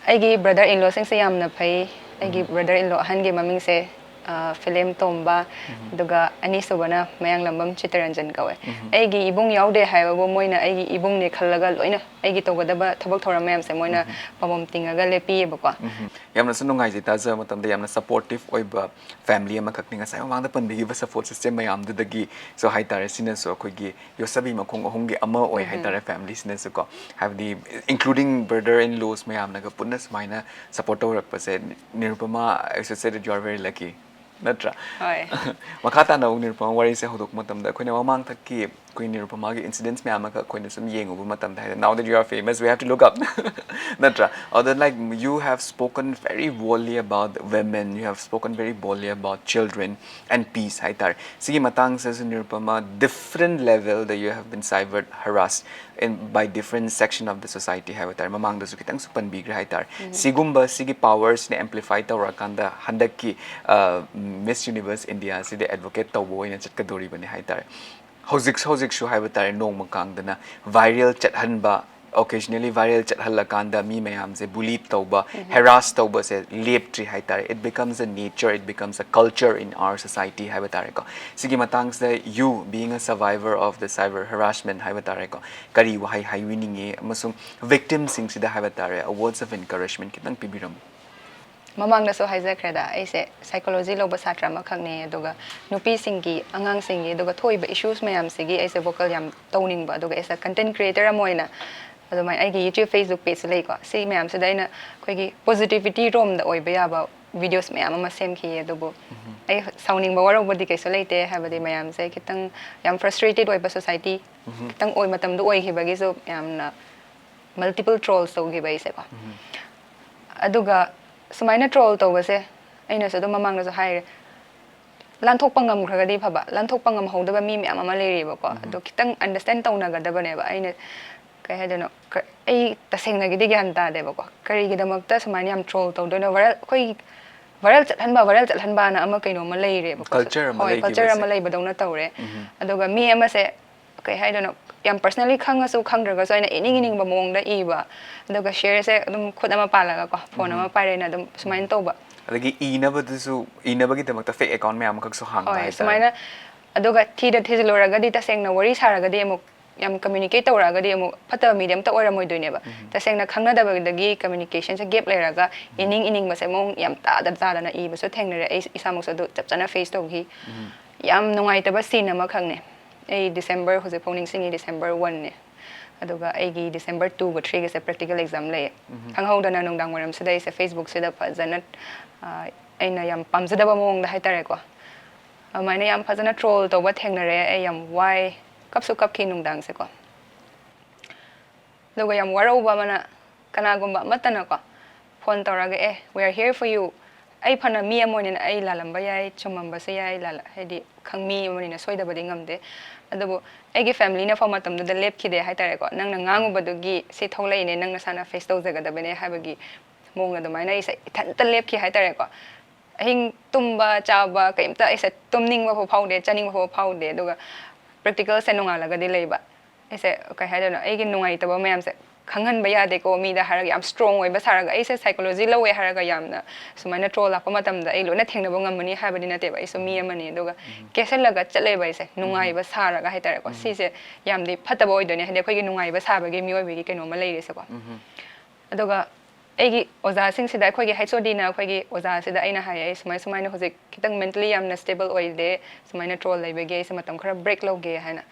ꯑꯩꯒꯤ brother in lawꯁꯤꯡꯁꯦ ꯌꯥꯝꯅ ꯐꯩ꯫ ꯑꯩꯒꯤ ꯎꯝ꯫ Brother in law ꯑꯍꯟꯒꯤ ꯃꯃꯤꯡꯁꯦ, ꯑ, ꯐꯤꯂꯦꯝ ꯇꯣꯝꯕ, ꯎꯝ꯫ ꯑꯗꯨꯒ ꯑꯅꯤꯁꯨꯕꯅ ꯃꯌꯥꯡꯂꯝꯕꯝ ꯆꯤꯇꯔꯟꯖꯟ ꯀꯧꯋꯦ꯫ ꯎꯝ꯫ ꯑꯩꯒꯤ ꯏꯕꯨꯡ ꯌꯥꯎꯗꯦ ꯍꯥꯏꯕꯕꯨ ꯃꯣꯏꯅ ꯑꯩꯒꯤ ꯏꯕꯨꯡꯅꯦ ꯈꯜꯂꯒ ꯂꯣꯏꯅ ꯑꯩꯒꯤ ꯇꯧꯒꯗꯕ ꯊꯕꯛ ꯊꯧꯔꯝ ꯃꯌꯥꯝꯁꯦ ꯃꯣꯏꯅ ꯎꯝ꯫ ꯄꯥꯃꯝ ꯇꯤꯡꯉꯒ ꯂꯦꯞꯄꯤꯌꯦꯕꯀꯣ꯫ ꯎꯝ꯫ ꯌꯥꯝꯅꯁꯨ ꯅꯨꯡꯉꯥꯏꯖꯩ ꯇꯥꯖꯕ ꯃꯇꯝꯗ, ꯌꯥꯝꯅ supportive ꯑꯣꯏꯕ family ꯑꯃꯈꯛꯅꯤ꯫ ꯉꯁꯥꯏ ꯃꯃꯥꯡꯗ ꯄꯟꯕꯤꯈꯤꯕ support system ꯃꯌꯥꯝꯗꯨꯗꯒꯤꯁꯨ ꯍꯥꯏꯇꯥꯔꯦ, ꯁꯤꯅꯁꯨ ꯑꯩꯈꯣꯏꯒꯤ ꯌꯣꯠꯁꯕꯤ ꯃꯈꯣꯡ ꯑꯍꯨꯝꯒꯤ ꯑꯃ ꯑꯣꯏ ꯎꯝ꯫ ꯍꯥꯏꯇꯥꯔꯦ, familyꯁꯤꯅꯁꯨꯀꯣ꯫ ꯍꯥꯏꯕꯗꯤ including brother in laws ꯃꯌꯥꯝꯅꯒ ꯄꯨꯟꯅ ꯁꯨꯃꯥꯏꯅ support ꯇꯧꯔꯛꯄꯁꯦ, Nirupama, I should say that you are very lucky, ꯅꯠꯇ꯭ꯔꯥ? ꯍꯣꯏ꯫ ꯃꯈꯥ ꯇꯥꯅ ꯑꯃꯨꯛ ꯅꯤꯔꯨꯄꯃꯥ ꯋꯥꯔꯤꯁꯦ ꯍꯧꯗꯣꯛꯄ ꯃꯇꯝꯗ, ꯑꯩꯈꯣꯏꯅ ꯃꯃꯥꯡꯊꯛꯀꯤ ꯑꯩꯈꯣꯏ ꯅꯤꯔꯨꯄꯃꯥꯒꯤ incidents ꯃꯌꯥꯝ ꯑꯃꯈꯛ ꯑꯩꯈꯣꯏꯅ ꯁꯨꯝ ꯌꯦꯡꯉꯨꯕ ꯃꯇꯝꯗ, ꯍꯥꯏꯗꯤ, now that you are famous, we have to look up, ꯅꯠꯇ꯭ꯔꯥ? ꯑꯗꯣ, like, you have spoken very boldly about women, you have spoken very boldly about children and peace ꯍꯥꯏꯇꯥꯔꯦ꯫ ꯁꯤꯒꯤ ꯃꯇꯥꯡꯁꯤꯗꯁꯨ, Nirupama, different level that you have been cyber harassed in by different section of the society ꯍꯥꯏꯕ ꯇꯥꯔꯦ꯫ ꯃꯃꯥꯡꯗꯁꯨ ꯈꯤꯇꯪꯁꯨ ꯄꯟꯕꯤꯈ꯭ꯔꯦ ꯍꯥꯏꯇꯥꯔꯦ꯫ ꯎꯝ꯫ ꯁꯤꯒꯨꯝꯕ, ꯁꯤꯒꯤ powerꯁꯤꯅ amplify ꯇꯧꯔꯀꯥꯟꯗ ꯍꯟꯗꯛꯀꯤ, ꯑ, Miss Universe India ꯁꯤꯗ advocate ꯇꯧꯕ ꯑꯣꯏꯅ ꯆꯠꯀꯗꯣꯔꯤꯕꯅꯤ ꯍꯥꯏꯇꯥꯔꯦ꯫ ꯍꯧꯖꯤꯛ ꯍꯧꯖꯤꯛꯁꯨ ꯍꯥꯏꯕ ꯇꯥꯔꯦ, ꯅꯣꯡꯃ ꯀꯥꯡꯗꯅ viral ꯆꯠꯍꯟꯕ, occasionally viral ꯆꯠꯍꯜꯂꯀꯥꯟꯗ ꯃꯤ ꯃꯌꯥꯝꯁꯦ bully ꯇꯧꯕ, harass ꯇꯧꯕꯁꯦ ꯂꯦꯞꯇ꯭ꯔꯤ ꯍꯥꯏꯇꯥꯔꯦ. It becomes a nature, it becomes a culture in our society ꯍꯥꯏꯕ ꯇꯥꯔꯦꯀꯣ. ꯁꯤꯒꯤ ꯃꯇꯥꯡꯁꯤꯗ, you being a survivor of the cyber harassment ꯍꯥꯏꯕ ꯇꯥꯔꯦꯀꯣ, ꯀꯔꯤ ꯋꯥꯍꯩ ꯍꯥꯏꯕꯤꯅꯤꯡꯉꯤ, ꯑꯃꯁꯨꯡ victimꯁꯤꯡꯁꯤꯗ ꯍꯥꯏꯕ ꯇꯥꯔꯦ, a words of encouragement ꯈꯤꯇꯪ ꯄꯤꯕꯤꯔꯝꯃꯨ. ꯃꯃꯥꯡꯗꯁꯨ ꯍꯥꯏꯖꯈ꯭ꯔꯦꯗ, ꯑꯩꯁꯦ psychology ꯂꯧꯕ ꯁꯥꯇ꯭ꯔ ꯑꯃꯈꯛꯅꯤ, ꯑꯗꯨꯒ ꯅꯨꯄꯤꯁꯤꯡꯒꯤ, ꯑꯉꯥꯡꯁꯤꯡꯒꯤ, ꯑꯗꯨꯒ ꯊꯣꯛꯏꯕ issues ꯃꯌꯥꯝꯁꯤꯒꯤ ꯑꯩꯁꯦ vocal ꯌꯥꯝ ꯇꯧꯅꯤꯡꯕ, ꯑꯗꯨꯒ as a content creator ꯑꯃ ꯑꯣꯏꯅ ꯑꯗꯨꯃꯥꯏꯅ ꯑꯩꯒꯤ YouTube, Facebook page ꯂꯩꯀꯣ, ꯁꯤ ꯃꯌꯥꯝꯁꯤꯗ ꯑꯩꯅ ꯑꯩꯈꯣꯏꯒꯤ positivity ꯔꯣꯝꯗ ꯑꯣꯏꯕ ꯌꯥꯕ videos ꯃꯌꯥꯝ ꯑꯃ ꯁꯦꯝꯈꯤꯌꯦ. ꯑꯗꯨꯕꯨ ꯑꯩ ꯁꯥꯎꯅꯤꯡꯕ, ꯋꯥꯔꯧꯕꯗꯤ ꯀꯩꯁꯨ ꯂꯩꯇꯦ, ꯍꯥꯏꯕꯗꯤ ꯃꯌꯥꯝꯁꯦ ꯈꯤꯇꯪ ꯌꯥꯝ frustrated ꯑꯣꯏꯕ society ꯈꯤꯇꯪ ꯑꯣꯏ ꯃꯇꯝꯗ ꯑꯣꯏꯈꯤꯕꯒꯤꯁꯨ ꯌꯥꯝꯅ multiple trolls ꯇꯧꯈꯤꯕ ꯑꯩꯁꯦꯀꯣ. ꯑꯗꯨꯒ ꯁꯨꯃꯥꯏꯅ troll ꯇꯧꯕꯁꯦ, ꯑꯩꯅꯁꯨ ꯑꯗꯨꯝ ꯃꯃꯥꯡꯗꯁꯨ ꯍꯥꯏꯔꯦ, ꯂꯥꯟꯊꯣꯛꯄ ꯉꯝꯈ꯭ꯔꯒꯗꯤ ꯐꯕ, ꯂꯥꯟꯊꯣꯛꯄ ꯉꯝꯍꯧꯗꯕ ꯃꯤ ꯃꯌꯥꯝ ꯑꯃ ꯂꯩꯔꯤꯕꯀꯣ. ꯑꯗꯣ ꯈꯤꯇꯪ understand ꯇꯧꯅꯒꯗꯕꯅꯦꯕ. ꯑꯩꯅ ꯀꯩ ꯍꯥꯏꯗꯣꯏꯅꯣ, ꯀ- ꯑꯩ ꯇꯁꯦꯡꯅꯒꯤꯗꯤ ꯒ꯭ꯌꯥꯟ ꯇꯥꯗꯦꯕꯀꯣ, ꯀꯔꯤꯒꯤꯗꯃꯛꯇ ꯁꯨꯃꯥꯏꯅ ꯌꯥꯝ troll ꯇꯧꯗꯣꯏꯅꯣ? Viral, ꯑꯩꯈꯣꯏ viral ꯆꯠꯍꯟꯕ, viral ꯆꯠꯍꯟꯕꯅ ꯑꯃ ꯀꯩꯅꯣꯝꯃ ꯂꯩꯔꯦꯕꯀꯣ. Culture ꯑꯃ ꯍꯣꯏ, ꯂꯩꯈꯤꯕꯁꯦ. Culture ꯑꯃ ꯂꯩꯕꯗꯧꯅ ꯇꯧꯔꯦ. ꯑꯗꯨꯒ ꯃꯤ ꯑꯃꯁꯦ, ꯀꯩ ꯍꯥꯏꯗꯣꯏꯅꯣ, ꯌꯥꯝ personally ꯈꯪꯉꯁꯨ ꯈꯪꯗ꯭ꯔꯒꯁꯨ ꯑꯩꯅ ꯏꯅꯤꯡ ꯏꯅꯤꯡꯕ ꯃꯑꯣꯡꯗ ꯏꯕ, ꯑꯗꯨꯒ shareꯁꯦ ꯑꯗꯨꯝ ꯈꯨꯠ ꯑꯃ ꯄꯥꯜꯂꯒꯀꯣ, phone ꯑꯃ ꯄꯥꯏꯔꯦꯅ ꯑꯗꯨꯝ ꯁꯨꯃꯥꯏꯅ ꯇꯧꯕ. ꯑꯗꯒꯤ ꯏꯅꯕꯗꯨꯁꯨ, ꯏꯅꯕꯒꯤꯗꯃꯛꯇ fake account ꯃꯌꯥꯝ ꯑꯃꯈꯛꯁꯨ ꯍꯥꯡꯕ ꯍꯣꯏ, ꯍꯥꯏꯇꯥꯔꯦ. ꯁꯨꯃꯥꯏꯅ. ꯑꯗꯨꯒ ꯊꯤꯗ ꯊꯤꯖꯤꯜꯂꯨꯔꯒꯗꯤ, ꯇꯁꯦꯡꯅ ꯋꯥꯔꯤ ꯁꯥꯔꯒꯗꯤ ꯑꯃꯨꯛ, ꯌꯥꯝ communicate ꯇꯧꯔꯛꯑꯒꯗꯤ ꯑꯃꯨꯛ ꯐꯠꯇꯕ ꯃꯤꯗꯤ ꯑꯝꯇ ꯑꯣꯏꯔꯝꯃꯣꯏꯗꯣꯏꯅꯦꯕ. ꯇꯁꯦꯡꯅ ꯈꯪꯅꯗꯕꯗꯒꯤ communicationꯁꯦ gap ꯂꯩꯔꯒ ꯏꯅꯤꯡ ꯏꯅꯤꯡꯕꯁꯦ ꯃꯑꯣꯡ ꯌꯥꯝ ꯇꯥꯗ ꯇꯥꯗꯅ ꯏꯕꯁꯨ ꯊꯦꯡꯅꯔꯦ꯫ ꯑꯩ ꯏꯁꯥꯃꯛꯁꯨ ꯑꯗꯨ ꯆꯞ ꯆꯥꯅ face ꯇꯧꯈꯤ꯫ ꯌꯥꯝ ꯅꯨꯡꯉꯥꯏꯇꯕ scene ꯑꯃꯈꯛꯅꯦ꯫ ꯑꯩ December, ꯍꯧꯖꯤꯛꯐꯥꯎ ꯅꯤꯡꯁꯤꯡꯉꯤ, December oneꯅꯦ꯫ ꯑꯗꯨꯒ ꯑꯩꯒꯤ December twoꯒ threeꯒꯁꯦ practical exam ꯂꯩꯌꯦ꯫ ꯈꯪꯍꯧꯗꯅ ꯅꯨꯡꯗꯥꯡ ꯋꯥꯏꯔꯝꯁꯤꯗ ꯑꯩꯁꯦ Facebookꯁꯤꯗ ꯐꯖꯅ, ꯑ, ꯑꯩꯅ ꯌꯥꯝ ꯄꯥꯝꯖꯗꯕ ꯃꯑꯣꯡꯗ ꯍꯥꯏꯇꯥꯔꯦꯀꯣ, ꯑꯗꯨꯃꯥꯏꯅ ꯌꯥꯝ ꯐꯖꯅ troll ꯇꯧꯕ ꯊꯦꯡꯅꯔꯦ꯫ ꯑꯩ ꯌꯥꯝ ꯋꯥꯏ, ꯀꯞꯁꯨ ꯀꯞꯈꯤ ꯅꯨꯡꯗꯥꯡꯁꯦꯀꯣ꯫ ꯑꯗꯨꯒ ꯌꯥꯝ ꯋꯥꯔꯧꯕ ꯑꯃꯅ, ꯀꯅꯥꯒꯨꯝꯕ ꯑꯃꯠꯇꯅꯀꯣ phone ꯇꯧꯔꯒ, "ꯑꯦ, we are here for you, ꯑꯩ ꯐꯅ ꯃꯤ ꯑꯃ ꯑꯣꯏꯅ ꯑꯩ ꯂꯥꯜꯂꯝꯕ ꯌꯥꯏ, ꯆꯨꯝꯃꯝꯕꯁꯨ ꯌꯥꯏ, ꯂꯥꯜꯂ-, ꯍꯥꯏꯗꯤ ꯈꯪ-, ꯃꯤ ꯑꯃꯅꯤꯅ ꯁꯣꯏꯗꯕꯗꯤ ꯉꯝꯗꯦ, ꯑꯗꯨꯕꯨ ꯑꯩꯒꯤ familyꯅ ꯐꯥꯎ ꯃꯇꯝꯗꯨꯗ ꯂꯦꯞꯈꯤꯗꯦ ꯍꯥꯏꯇꯥꯔꯦꯀꯣ꯫ ꯅꯪꯅ ꯉꯥꯡꯉꯨꯕꯗꯨꯒꯤ ꯁꯤ ꯊꯣꯛꯂꯛꯏꯅꯦ, ꯅꯪ ꯅꯁꯥꯅ face ꯇꯧꯖꯒꯗꯕꯅꯦ" ꯍꯥꯏꯕꯒꯤ ꯃꯑꯣꯡꯗ ꯑꯗꯨꯃꯥꯏꯅ ꯑꯩꯁꯦ ꯏꯊꯟꯇ ꯂꯦꯞꯈꯤ ꯍꯥꯏꯇꯥꯔꯦꯀꯣ꯫ ꯑꯍꯤꯡ ꯇꯨꯝꯕ ꯆꯥꯕ ꯀꯩꯝꯇ, ꯑꯩꯁꯦ ꯇꯨꯝꯅꯤꯡꯕ ꯐꯥꯎ ꯐꯥꯎꯗꯦ, ꯆꯥꯅꯤꯡꯕ ꯐꯥꯎ ꯐꯥꯎꯗꯦ꯫ ꯑꯗꯨꯒ practicalꯁꯦ ꯅꯣꯡꯉꯥꯜꯂꯒꯗꯤ ꯂꯩꯕ꯫ ꯑꯩꯁꯦ ꯀꯩ ꯍꯥꯏꯗꯣꯏꯅꯣ, ꯑꯩꯒꯤ ꯅꯨꯡꯉꯥꯏꯇꯕ ꯃꯌꯥꯝꯁꯦ ꯈꯪꯍꯟꯕ ꯌꯥꯗꯦꯀꯣ ꯃꯤꯗ ꯍꯥꯏꯔꯒ, ꯌꯥꯝ ꯁ꯭ꯇꯔꯣꯡ ꯑꯣꯏꯕ ꯁꯥꯔꯒ, ꯑꯩꯁꯦ ꯁꯥꯏꯀꯣꯂꯣꯖꯤ ꯂꯧꯋꯦ ꯍꯥꯏꯔꯒ ꯌꯥꯝꯅ ꯁꯨꯃꯥꯏꯅ ꯇ꯭ꯔꯣꯜ ꯂꯥꯛꯄ ꯃꯇꯝꯗ ꯑꯩ ꯂꯣꯏꯅ ꯊꯦꯡꯅꯕ ꯉꯝꯃꯅꯤ ꯍꯥꯏꯕꯗꯤ ꯅꯠꯇꯦꯕ꯫ ꯑꯩꯁꯨ ꯃꯤ ꯑꯃꯅꯤ, ꯑꯗꯨꯒ ꯀꯦꯁꯜꯂꯒ ꯆꯠꯂꯦꯕ ꯑꯩꯁꯦ, ꯅꯨꯡꯉꯥꯏꯕ ꯁꯥꯔꯒ ꯍꯥꯏꯇꯥꯔꯦꯀꯣ꯫ ꯁꯤꯁꯦ ꯌꯥꯝꯗꯤ ꯐꯠꯇꯕ ꯑꯣꯏꯗꯣꯏꯅꯦ, ꯍꯥꯏꯗꯤ ꯑꯩꯈꯣꯏꯒꯤ ꯅꯨꯡꯉꯥꯏꯕ ꯁꯥꯕꯒꯤ ꯃꯤꯑꯣꯏꯕꯒꯤ ꯀꯩꯅꯣꯝꯃ ꯂꯩꯔꯤꯁꯦꯀꯣ꯫ ꯑꯗꯨꯒ ꯑꯩꯒꯤ ꯑꯣꯖꯥꯁꯤꯡꯁꯤꯗ, ꯑꯩꯈꯣꯏꯒꯤ ꯍꯩꯆ ꯑꯣ ꯗꯤꯅ ꯑꯩꯈꯣꯏꯒꯤ ꯑꯣꯖꯥꯁꯤꯗ ꯑꯩꯅ ꯍꯥꯏꯌꯦ, "ꯑꯩ ꯁꯨꯃꯥꯏ ꯁꯨꯃꯥꯏꯅ ꯍꯧꯖꯤꯛ ꯈꯤꯇꯪ ꯃꯦꯟꯇꯂꯤ ꯌꯥꯝꯅ ꯁ꯭ꯇꯦꯕꯜ ꯑꯣꯏꯗꯦ, ꯁꯨꯃꯥꯏꯅ ꯇ꯭ꯔꯣꯜ ꯂꯩꯕꯒꯤ ꯑꯩꯁꯦ ꯃꯇꯝ ꯈꯔ ꯕ꯭ꯔꯦꯛ ꯂꯧꯒꯦ" ꯍꯥꯏꯅ꯫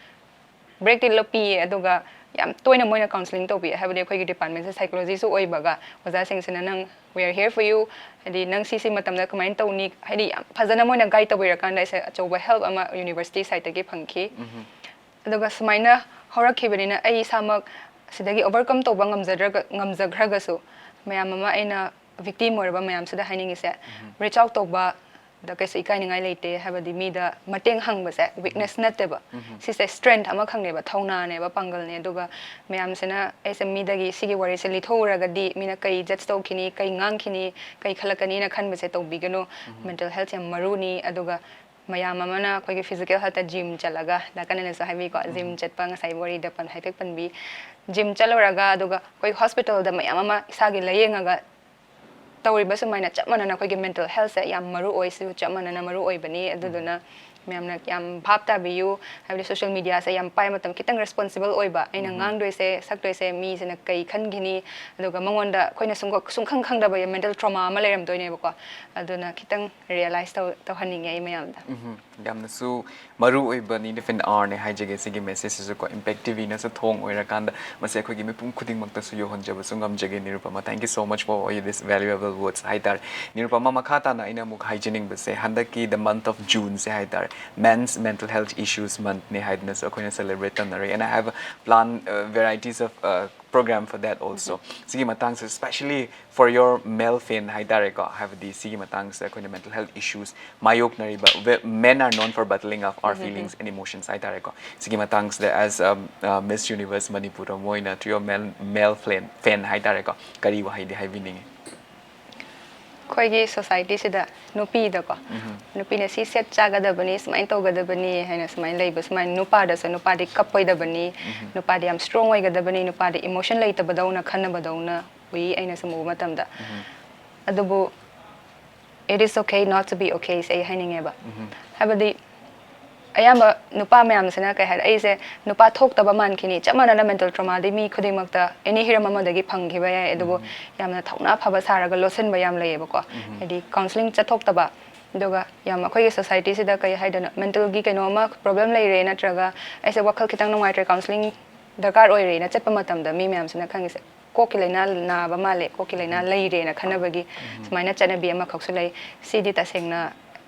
ꯕ꯭ꯔꯦꯛꯇꯤ ꯂꯧ-, ꯄꯤꯌꯦ, ꯑꯗꯨꯒ ꯌꯥꯝ ꯇꯣꯏꯅ ꯃꯣꯏꯅ ꯀꯥꯎꯟꯁꯤꯂꯤꯡ ꯇꯧꯕꯤ, ꯍꯥꯏꯕꯗꯤ ꯑꯩꯈꯣꯏꯒꯤ ꯗꯤꯄꯥꯔꯠꯃꯦꯟꯁꯦ ꯁꯥꯏꯀꯣꯂꯣꯖꯤꯁꯨ ꯑꯣꯏꯕꯒ, ꯑꯣꯖꯥꯁꯤꯡꯁꯤꯅ "ꯅꯪ, we are here for you", ꯍꯥꯏꯗꯤ ꯅꯪ ꯁꯤꯁꯤ ꯃꯇꯝꯗ ꯀꯃꯥꯏꯅ ꯇꯧꯅꯤ, ꯍꯥꯏꯗꯤ ꯌꯥꯝ ꯐꯖꯅ ꯃꯣꯏꯅ ꯒꯥꯏꯗ ꯇꯧꯕꯤꯔꯀꯥꯟꯗ ꯑꯩꯁꯦ ꯑꯆꯧꯕ ꯍꯦꯜꯞ ꯑꯃ ꯌꯨꯅꯤꯚꯔꯁꯤꯇꯤ ꯁꯥꯏꯠꯇꯒꯤ ꯐꯪꯈꯤ꯫ ꯑꯗꯨꯒ ꯁꯨꯃꯥꯏꯅ ꯍꯧꯔꯛꯈꯤꯕꯅꯤꯅ ꯑꯩ ꯏꯁꯥꯃꯛ ꯁꯤꯗꯒꯤ ꯑꯣꯚꯔꯀꯝ ꯇꯧꯕ ꯉꯝꯖꯗ꯭ꯔꯒ-, ꯉꯝꯖꯈ꯭ꯔꯒꯁꯨ, ꯃꯌꯥꯝ ꯑꯃ, ꯑꯩꯅ ꯚꯤꯛꯇꯤꯝ ꯑꯣꯏꯔꯕ ꯃꯌꯥꯝꯁꯤꯗ ꯍꯥꯏꯅꯤꯡꯉꯤꯁꯦ, ꯔꯤꯆ ꯑꯥꯎꯠ ꯇꯧꯕ ꯗ ꯀꯩꯁꯨ ꯏꯀꯥꯏꯅꯤꯡꯉꯥꯏ ꯂꯩꯇꯦ꯫ ꯍꯥꯏꯕꯗꯤ ꯃꯤꯗ ꯃꯇꯦꯡ ꯍꯪꯕꯁꯦ ꯋꯤꯛꯅꯦꯁ ꯅꯠꯇꯦꯕ꯫ ꯁꯤꯁꯦ ꯁ꯭ꯇꯔꯦꯡꯊ ꯑꯃꯈꯛꯅꯦꯕ, ꯊꯧꯅꯥꯅꯦꯕ, ꯄꯥꯡꯒꯜꯅꯦ꯫ ꯑꯗꯨꯒ ꯃꯌꯥꯝꯁꯤꯅ ꯑꯩꯁꯦ ꯃꯤꯗꯒꯤ ꯁꯤꯒꯤ ꯋꯥꯔꯤꯁꯦ ꯂꯤꯊꯣꯛꯎꯔꯒꯗꯤ ꯃꯤꯅ ꯀꯩ ꯖꯖ ꯇꯧꯈꯤꯅꯤ, ꯀꯩ ꯉꯥꯡꯈꯤꯅꯤ, ꯀꯩ ꯈꯜꯂꯛꯀꯅꯤꯅ ꯈꯟꯕꯁꯦ ꯇꯧꯕꯤꯒꯅꯨ꯫ ꯃꯦꯟꯇꯜ ꯍꯦꯜꯊ ꯌꯥꯝ ꯃꯔꯨꯅꯤ꯫ ꯑꯗꯨꯒ ꯃꯌꯥꯝ ꯑꯃꯅ ꯑꯩꯈꯣꯏꯒꯤ ꯐꯤꯖꯤꯀꯦꯜ ꯍꯦꯜꯊꯇ ꯖꯤꯝ ꯆꯠꯂꯒ, ꯗꯥ ꯀꯅꯅꯁꯨ ꯍꯥꯏꯕꯤꯀꯣ, ꯖꯤꯝ ꯆꯠꯄ ꯉꯁꯥꯏ ꯋꯥꯔꯤꯗ ꯄꯟ-, ꯍꯥꯏꯐꯦꯠ ꯄꯟꯕꯤ, ꯖꯤꯝ ꯆꯠꯂꯨꯔꯒ, ꯑꯗꯨꯒ ꯑꯩꯈꯣꯏ ꯍꯣꯁꯄꯤꯇꯥꯜꯗ ꯃꯌꯥꯝ ꯑꯃ ꯏꯁꯥꯒꯤ ꯂꯥꯏꯌꯦꯡꯉꯒ ꯇꯧꯔꯤꯕ ꯁꯨꯃꯥꯏꯅ ꯆꯞ ꯃꯥꯟꯅꯅ ꯑꯩꯈꯣꯏꯒꯤ ꯃꯦꯟꯇꯜ ꯍꯦꯜꯊꯁꯦ ꯌꯥꯝ ꯃꯔꯨ ꯑꯣꯏ, ꯁꯤꯁꯨ ꯆꯞ ꯃꯥꯟꯅꯅ ꯃꯔꯨ ꯑꯣꯏꯕꯅꯤ꯫ ꯑꯗꯨꯗꯨꯅ ꯃꯌꯥꯝꯅ ꯌꯥꯝ ꯚꯥꯞ ꯇꯥꯕꯤꯌꯨ꯫ ꯍꯥꯏꯕꯗꯤ ꯁꯣꯁꯤꯌꯦꯜ ꯃꯤꯗꯤꯌꯥꯁꯦ ꯌꯥꯝ ꯄꯥꯏ ꯃꯇꯝ ꯈꯤꯇꯪ ꯔꯦꯁꯄꯣꯟꯁꯤꯕꯜ ꯑꯣꯏꯕ, ꯑꯩꯅ ꯉꯥꯡꯗꯣꯏꯁꯦ, ꯁꯛꯇꯣꯏꯁꯦ, ꯃꯤꯁꯤꯅ ꯀꯩ ꯈꯟꯈꯤꯅꯤ, ꯑꯗꯨꯒ ꯃꯉꯣꯟꯗ ꯑꯩꯈꯣꯏꯅ ꯁꯨꯡꯈ-, ꯁꯨꯡꯈꯪ ꯈꯪꯗꯕ ꯃꯦꯟꯇꯜ ꯇ꯭ꯔꯣꯃꯥ ꯑꯃ ꯂꯩꯔꯝꯗꯣꯏꯅꯦꯕꯀꯣ꯫ ꯑꯗꯨꯅ ꯈꯤꯇꯪ ꯔꯤꯌꯦꯂꯥꯏꯁ ꯇꯧ-, ꯇꯧꯍꯟꯅꯤꯡꯉꯦ ꯑꯩ ꯃꯌꯥꯝꯗ꯫ ꯌꯥꯝꯅꯁꯨ ꯃꯔꯨ ꯑꯣꯏꯕ ꯅꯤꯗ ꯐꯤꯟ ꯑꯥꯔꯅꯦ ꯍꯥꯏꯖꯒꯦ꯫ ꯁꯤꯒꯤ ꯃꯦꯁꯦꯖꯁꯤꯁꯨꯀꯣ ꯏꯝꯄꯦꯛ ꯇꯤꯚꯤꯅꯁꯨ ꯊꯣꯡ ꯑꯣꯏꯔꯀꯥꯟꯗ ꯃꯁꯤ ꯑꯩꯈꯣꯏꯒꯤ ꯃꯤꯄꯨꯝ ꯈꯨꯗꯤꯡꯃꯛꯇꯁꯨ ꯌꯧꯍꯟꯖꯕꯁꯨ ꯉꯝꯖꯒꯦ꯫ Nirupama, thank you so much for all this valuable words ꯍꯥꯏꯇꯥꯔꯦ꯫ ꯅꯤꯔꯨꯄꯃꯥ, ꯃꯈꯥ ꯇꯥꯅ ꯑꯩꯅ ꯑꯃꯨꯛ ꯍꯥꯏꯖꯅꯤꯡꯕꯁꯦ, ꯍꯟꯗꯛꯀꯤ the month of June ꯁꯦ ꯍꯥꯏꯇꯥꯔꯦ, Men's Mental Health Issues Month ꯅꯦ ꯍꯥꯏꯗꯅꯁꯨ ꯑꯩꯈꯣꯏꯅ ꯁꯦꯂꯦꯕ꯭ꯔꯦꯠ ꯇꯧꯅꯔꯤ꯫ And I have a plan, uh, varieties of, uh, program for that also. ꯁꯤꯒꯤ ꯃꯇꯥꯡꯁꯦ, especially for your male fan ꯍꯥꯏꯇꯥꯔꯦꯀꯣ, ꯍꯥꯏꯕꯗꯤ ꯁꯤꯒꯤ ꯃꯇꯥꯡꯁꯤꯗ ꯑꯩꯈꯣꯏꯅ ꯃꯦꯟꯇꯜ ꯍꯦꯜꯊ ꯏꯁꯨꯁ ꯃꯥꯌꯣꯛꯅꯔꯤꯕ, we-, men are known for bottling up our feelings and emotions ꯍꯥꯏꯇꯥꯔꯦꯀꯣ꯫ ꯁꯤꯒꯤ ꯃꯇꯥꯡꯁꯤꯗ, as a, uh, Miss Universe Manipur ꯑꯃ ꯑꯣꯏꯅ, to your male, male fan, fan ꯍꯥꯏꯇꯥꯔꯦꯀꯣ, ꯀꯔꯤ ꯋꯥꯍꯩꯗꯤ ꯍꯥꯏꯕꯤꯅꯤꯡꯉꯤ? ꯑꯩꯈꯣꯏꯒꯤ ꯁꯣꯁꯥꯏꯇꯤꯁꯤꯗ ꯅꯨꯄꯤꯗꯀꯣ, ꯅꯨꯄꯤꯅ ꯁꯤ ꯁꯦꯠ ꯆꯥꯒꯗꯕꯅꯤ, ꯁꯨꯃꯥꯏꯅ ꯇꯧꯒꯗꯕꯅꯤ ꯍꯥꯏꯅ ꯁꯨꯃꯥꯏꯅ ꯂꯩꯕ, ꯁꯨꯃꯥꯏꯅ ꯅꯨꯄꯥꯗꯁꯨ ꯅꯨꯄꯥꯗꯤ ꯀꯞꯄꯣꯏꯗꯕꯅꯤ, ꯅꯨꯄꯥꯗꯤ ꯌꯥꯝ ꯁ꯭ꯇꯔꯣꯡ ꯑꯣꯏꯒꯗꯕꯅꯤ, ꯅꯨꯄꯥꯗꯤ ꯏꯃꯣꯁꯟ ꯂꯩꯇꯕꯗꯧꯅ ꯈꯟꯅꯕꯗꯧꯅ ꯎꯏ ꯑꯩꯅ ꯁꯨꯝ ꯎꯕ ꯃꯇꯝꯗ꯫ ꯑꯗꯨꯕꯨ it is okay not to be okay ꯁꯦ ꯑꯩ ꯍꯥꯏꯅꯤꯡꯉꯦꯕ꯫ ꯍꯥꯏꯕꯗꯤ ꯑꯌꯥꯝꯕ ꯅꯨꯄꯥ ꯃꯌꯥꯝꯁꯤꯅ ꯀꯩ ꯍꯥꯏꯔꯦ, ꯑꯩꯁꯦ ꯅꯨꯄꯥ ꯊꯣꯛꯇꯕ ꯃꯥꯟꯈꯤꯅꯤ, ꯆꯞ ꯃꯥꯟꯅꯅ ꯃꯦꯟꯇꯜ ꯇ꯭ꯔꯣꯃꯥꯗꯤ ꯃꯤ ꯈꯨꯗꯤꯡꯃꯛꯇ ꯑꯦꯅꯤ ꯍꯤꯔꯝ ꯑꯃꯗꯒꯤ ꯐꯪꯈꯤꯕ ꯌꯥꯏ, ꯑꯗꯨꯕꯨ ꯌꯥꯝꯅ ꯊꯧꯅꯥ ꯐꯕ ꯁꯥꯔꯒ ꯂꯣꯠꯁꯤꯟꯕ ꯌꯥꯝ ꯂꯩꯌꯦꯕꯀꯣ꯫ ꯍꯥꯏꯗꯤ ꯀꯥꯎꯟꯁꯤꯂꯤꯡ ꯆꯠꯊꯣꯛꯇꯕ, ꯑꯗꯨꯒ ꯌꯥꯝ ꯑꯩꯈꯣꯏꯒꯤ ꯁꯣꯁꯥꯏꯇꯤꯁꯤꯗ ꯀꯩ ꯍꯥꯏꯗꯣꯏꯅꯣ, ꯃꯦꯟꯇꯜꯒꯤ ꯀꯩꯅꯣ ꯑꯃ ꯄ꯭ꯔꯣꯕ꯭ꯂꯦꯝ ꯂꯩꯔꯦ, ꯅꯠꯇ꯭ꯔꯒ ꯑꯩꯁꯦ ꯋꯥꯈꯜ ꯈꯤꯇꯪ ꯅꯨꯡꯉꯥꯏꯇ꯭ꯔꯦ, ꯀꯥꯎꯟꯁꯤꯂꯤꯡ ꯗꯔꯀꯥꯔ ꯑꯣꯏꯔꯦꯅ ꯆꯠꯄ ꯃꯇꯝꯗ ꯃꯤ ꯃꯌꯥꯝꯁꯤꯅ ꯈꯪꯉꯤꯁꯦ ꯀꯣꯛꯀꯤ ꯂꯥꯏꯅꯥ ꯅꯥꯕ ꯃꯥꯜꯂꯦ, ꯀꯣꯛꯀꯤ ꯂꯥꯏꯅꯥ ꯂꯩꯔꯦꯅ ꯈꯟꯅꯕꯒꯤ ꯁꯨꯃꯥꯏꯅ ꯆꯠꯅꯕꯤ ꯑꯃꯈꯛꯁꯨ ꯂꯩ꯫ ꯁꯤꯗꯤ ꯇꯁꯦꯡꯅ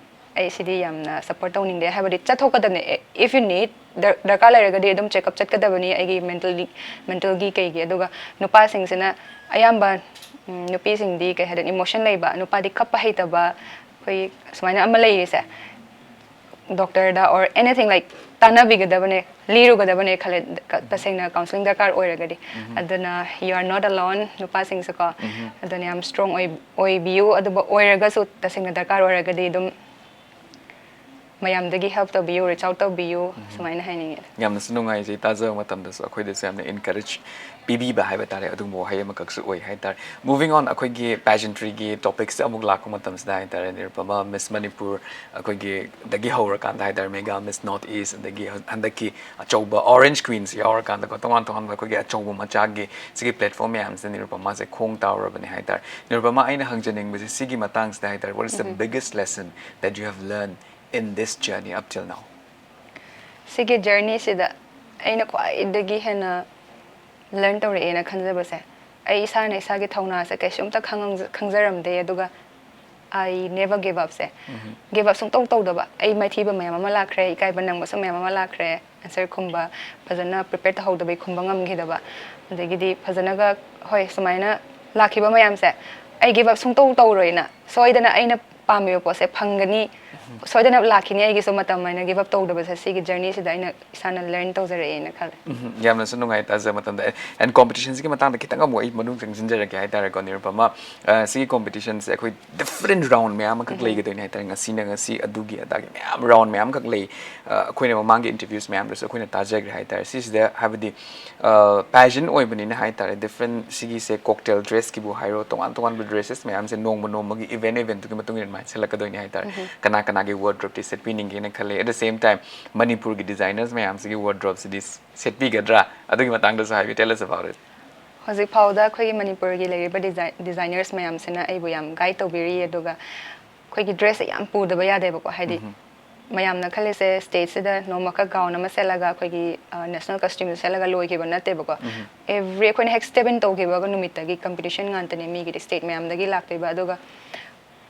ꯑꯩ ꯁꯤꯗꯤ ꯌꯥꯝꯅ ꯁꯞꯄꯣꯔꯠ ꯇꯧꯅꯤꯡꯗꯦ꯫ ꯍꯥꯏꯕꯗꯤ ꯆꯠꯊꯣꯛꯀꯗꯕꯅꯦ, if you need, ꯗꯔꯀꯥꯔ ꯂꯩꯔꯒꯗꯤ ꯑꯗꯨꯝ ꯆꯦꯛꯑꯞ ꯆꯠꯀꯗꯕꯅꯤ ꯑꯩꯒꯤ ꯃꯦꯟꯇꯜꯂꯤ, ꯃꯦꯟꯇꯜꯒꯤ ꯀꯩꯒꯤ꯫ ꯑꯗꯨꯒ ꯅꯨꯄꯥꯁꯤꯡꯁꯤꯅ ꯑꯌꯥꯝꯕ, ꯎꯝ, ꯅꯨꯄꯤꯁꯤꯡꯗꯤ ꯀꯩ ꯍꯥꯏꯗꯣꯏꯅꯣ, ꯏꯃꯣꯁꯟ ꯂꯩꯕ, ꯅꯨꯄꯥꯗꯤ ꯀꯞꯄ ꯍꯩꯇꯕ, ꯑꯩꯈꯣꯏ ꯁꯨꯃꯥꯏꯅ ꯑꯃ ꯂꯩꯔꯤꯁꯦ꯫ ꯗꯣꯛꯇꯔꯗ or anything like ꯇꯥꯟꯅꯕꯤꯒꯗꯕꯅꯦ, ꯂꯤꯔꯨꯒꯗꯕꯅꯦ ꯈꯜꯂꯦ꯫ ꯀ-, ꯇꯁꯦꯡꯅ ꯀꯥꯎꯟꯁꯤꯂꯤꯡ ꯗꯔꯀꯥꯔ ꯑꯣꯏꯔꯒꯗꯤ꯫ ꯑꯗꯨꯅ you are not alone, ꯅꯨꯄꯥꯁꯤꯡꯁꯨꯀꯣ꯫ ꯑꯗꯨꯅ ꯌꯥꯝ ꯁ꯭ꯇꯔꯣꯡ ꯑꯣꯏ-, ꯑꯣꯏꯕꯤꯌꯨ꯫ ꯑꯗꯨꯕꯨ ꯑꯣꯏꯔꯒꯁꯨ ꯇꯁꯦꯡꯅ ꯗꯔꯀꯥꯔ ꯑꯣꯏꯔꯒꯗꯤ ꯑꯗꯨꯝ ꯃꯌꯥꯝꯗꯒꯤ ꯍꯦꯜꯞ ꯇꯧꯕꯤꯌꯨ, ꯔꯤꯆ ꯑꯥꯎꯠ ꯇꯧꯕꯤꯌꯨ, ꯁꯨꯃꯥꯏꯅ ꯍꯥꯏꯅꯤꯡꯉꯦ꯫ ꯌꯥꯝꯅꯁꯨ ꯅꯨꯡꯉꯥꯏꯖꯩ, ꯇꯥꯖꯕ ꯃꯇꯝꯗꯁꯨ ꯑꯩꯈꯣꯏꯗꯁꯨ ꯌꯥꯝꯅ ꯏꯟꯀꯔꯦꯖ ꯄꯤꯕꯤꯕ ꯍꯥꯏꯕ ꯇꯥꯔꯦ, ꯑꯗꯨꯒꯨꯝꯕ ꯋꯥꯍꯩ ꯑꯃꯈꯛꯁꯨ ꯑꯣꯏ ꯍꯥꯏ ꯇꯥꯔꯦ꯫ Moving on, ꯑꯩꯈꯣꯏꯒꯤ ꯄꯦꯖꯦꯟꯇ꯭ꯔꯤꯒꯤ ꯇꯣꯄꯤꯛꯁꯤꯗ ꯑꯃꯨꯛ ꯂꯥꯛꯄ ꯃꯇꯝꯁꯤꯗ ꯍꯥꯏ ꯇꯥꯔꯦ, ꯅꯤꯔꯨꯄꯃꯥ, ꯃꯤꯁ ꯃꯅꯤꯄꯨꯔ, ꯑꯩꯈꯣꯏꯒꯤ ꯗꯒꯤ ꯍꯧꯔꯀꯥꯟꯗ ꯍꯥꯏ ꯇꯥꯔꯦ, ꯃꯦꯒꯥ ꯃꯤꯁ ꯅꯣꯔꯠ ꯏꯁ, ꯑꯗꯒꯤ ꯍꯟꯗꯛꯀꯤ ꯑꯆꯧꯕ ꯑꯣꯔꯦꯟꯖ ꯀ꯭ꯋꯤꯟꯁ ꯌꯥꯎꯔꯀꯥꯟꯗꯀꯣ, ꯇꯣꯉꯥꯟ ꯇꯣꯉꯥꯟꯕ ꯑꯩꯈꯣꯏꯒꯤ ꯑꯆꯧꯕ ꯃꯆꯥꯒꯤ ꯁꯤꯒꯤ ꯄ꯭ꯂꯦꯠꯐꯣꯝ ꯃꯌꯥꯝꯁꯤꯗ ꯅꯤꯔꯨꯄꯃꯥꯁꯦ ꯈꯣꯡ ꯇꯥꯎꯔꯕꯅꯦ ꯍꯥꯏ ꯇꯥꯔꯦ꯫ ꯅꯤꯔꯨꯄꯃꯥ, ꯑꯩꯅ ꯍꯪꯖꯅꯤꯡꯕꯁꯦ ꯁꯤꯒꯤ ꯃꯇꯥꯡꯁꯤꯗ ꯍꯥꯏ ꯇꯥꯔꯦ, what is the biggest lesson that you have learned in this journey up till now? ꯁꯤꯒꯤ ꯖꯔꯅꯤꯁꯤꯗ ꯑꯩꯅ ꯈ꯭ꯋꯥꯏꯗꯒꯤ ꯍꯦꯟꯅ ꯂꯔꯟ ꯇꯧꯔꯛꯑꯦꯅ ꯈꯟꯖꯕꯁꯦ, ꯑꯩ ꯏꯁꯥꯅ ꯏꯁꯥꯒꯤ ꯊꯧꯅꯥꯁꯦ ꯀꯩꯁꯨꯝꯇ ꯈꯪꯉꯝ-, ꯈꯪꯖꯔꯝꯗꯦ, ꯑꯗꯨꯒ I never give up ꯁꯦ, ꯒꯤꯞ ꯑꯞ ꯁꯨꯡꯇꯧ ꯇꯧꯗꯕ꯫ ꯑꯩ ꯃꯥꯏꯊꯤꯕ ꯃꯌꯥꯝ ꯑꯃ ꯂꯥꯛꯈ꯭ꯔꯦ, ꯏꯀꯥꯏꯕ ꯅꯪꯕꯁꯨ ꯃꯌꯥꯝ ꯑꯃ ꯂꯥꯛꯈ꯭ꯔꯦ, ꯑꯟꯁꯔ ꯈꯨꯝꯕ ꯐꯖꯅ ꯄ꯭ꯔꯤꯄꯦꯌꯔ ꯇꯧꯍꯧꯗꯕꯩ ꯈꯨꯝꯕ ꯉꯝꯈꯤꯗꯕ, ꯑꯗꯒꯤꯗꯤ ꯐꯖꯅꯒ, ꯍꯣꯏ, ꯁꯨꯃꯥꯏꯅ ꯂꯥꯛꯈꯤꯕ ꯃꯌꯥꯝꯁꯦ ꯑꯩ ꯒꯤꯞ ꯑꯞ ꯁꯨꯡꯇꯧ ꯇꯧꯔꯣꯏꯅ, ꯁꯣꯏꯗꯅ ꯑꯩꯅ ꯄꯥꯝꯃꯤꯕ ꯄꯣꯠꯁꯦ ꯐꯪꯒꯅꯤ, ꯁꯣꯏꯗꯅ ꯂꯥꯛꯈꯤꯅꯤ꯫ ꯑꯩꯒꯤꯁꯨ ꯃꯇꯝ ꯍꯥꯏꯅ give up ꯇꯧꯗꯕꯁꯦ ꯁꯤꯒꯤ journey ꯁꯤꯗ ꯑꯩꯅ ꯏꯁꯥꯅ learn ꯇꯧꯖꯔꯛꯑꯦꯅ ꯈꯜꯂꯦ꯫ ꯎꯝ, ꯌꯥꯝꯅꯁꯨ ꯅꯨꯡꯉꯥꯏ ꯇꯥꯖ ꯃꯇꯝꯗ꯫ And competition ꯁꯤꯒꯤ ꯃꯇꯥꯡꯗ ꯈꯤꯇꯪ ꯑꯃꯨꯛ ꯑꯩ ꯃꯅꯨꯡ ꯆꯪꯁꯤꯟꯖꯔꯛꯀꯦ ꯍꯥꯏꯇꯥꯔꯦꯀꯣ, ꯅꯤꯔꯨꯄꯃ꯫ ꯑ, ꯁꯤꯒꯤ competition ꯁꯦ ꯑꯩꯈꯣꯏ different round ꯃꯌꯥꯝ ꯑꯃꯈꯛ ꯂꯩꯒꯗꯣꯏꯅꯦ ꯍꯥꯏꯇꯥꯔꯦ꯫ ꯉꯁꯤꯅ ꯉꯁꯤ, ꯑꯗꯨꯒꯤ ꯑꯗꯥꯒꯤ ꯃꯌꯥꯝ round ꯃꯌꯥꯝꯈꯛ ꯂꯩ꯫ ꯑ, ꯑꯩꯈꯣꯏꯅ ꯃꯃꯥꯡꯒꯤ interviews ꯃꯌꯥꯝꯗꯁꯨ ꯑꯩꯈꯣꯏꯅ ꯇꯥꯖꯈ꯭ꯔꯦ ꯍꯥꯏꯇꯥꯔꯦ꯫ ꯁꯤꯁꯤꯗ ꯍꯥꯏꯕꯗꯤ, ꯑ, pageant ꯑꯣꯏꯕꯅꯤꯅ ꯍꯥꯏꯇꯥꯔꯦ, different ꯁꯤꯒꯤꯁꯦ cocktail dress ꯀꯤꯕꯨ ꯍꯥꯏꯔꯣ, ꯇꯣꯉꯥꯟ ꯇꯣꯉꯥꯟꯕ dresses ꯃꯌꯥꯝꯁꯦ ꯅꯣꯡꯃ ꯅꯣꯡꯃꯒꯤ, event event ꯇꯨꯒꯤ ꯃꯇꯨꯡ ꯏꯟꯅ ꯑꯗꯨꯃꯥꯏꯅ ꯁꯦꯠꯂꯛꯀꯗꯣꯏꯅꯦ ꯍꯥꯏꯇꯥꯔꯦ꯫ ꯀꯅꯥ ꯀꯅꯥꯒꯤ wardrobe ꯇꯤ ꯁꯦꯠꯄꯤꯅꯤꯡꯒꯦꯅ ꯈꯜꯂꯦ? At the same time, ꯃꯅꯤꯄꯨꯔꯒꯤ designers ꯃꯌꯥꯝꯁꯤꯒꯤ wardrobe ꯁꯤꯗꯤ ꯁꯦꯠꯄꯤꯒꯗ꯭ꯔꯥ? ꯑꯗꯨꯒꯤ ꯃꯇꯥꯡꯗꯁꯨ ꯍꯥꯏꯕꯤꯌꯨ, tell us about it꯫ ꯍꯧꯖꯤꯛ ꯐꯥꯎꯗ ꯑꯩꯈꯣꯏꯒꯤ ꯃꯅꯤꯄꯨꯔꯒꯤ ꯂꯩꯔꯤꯕ design- designers ꯃꯌꯥꯝꯁꯤꯅ ꯑꯩꯕꯨ ꯌꯥꯝ guide ꯇꯧꯕꯤꯔꯤ꯫ ꯑꯗꯨꯒ ꯑꯩꯈꯣꯏꯒꯤ dress ꯁꯦ ꯌꯥꯝ ꯄꯨꯗꯕ ꯌꯥꯗꯦꯕꯀꯣ, ꯍꯥꯏꯗꯤ ꯃꯌꯥꯝꯅ ꯈꯜꯂꯤꯁꯦ stage ꯁꯤꯗ ꯅꯣꯡꯃꯈꯛ gown ꯑꯃ ꯁꯦꯠꯂꯒ ꯑꯩꯈꯣꯏꯒꯤ, ꯑ, national costume ꯁꯦꯠꯂꯒ ꯂꯣꯏꯈꯤꯕ ꯅꯠꯇꯦꯕꯀꯣ꯫ Every ꯑꯩꯈꯣꯏꯅ ꯍꯦꯛ step in ꯇꯧꯈꯤꯕꯒ ꯅꯨꯃꯤꯠꯇꯒꯤ competition ꯉꯥꯛꯇꯅꯦ, ꯃꯤꯒꯤꯗꯤ state ꯃꯌꯥꯝꯗꯒꯤ ꯂꯥꯛꯇꯣꯏꯕ꯫ ꯑꯗꯨꯒ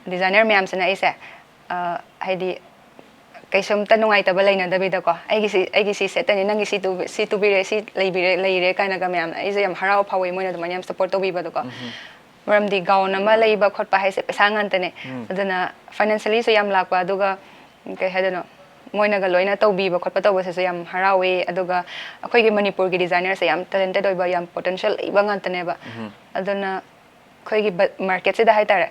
designer ꯃꯌꯥꯝꯁꯤꯅ ꯑꯩꯁꯦ, ꯑ, ꯍꯥꯏꯗꯤ ꯀꯩꯁꯨꯝꯇ ꯅꯨꯡꯉꯥꯏꯇꯕ ꯂꯩꯅꯗꯕꯤꯗꯀꯣ, "ꯑꯩꯒꯤꯁꯤ, ꯑꯩꯒꯤ ꯁꯤ ꯁꯦꯠꯇꯅꯤ, ꯅꯪꯒꯤ ꯁꯤ ꯇꯨꯕꯤ-, ꯁꯤ ꯇꯨꯕꯤꯔꯦ, ꯁꯤ ꯂꯩꯕꯤꯔꯦ, ꯂꯩꯔꯦ" ꯀꯥꯏꯅꯒ ꯃꯌꯥꯝꯅ ꯑꯩꯁꯦ ꯌꯥꯝ ꯍꯔꯥꯎ ꯐꯥꯎꯋꯦ, ꯃꯣꯏꯅ ꯑꯗꯨꯃꯥꯏꯅ ꯌꯥꯝ support ꯇꯧꯕꯤꯕꯗꯣꯀꯣ꯫ ꯃꯔꯝꯗꯤ gown ꯑꯃ ꯂꯩꯕ ꯈꯣꯠꯄ ꯍꯥꯏꯁꯦ ꯄꯩꯁꯥ ꯉꯥꯛꯇꯅꯦ꯫ ꯑꯗꯨꯅ financially ꯁꯨ ꯌꯥꯝ ꯂꯥꯛꯄ, ꯑꯗꯨꯒ ꯀꯩ ꯍꯥꯏꯗꯣꯏꯅꯣ, ꯃꯣꯏꯅꯒ ꯂꯣꯏꯅ ꯇꯧꯕꯤꯕ ꯈꯣꯠꯄ ꯇꯧꯕꯁꯤꯁꯨ ꯌꯥꯝ ꯍꯔꯥꯎꯋꯦ꯫ ꯑꯗꯨꯒ ꯑꯩꯈꯣꯏꯒꯤ ꯃꯅꯤꯄꯨꯔꯒꯤ designer ꯁꯦ ꯌꯥꯝ talented ꯑꯣꯏꯕ, ꯌꯥꯝ potential ꯂꯩꯕ ꯉꯥꯛꯇꯅꯦꯕ꯫ ꯑꯗꯨꯅ ꯑꯩꯈꯣꯏꯒꯤ ꯕ-, market ꯁꯤꯗ ꯍꯥꯏꯇꯥꯔꯦ,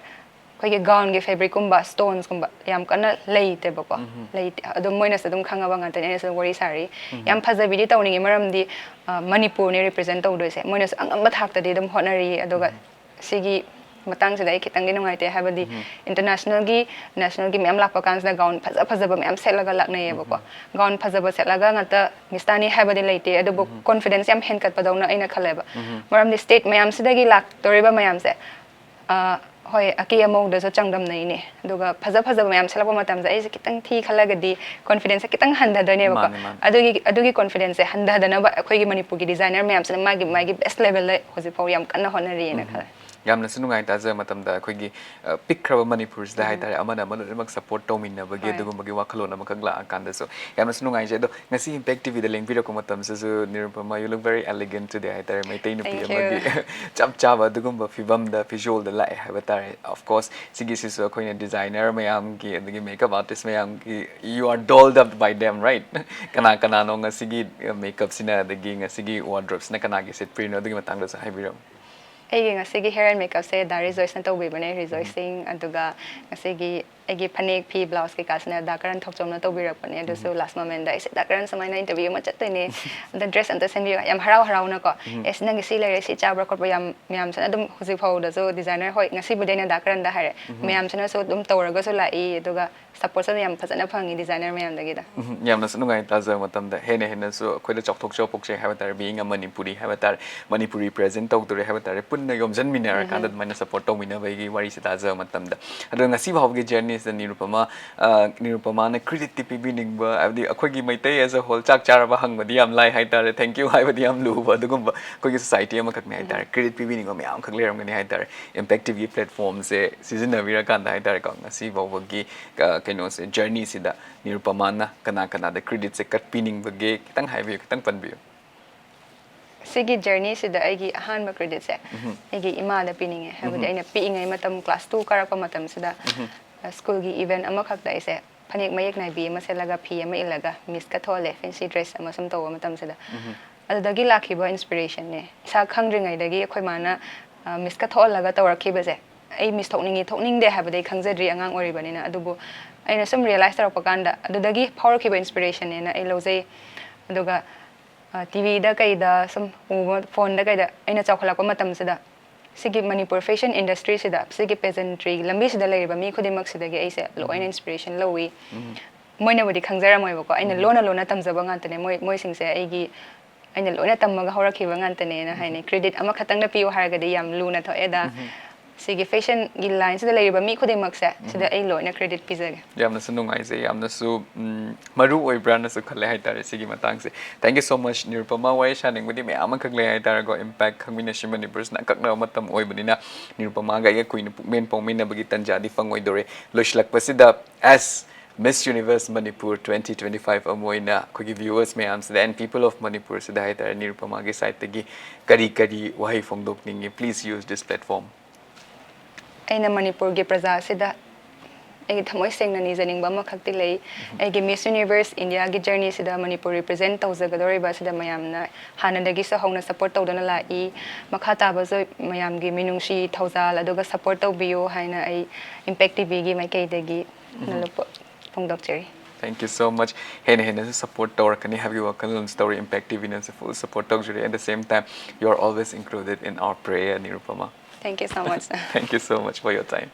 ꯑꯩꯈꯣꯏꯒꯤ gown ꯒꯤ fabric ꯀꯨꯝꯕ, stones ꯀꯨꯝꯕ ꯌꯥꯝ ꯀꯟꯅ ꯂꯩꯇꯦꯕꯀꯣ꯫ ꯂꯩꯇꯦ꯫ ꯑꯗꯨꯝ ꯃꯣꯏꯅꯁꯨ ꯑꯗꯨꯝ ꯈꯪꯉꯕ ꯉꯥꯛꯇꯅꯦ, ꯑꯩꯅꯁꯨ ꯑꯗꯨꯝ ꯋꯥꯔꯤ ꯁꯥꯔꯤ꯫ ꯌꯥꯝ ꯐꯖꯕꯤꯗꯤ ꯇꯧꯅꯤꯡꯉꯤ, ꯃꯔꯝꯗꯤ, ꯑ, ꯃꯅꯤꯄꯨꯔꯅꯦ represent ꯇꯧꯗꯣꯏꯁꯦ꯫ ꯃꯣꯏꯅꯁꯨ ꯑꯉꯝꯕ ꯊꯥꯛꯇꯗꯤ ꯑꯗꯨꯝ ꯍꯣꯠꯅꯔꯤ꯫ ꯑꯗꯨꯒ ꯁꯤꯒꯤ ꯃꯇꯥꯡꯁꯤꯗ ꯑꯩ ꯈꯤꯇꯪꯗꯤ ꯅꯨꯡꯉꯥꯏꯇꯦ, ꯍꯥꯏꯕꯗꯤ international ꯒꯤ, national ꯒꯤ ꯃꯌꯥꯝ ꯂꯥꯛꯄ ꯀꯥꯟꯁꯤꯗ gown ꯐꯖ ꯐꯖꯕ ꯃꯌꯥꯝ ꯁꯦꯠꯂꯒ ꯂꯥꯛꯅꯩꯌꯦꯕꯀꯣ꯫ Gown ꯐꯖꯕ ꯁꯦꯠꯂꯒ ꯉꯥꯛꯇ Miss ꯇꯥꯅꯤ ꯍꯥꯏꯕꯗꯤ ꯂꯩꯇꯦ, ꯑꯗꯨꯕꯨ confidence ꯌꯥꯝ ꯍꯦꯟꯒꯠꯄꯗꯧꯅ ꯑꯩꯅ ꯈꯜꯂꯦꯕ꯫ ꯃꯔꯝꯗꯤ state ꯃꯌꯥꯝꯁꯤꯗꯒꯤ ꯂꯥꯛꯇꯧꯔꯤꯕ ꯃꯌꯥꯝꯁꯦ, ꯑ, ꯍꯣꯏ, ꯑꯀꯦ ꯑꯃꯧꯗꯁꯨ ꯆꯥꯡꯗꯝꯅꯩꯅꯦ꯫ ꯑꯗꯨꯒ ꯐꯖ ꯐꯖꯕ ꯃꯌꯥꯝ ꯁꯦꯠꯂꯛꯄ ꯃꯇꯝꯗ ꯑꯩꯁꯦ ꯈꯤꯇꯪ ꯊꯤ ꯈꯜꯂꯒꯗꯤ confidence ꯁꯦ ꯈꯤꯇꯪ ꯍꯟꯊꯗꯣꯏꯅꯦꯕꯀꯣ꯫ ꯃꯥꯅꯦ, ꯃꯥꯅꯦ꯫ ꯑꯗꯨꯒꯤ, ꯑꯗꯨꯒꯤ confidence ꯁꯦ ꯍꯟꯊꯗꯅꯕ ꯑꯩꯈꯣꯏꯒꯤ ꯃꯅꯤꯄꯨꯔꯒꯤ designer ꯃꯌꯥꯝꯁꯤꯅ ꯃꯥꯒꯤ, ꯃꯥꯒꯤ best level ꯗ ꯍꯧꯖꯤꯛ ꯐꯥꯎ ꯌꯥꯝ ꯀꯟꯅ ꯍꯣꯠꯅꯔꯤꯑꯅ ꯈꯜꯂꯦ꯫ ꯌꯥꯝꯅꯁꯨ ꯅꯨꯡꯉꯥꯏ ꯇꯥꯖꯕ ꯃꯇꯝꯗ ꯑꯩꯈꯣꯏꯒꯤ, ꯑ, ꯄꯤꯛꯈ꯭ꯔꯕ ꯃꯅꯤꯄꯨꯔꯁꯤꯗ ꯍꯥꯏꯇꯥꯔꯦ, ꯑꯃꯅ ꯑꯃ ꯂꯣꯏꯅꯃꯛ ꯁꯄꯣꯔꯠ ꯇꯧꯃꯤꯟꯅꯕꯒꯤ ꯑꯗꯨꯒꯨꯝꯕꯒꯤ ꯋꯥꯈꯜꯂꯣꯟ ꯑꯃꯈꯛ ꯂꯥꯛꯑꯀꯥꯟꯗꯁꯨ ꯌꯥꯝꯅꯁꯨ ꯅꯨꯡꯉꯥꯏꯖꯩ꯫ ꯑꯗꯣ ꯉꯁꯤ ꯏꯝꯄꯦꯛ ꯇꯤꯚꯤꯗ ꯂꯦꯡꯕꯤꯔꯛꯄ ꯃꯇꯝꯁꯤꯁꯨ, Nirupama, you look very elegant today ꯍꯥꯏꯇꯥꯔꯦ, ꯃꯩꯇꯩ ꯅꯨꯄꯤ ꯑꯃꯒꯤ ꯆꯞ ꯆꯥꯕ ꯑꯗꯨꯒꯨꯝꯕ ꯐꯤꯕꯝꯗ, ꯚꯤꯖꯨꯋꯦꯜꯗ ꯂꯥꯛꯑꯦ ꯍꯥꯏꯕ ꯇꯥꯔꯦ꯫ Of course, ꯁꯤꯒꯤꯁꯤꯁꯨ ꯑꯩꯈꯣꯏꯅ ꯗꯤꯖꯥꯏꯅꯔ ꯃꯌꯥꯝꯒꯤ, ꯑꯗꯒꯤ ꯃꯦꯀꯞ ꯑꯥꯔꯇꯤꯁ ꯃꯌꯥꯝꯒꯤ, you are dolled up by them, right? ꯀꯅꯥ ꯀꯅꯥꯅꯣ ꯉꯁꯤꯒꯤ ꯃꯦꯀꯞꯁꯤꯅ, ꯑꯗꯒꯤ ꯉꯁꯤꯒꯤ ꯋꯥꯔꯗ꯭ꯔꯣꯞꯁꯤꯅ ꯀꯅꯥꯒꯤ ꯁꯦꯠꯄꯤꯔꯤꯅꯣ, ꯑꯗꯨꯒꯤ ꯃꯇꯥꯡꯗꯁꯨ ꯍꯥꯏꯕꯤꯔꯝꯃꯨ꯫ ꯑꯩꯒꯤ ꯉꯁꯤꯒꯤ hair and makeupꯁꯦ ꯗꯥ ꯔꯤꯖꯣꯏꯁꯅ ꯇꯧꯕꯤꯕꯅꯦ, ꯔꯤꯖꯣꯏꯁ ꯁꯤꯡ꯫ ꯑꯗꯨꯒ ꯉꯁꯤꯒꯤ ꯑꯩꯒꯤ ꯐꯅꯦꯛ ꯐꯤ ꯕ꯭ꯂꯥꯎꯁ ꯀꯩꯀꯥꯁꯤꯅ ꯗꯥ ꯀꯔꯟ ꯊꯣꯛꯆꯣꯝꯅ ꯇꯧꯕꯤꯔꯛꯄꯅꯦ꯫ ꯑꯗꯨꯁꯨ ꯂꯥꯁ ꯃꯣꯃꯦꯟꯗ ꯑꯩꯁꯦ ꯗꯥ ꯀꯔꯟ ꯁꯨꯃꯥꯏꯅ ꯏꯟꯇꯔꯚ꯭ꯌꯨ ꯑꯃ ꯆꯠꯇꯣꯏꯅꯦ, ꯑꯗ ꯗ꯭ꯔꯦꯁ ꯑꯝꯇ ꯁꯦꯝꯕꯤꯌꯨ, ꯌꯥꯝ ꯍꯔꯥꯎ ꯍꯔꯥꯎꯅꯀꯣ꯫ ꯑꯦꯁ, ꯅꯪꯒꯤ ꯁꯤ ꯂꯩꯔꯦ, ꯁꯤ ꯆꯥꯕ꯭ꯔꯥ ꯈꯣꯠꯄ꯭ꯔꯥ, ꯌꯥꯝ ꯃꯌꯥꯝꯁꯤꯅ ꯑꯗꯨꯝ ꯍꯧꯖꯤꯛ ꯐꯥꯎꯗꯁꯨ ꯗꯤꯖꯥꯏꯅꯔ, ꯍꯣꯏ, ꯉꯁꯤꯕꯨꯗꯤ ꯑꯩꯅ ꯗꯥ ꯀꯔꯟꯗ ꯍꯥꯏꯔꯦ, ꯃꯌꯥꯝꯁꯤꯅꯁꯨ ꯑꯗꯨꯝ ꯇꯧꯔꯒꯁꯨ ꯂꯥꯛꯏ꯫ ꯑꯗꯨꯒ ꯁꯄꯣꯔꯠꯁꯨ ꯌꯥꯝ ꯐꯖꯅ ꯐꯪꯉꯤ ꯗꯤꯖꯥꯏꯅꯔ ꯃꯌꯥꯝꯗꯒꯤꯗ꯫ ꯎꯝ, ꯌꯥꯝꯅꯁꯨ ꯅꯨꯡꯉꯥꯏ ꯇꯥꯖꯕ ꯃꯇꯝꯗ꯫ ꯍꯦꯟꯅ ꯍꯦꯟꯅꯁꯨ ꯑꯩꯈꯣꯏꯗ ꯆꯥꯎꯊꯣꯛꯆꯕ ꯄꯣꯛꯆꯩ ꯍꯥꯏꯕ ꯇꯥꯔꯦ, being a Manipuri ꯍꯥꯏꯕ ꯇꯥꯔꯦ, ꯃꯅꯤꯄꯨꯔꯤ ꯄ꯭ꯔꯦꯖꯦꯟ ꯇꯧꯗꯣꯔꯦ ꯍꯥꯏꯕ ꯇꯥꯔꯦ, ꯄꯨꯟꯅ ꯌꯣꯝꯁꯤꯟꯃꯤꯟꯅꯔꯀꯥꯟꯗ ꯑꯗꯨꯃꯥꯏꯅ ꯁꯄꯣꯔꯠ ꯇꯧꯃꯤꯟꯅꯕꯒꯤ ꯋꯥꯔꯤꯁꯦ ꯇꯥꯖꯕ ꯃꯇꯝꯗ꯫ ꯑꯗꯣ ꯉꯁꯤ ꯐꯥꯎꯕꯒꯤ ꯖꯔꯅꯤꯁꯤꯗ ꯅꯤꯔꯨꯄꯃꯥ, ꯑ, ꯅꯤꯔꯨꯄꯃꯥꯅ ꯀ꯭ꯔꯤꯗꯤꯠꯇꯤ ꯄꯤꯕꯤꯅꯤꯡꯕ, ꯍꯥꯏꯕꯗꯤ ꯑꯩꯈꯣꯏꯒꯤ ꯃꯩꯇꯩ as a whole ꯆꯥꯛ ꯆꯥꯔꯕ ꯍꯪꯕꯗꯤ ꯌꯥꯝ ꯂꯥꯏ ꯍꯥꯏꯇꯥꯔꯦ, thank you ꯍꯥꯏꯕꯗꯤ ꯌꯥꯝ ꯂꯨꯕ, ꯑꯗꯨꯒꯨꯝꯕ ꯑꯩꯈꯣꯏꯒꯤ ꯁꯣꯁꯥꯏꯇꯤ ꯑꯃꯈꯛꯅꯤ ꯍꯥꯏꯇꯥꯔꯦ꯫ ꯀ꯭ꯔꯤꯗꯤꯠ ꯄꯤꯕꯤꯅꯤꯡꯕ ꯃꯌꯥꯝ ꯑꯃꯈꯛ ꯂꯩꯔꯝꯒꯅꯤ ꯍꯥꯏꯇꯥꯔꯦ꯫ ꯏꯝꯄꯦꯛ ꯇꯤꯚꯤꯒꯤ ꯄ꯭ꯂꯦꯠꯐꯣꯝꯁꯦ ꯁꯤꯖꯤꯟꯅꯕꯤꯔꯀꯥꯟꯗ ꯍꯥꯏꯇꯥꯔꯦꯀꯣ, ꯉꯁꯤ ꯐꯥꯎꯕꯒꯤ, ꯑ, ꯀꯩꯅꯣꯁꯦ, ꯖꯔꯅꯤꯁꯤꯗ ꯅꯤꯔꯨꯄꯃꯥꯅ ꯀꯅꯥ ꯀꯅꯥꯗ ꯀ꯭ꯔꯤꯗꯤꯠꯁꯦ ꯀꯠꯄꯤꯅꯤꯡꯕꯒꯦ? ꯈꯤꯇꯪ ꯍꯥꯏꯕꯤꯌꯨ, ꯈꯤꯇꯪ ꯄꯟꯕꯤꯌꯨ꯫ ꯁꯤꯒꯤ ꯖꯔꯅꯤꯁꯤꯗ ꯑꯩꯒꯤ ꯑꯍꯥꯟꯕ ꯀ꯭ꯔꯤꯗꯤꯠꯁꯦ ꯑꯩꯒꯤ ꯏꯃꯥꯗ ꯄꯤꯅꯤꯡꯉꯦ꯫ ꯍꯥꯏꯕꯗꯤ ꯑꯩꯅ ꯄꯤꯛꯏꯉꯩ ꯃꯇꯝ, ꯀ꯭ꯂꯥꯁ ꯇꯨ ꯀꯥꯔꯛꯄ ꯃꯇꯝꯁꯤꯗ, ꯑ, ꯁ꯭ꯀꯨꯜꯒꯤ ꯏꯚꯦꯟꯠ ꯑꯃꯈꯛꯇ ꯑꯩꯁꯦ ꯐꯅꯦꯛ ꯃꯌꯦꯛ ꯅꯥꯏꯕꯤ ꯑꯃ ꯁꯦꯠꯂꯒ, ꯐꯤ ꯑꯃ ꯏꯜꯂꯒ, ꯃꯤꯁꯀ ꯊꯣꯛꯍꯜꯂꯦ, ꯐꯦꯟꯁꯤ ꯗ꯭ꯔꯦꯁ ꯑꯃ ꯁꯨꯝ ꯇꯧꯕ ꯃꯇꯝꯁꯤꯗ꯫ ꯑꯗꯨꯗꯒꯤ ꯂꯥꯛꯈꯤꯕ ꯏꯟꯁꯄꯤꯔꯦꯁꯟꯅꯦ꯫ ꯏꯁꯥ ꯈꯪꯗ꯭ꯔꯤꯉꯩꯗꯒꯤ ꯑꯩꯈꯣꯏ ꯃꯥꯅ, ꯑ, ꯃꯤꯁꯀ ꯊꯣꯛꯍꯜꯂꯒ ꯇꯧꯔꯛꯈꯤꯕꯁꯦ, ꯑꯩ ꯃꯤꯁ ꯊꯣꯛꯅꯤꯡꯉꯤ ꯊꯣꯛꯅꯤꯡꯗꯦ ꯍꯥꯏꯕꯗꯤ ꯑꯩ ꯈꯪꯖꯗ꯭ꯔꯤ, ꯑꯉꯥꯡ ꯑꯣꯏꯔꯤꯕꯅꯤꯅ꯫ ꯑꯗꯨꯕꯨ ꯑꯩꯅ ꯁꯨꯝ ꯔꯤꯌꯦꯂꯥꯏꯁ ꯇꯧꯔꯛꯄ ꯀꯥꯟꯗ ꯑꯗꯨꯗꯒꯤ ꯐꯥꯎꯔꯛꯈꯤꯕ ꯏꯟꯁꯄꯤꯔꯦꯁꯟꯅꯦꯅ ꯑꯩ ꯂꯧꯖꯩ꯫ ꯑꯗꯨꯒ, ꯑ, ꯇꯤꯚꯤꯗ ꯀꯩꯗ ꯁꯨꯝ ꯎꯕ, ꯐꯣꯟꯗ ꯀꯩꯗ ꯑꯩꯅ ꯆꯥꯎꯈꯠꯂꯛꯄ ꯃꯇꯝꯁꯤꯗ ꯁꯤꯒꯤ ꯃꯅꯤꯄꯨꯔ ꯐꯦꯁꯟ ꯏꯟꯗꯁꯇ꯭ꯔꯤꯁꯤꯗ, ꯁꯤꯒꯤ ꯄꯦꯖꯦꯟꯇ꯭ꯔꯤꯒꯤ ꯂꯝꯕꯤꯁꯤꯗ ꯂꯩꯔꯤꯕ ꯃꯤ ꯈꯨꯗꯤꯡꯃꯛꯁꯤꯗꯒꯤ ꯑꯩꯁꯦ ꯂꯣꯏꯅ ꯏꯟꯁꯄꯤꯔꯦꯁꯟ ꯂꯧꯏ꯫ ꯃꯣꯏꯅꯕꯨꯗꯤ ꯈꯪꯖꯔꯝꯃꯣꯏꯕꯀꯣ, ꯑꯩꯅ ꯂꯣꯟꯅ ꯂꯣꯟꯅ ꯇꯝꯖꯕ ꯉꯥꯛꯇꯅꯦ꯫ ꯃꯣꯏ, ꯃꯣꯏꯁꯤꯡꯁꯦ ꯑꯩꯒꯤ, ꯑꯩꯅ ꯂꯣꯏꯅ ꯇꯝꯃꯒ ꯍꯧꯔꯛꯈꯤꯕ ꯉꯥꯛꯇꯅꯦꯅ ꯍꯥꯏꯅꯩ꯫ ꯀ꯭ꯔꯦꯗꯤꯠ ꯑꯃꯈꯛꯇꯪꯗ ꯄꯤꯌꯨ ꯍꯥꯏꯔꯒꯗꯤ ꯌꯥꯝ ꯂꯨꯅ ꯊꯣꯛꯑꯦꯗ꯫ ꯁꯤꯒꯤ ꯐꯦꯁꯟꯒꯤ ꯂꯥꯏꯟꯁꯤꯗ ꯂꯩꯔꯤꯕ ꯃꯤ ꯈꯨꯗꯤꯡꯃꯛꯁꯦ ꯁꯤꯗ ꯑꯩ ꯂꯣꯏꯅ ꯀ꯭ꯔꯦꯗꯤꯠ ꯄꯤꯖꯒꯦ꯫ ꯌꯥꯝꯅꯁꯨ ꯅꯨꯡꯉꯥꯏꯖꯩ, ꯌꯥꯝꯅꯁꯨ ꯎꯝ, ꯃꯔꯨ ꯑꯣꯏꯕ꯭ꯔꯥꯅꯁꯨ ꯈꯜꯂꯦ ꯍꯥꯏꯇꯥꯔꯦ ꯁꯤꯒꯤ ꯃꯇꯥꯡꯁꯦ꯫ Thank you so much Nirupama. ꯋꯥꯔꯤ ꯁꯥꯅꯤꯡꯕꯗꯤ ꯃꯌꯥꯝ ꯑꯃ ꯈꯛ ꯂꯩ ꯍꯥꯏꯇꯥꯔꯦꯀꯣ꯫ ꯏꯝꯄꯦꯛ ꯈꯪꯃꯤꯟꯅꯁꯤ ꯃꯅꯤꯄꯨꯔꯁꯤꯅ ꯑꯀꯛꯅꯕ ꯃꯇꯝ ꯑꯣꯏꯕꯅꯤꯅ ꯅꯤꯔꯨꯄꯃꯥꯒ ꯑꯩꯒ ꯀꯨꯏꯅ ꯄꯨꯛꯃꯦꯟ ꯄꯥꯎꯃꯤꯟꯅꯕꯒꯤ ꯇꯥꯟꯖꯥꯗꯤ ꯐꯪꯉꯣꯏꯗꯧꯔꯦ꯫ ꯂꯣꯏꯁꯤꯜꯂꯛꯄꯁꯤꯗ, as Miss Universe Manipur twenty twenty-five ꯑꯃ ꯑꯣꯏꯅ ꯑꯩꯈꯣꯏꯒꯤ viewers ꯃꯌꯥꯝꯁꯤꯗ and people of Manipur ꯁꯤꯗ ꯍꯥꯏꯇꯥꯔꯦ, ꯅꯤꯔꯨꯄꯃꯥꯒꯤ ꯁꯥꯏꯠꯇꯒꯤ ꯀꯔꯤ ꯀꯔꯤ ꯋꯥꯍꯩ ꯐꯣꯡꯗꯣꯛꯅꯤꯡꯉꯤ? Please use this platform. ꯑꯩꯅ ꯃꯅꯤꯄꯨꯔꯒꯤ ꯄ꯭ꯔꯖꯥꯁꯤꯗ ꯑꯩꯒꯤ ꯊꯃꯣꯏ ꯁꯦꯡꯅ ꯅꯤꯖꯅꯤꯡꯕ ꯑꯃꯈꯛꯇꯤ ꯂꯩ꯫ ꯑꯩꯒꯤ ꯃꯤꯁ ꯌꯨꯅꯤꯚꯔꯁ ꯏꯟꯗꯤꯌꯥꯒꯤ ꯖꯔꯅꯤꯁꯤꯗ ꯃꯅꯤꯄꯨꯔ ꯔꯤꯄ꯭ꯔꯖꯦꯟ ꯇꯧꯖꯒꯗꯧꯔꯤꯕ ꯑꯁꯤꯗ ꯃꯌꯥꯝꯅ ꯍꯥꯟꯅꯗꯒꯤꯁꯨ ꯍꯧꯅ ꯁꯞꯄꯣꯔꯠ ꯇꯧꯗꯨꯅ ꯂꯥꯛꯏ꯫ ꯃꯈꯥ ꯇꯥꯕꯁꯨ ꯃꯌꯥꯝꯒꯤ ꯃꯤꯅꯨꯡꯁꯤ ꯊꯧꯖꯥꯜ ꯑꯗꯨꯒ ꯁꯞꯄꯣꯔꯠ ꯇꯧꯕꯤꯌꯨ ꯍꯥꯏꯅ ꯑꯩ ꯏꯝꯄꯦꯛ ꯇꯤꯚꯤꯒꯤ ꯃꯥꯏꯀꯩꯗꯒꯤ ꯅꯣꯜꯂꯨꯛꯄ ꯐꯣꯡꯗꯣꯛꯆꯔꯤ꯫ Thank you so much. ꯍꯦꯟꯅ ꯍꯦꯟꯅꯁꯨ ꯁꯞꯄꯣꯔꯠ ꯇꯧꯔꯛꯀꯅꯤ ꯍꯥꯏꯕꯒꯤ ꯋꯥꯈꯜꯂꯣꯟꯁꯨ ꯇꯧꯔꯤ꯫ ꯏꯝꯄꯦꯛ ꯇꯤꯚꯤꯅꯁꯨ ꯐꯨꯜ ꯁꯞꯄꯣꯔꯠ ꯇꯧꯖꯔꯤ꯫ At the same time, you are always included in our prayer, Nirupama. Thank you so much. Thank you so much for your time.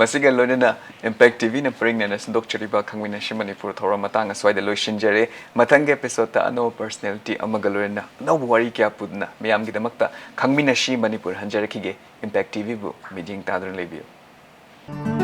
ꯃꯁꯤꯒ ꯂꯣꯏꯅꯅ ꯏꯝꯄꯦꯛ ꯇꯤꯚꯤꯅ ꯄꯔꯤꯡꯅꯅ ꯁꯟꯗꯣꯛꯆꯔꯤꯕ ꯈꯪꯃꯤꯟꯅꯁꯤ ꯃꯅꯤꯄꯨꯔ ꯊꯧꯔꯝ ꯃꯇꯥꯡ ꯑꯁ꯭ꯋꯥꯏꯗ ꯂꯣꯏꯁꯤꯟꯖꯔꯦ꯫ ꯃꯊꯪꯒꯤ ꯑꯦꯄꯤꯁꯣꯗꯇ ꯑꯅꯧꯕ ꯄꯔꯁꯅꯦꯂꯤꯇꯤ ꯑꯃꯒ ꯂꯣꯏꯅꯅ ꯑꯅꯧꯕ ꯋꯥꯔꯤ ꯀꯌꯥ ꯄꯨꯗꯨꯅ ꯃꯌꯥꯝꯒꯤꯗꯃꯛꯇ ꯈꯪꯃꯤꯟꯅꯁꯤ ꯃꯅꯤꯄꯨꯔ ꯍꯟꯖꯔꯛꯈꯤꯒꯦ꯫ ꯏꯝꯄꯦꯛ ꯇꯤꯚꯤꯕꯨ ꯃꯤꯠꯌꯦꯡ ꯇꯥꯗꯨꯅ ꯂꯩꯕꯤꯌꯨ꯫